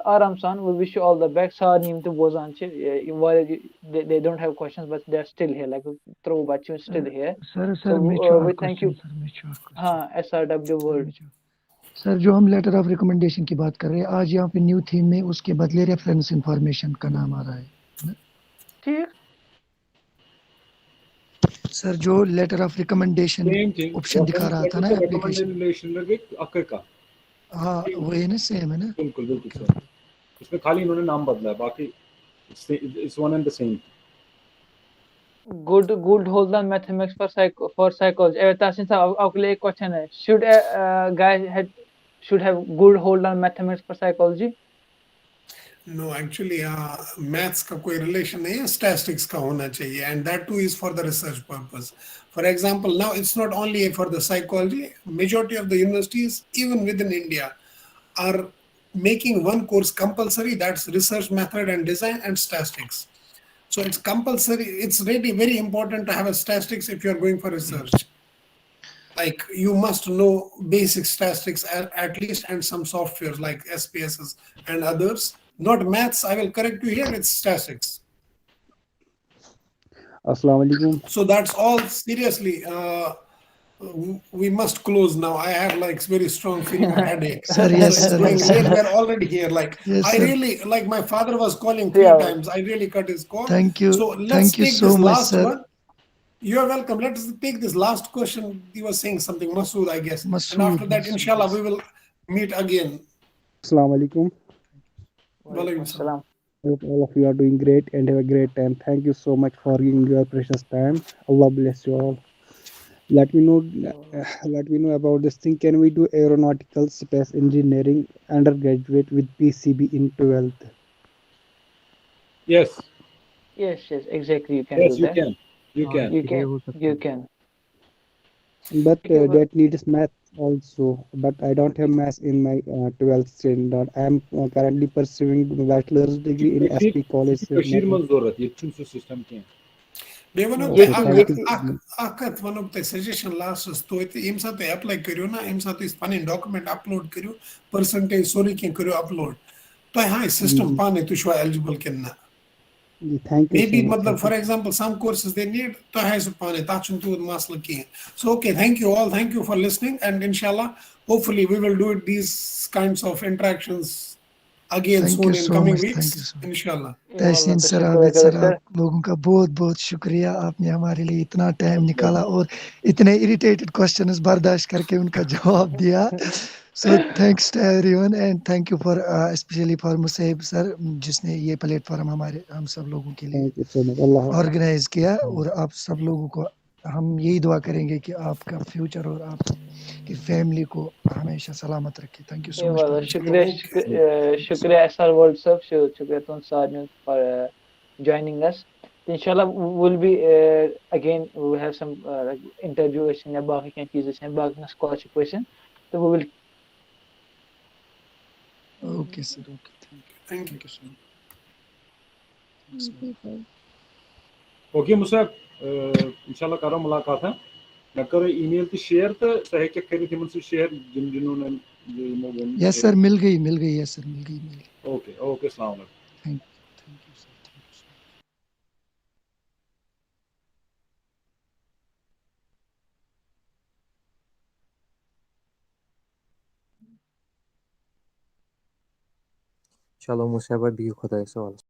آرام سان۔ We wish you all the best. سارنٕے یِم تہِ بوزان چھِ، یِم واریاہ، they, they don't have questions, but they are still here. Like، ترٛۆوُہ بَچہِ چھِ still here. سر So, سر مےٚ چھُ uh, اکھ we thank you. کوسچن سر، مےٚ چھُ اکھ کوسچن۔ ہاں، S R W world. سر، جو ہم لیٹر آف ریکمنڈیشن کی بات کر رہے ہیں، آج یہاں پہ نیو تھیم میں اس کے بدلے ریفرنس انفارمیشن کا نام آ رہا ہے۔ ٹھیک۔ سر، جو letter of recommendation same thing, option دکھا رہا تھا نا ایپلیکیشن۔ ریکمنڈیشن میں بھی اکر کا۔ ہاں، وہی نا، سیم ہے نا۔ بالکل بالکل سیم۔ اس میں خالی انہوں نے نام بدلا ہے، باقی it's one and the same. Good, good hold on mathematics for psych-, for psychology. Evet, Tahsin sir, आपके लिए एक क्वेश्चन है। Should a, uh, guy had, should have good hold on mathematics for psychology? No, actually, uh, maths का कोई relation नहीं है, statistics का होना चाहिए, and that too is for the research purpose. For example, now it's not only for the psychology, majority of the universities, even within India, are making one course compulsory, that's research method and design and statistics. So it's compulsory, it's really very important to have a statistics if you're going for research. Like, you must know basic statistics at, at least, and some softwares like S P S S and others. Not maths, I will correct you here, it's statistics. السلام علیکم۔ So that's all. Seriously, uh, w- we must close now. I have, like, very strong feeling of headache. Sir, yes, So it's sir, going yes, late. sir. We're already here. Like, Yes, I sir. Really, like, my father was calling three Yeah. times. I really cut his call. Thank you. So let's Thank you take so this much, last sir. One. You are welcome. Let's take this last question. You were saying something, Masood, I guess. Masood, And after that, Masood, inshallah, yes. We will meet again. السلام علیکم۔ وعلیکم السلام۔ Hope all of you are doing great and have a great time. Thank you so much for giving your precious time. Allah bless you all. Let me know, let me know about this thing. Can we do aeronautical space engineering undergraduate with P C B in twelfth? Yes. Yes, yes, exactly. You can Yes, do you that. Can. You Uh, can. You یہ can. ہو سکتا You Hai. can. But Okay, uh, but that needs math also. But I don't have math in my uh, twelfth standard. I am uh, currently pursuing bachelor's degree in Kashmir S P College. کٔشیٖر منٛز ضوٚرَتھ، ییٚتہِ چھُنہٕ سُہ system کینٛہہ۔ بیٚیہِ وَنو Okay, تۄہہِ اَکھ thank کَتھ، you. اَکھ، اَکھ کَتھ وَنو بہٕ تۄہہِ سَجَشَن لاسٹَس توتہِ، ییٚمہِ ساتہٕ تُہۍ ایپلاے کٔرِو نا، ییٚمہِ ساتہٕ تُہۍ پَنٕنۍ ڈاکومٮ۪نٛٹ اَپلوڈ کٔرِو، پٔرسَنٹیج سورُے کینٛہہ کٔرِو اَپلوڈ، تۄہہِ ہاوِ سِسٹَم Mhm. پانَے تُہۍ چھِوا ایلجِبٕل کِنہٕ نہ۔ جی، thank you so Maybe much. مطلب for example some courses they need تۄہہِ آسہِ پانے، تَتھ چھُنہٕ تیوٗت مسلہٕ کِہیٖنۍ. So okay, thank you all, thank you for listening, and inshallah, hopefully we will do it, these kinds of interactions again Thank soon you in so coming much, weeks, thank you so much. Inshallah. تحسین سر، عابد سر، آپ لوگوں کا بہت بہت شکریہ، آپ نے ہمارے لیے اتنا ٹائم نکالا اور اتنے اریٹیٹڈ کوشچنز برداشت کر کے ان کا جواب دیا. So thanks to everyone and thank you for, especially for Museeb سر، جس نے یہ پلیٹ فارم ہمارے، ہم سب لوگوں کے لیے Thank you so much. اللہ حافظ. آرگنائز کیا. اور آپ سب لوگوں کو ہم یہی دعا کریں گے کہ آپ کا فیوچر اور آپ کی فیملی کو ہمیشہ سلامت رکھے. Thank you so much. شکریہ، شکریہ، شکریہ ایس آر ورلڈ صٲب، شُ- شکریہ تُہُنٛد سارنٕے فار جویننگ اس. انشاءاللہ we'll be again, we have some interview ٲسِن یا باقٕے کینٛہہ چیٖز ٲسِن، باقٕے کانٛہہ سکالرشپ ٲسِن، تہٕ we will Okay sir, okay, thank you. Thank you. Thank you so much. Thank you, sir. Okay Musab, انشاءاللہ کرو مُلاقات. ہاں، مےٚ کٔر ای میل تہِ شیئر تہٕ ژٕ ہیٚککھ کٔرِتھ یِمن سۭتۍ شیئر، یِم جنون یِمو ووٚن. Yes sir, مل گئی, مل گئی, yes sir, مل گئی, مل گئی. اوکے، اوکے، السلام علیکم. Thank you, thank you sir, thank you so much. چلو مُصعب بھائی، بِہِو خۄدایَس حوالہٕ.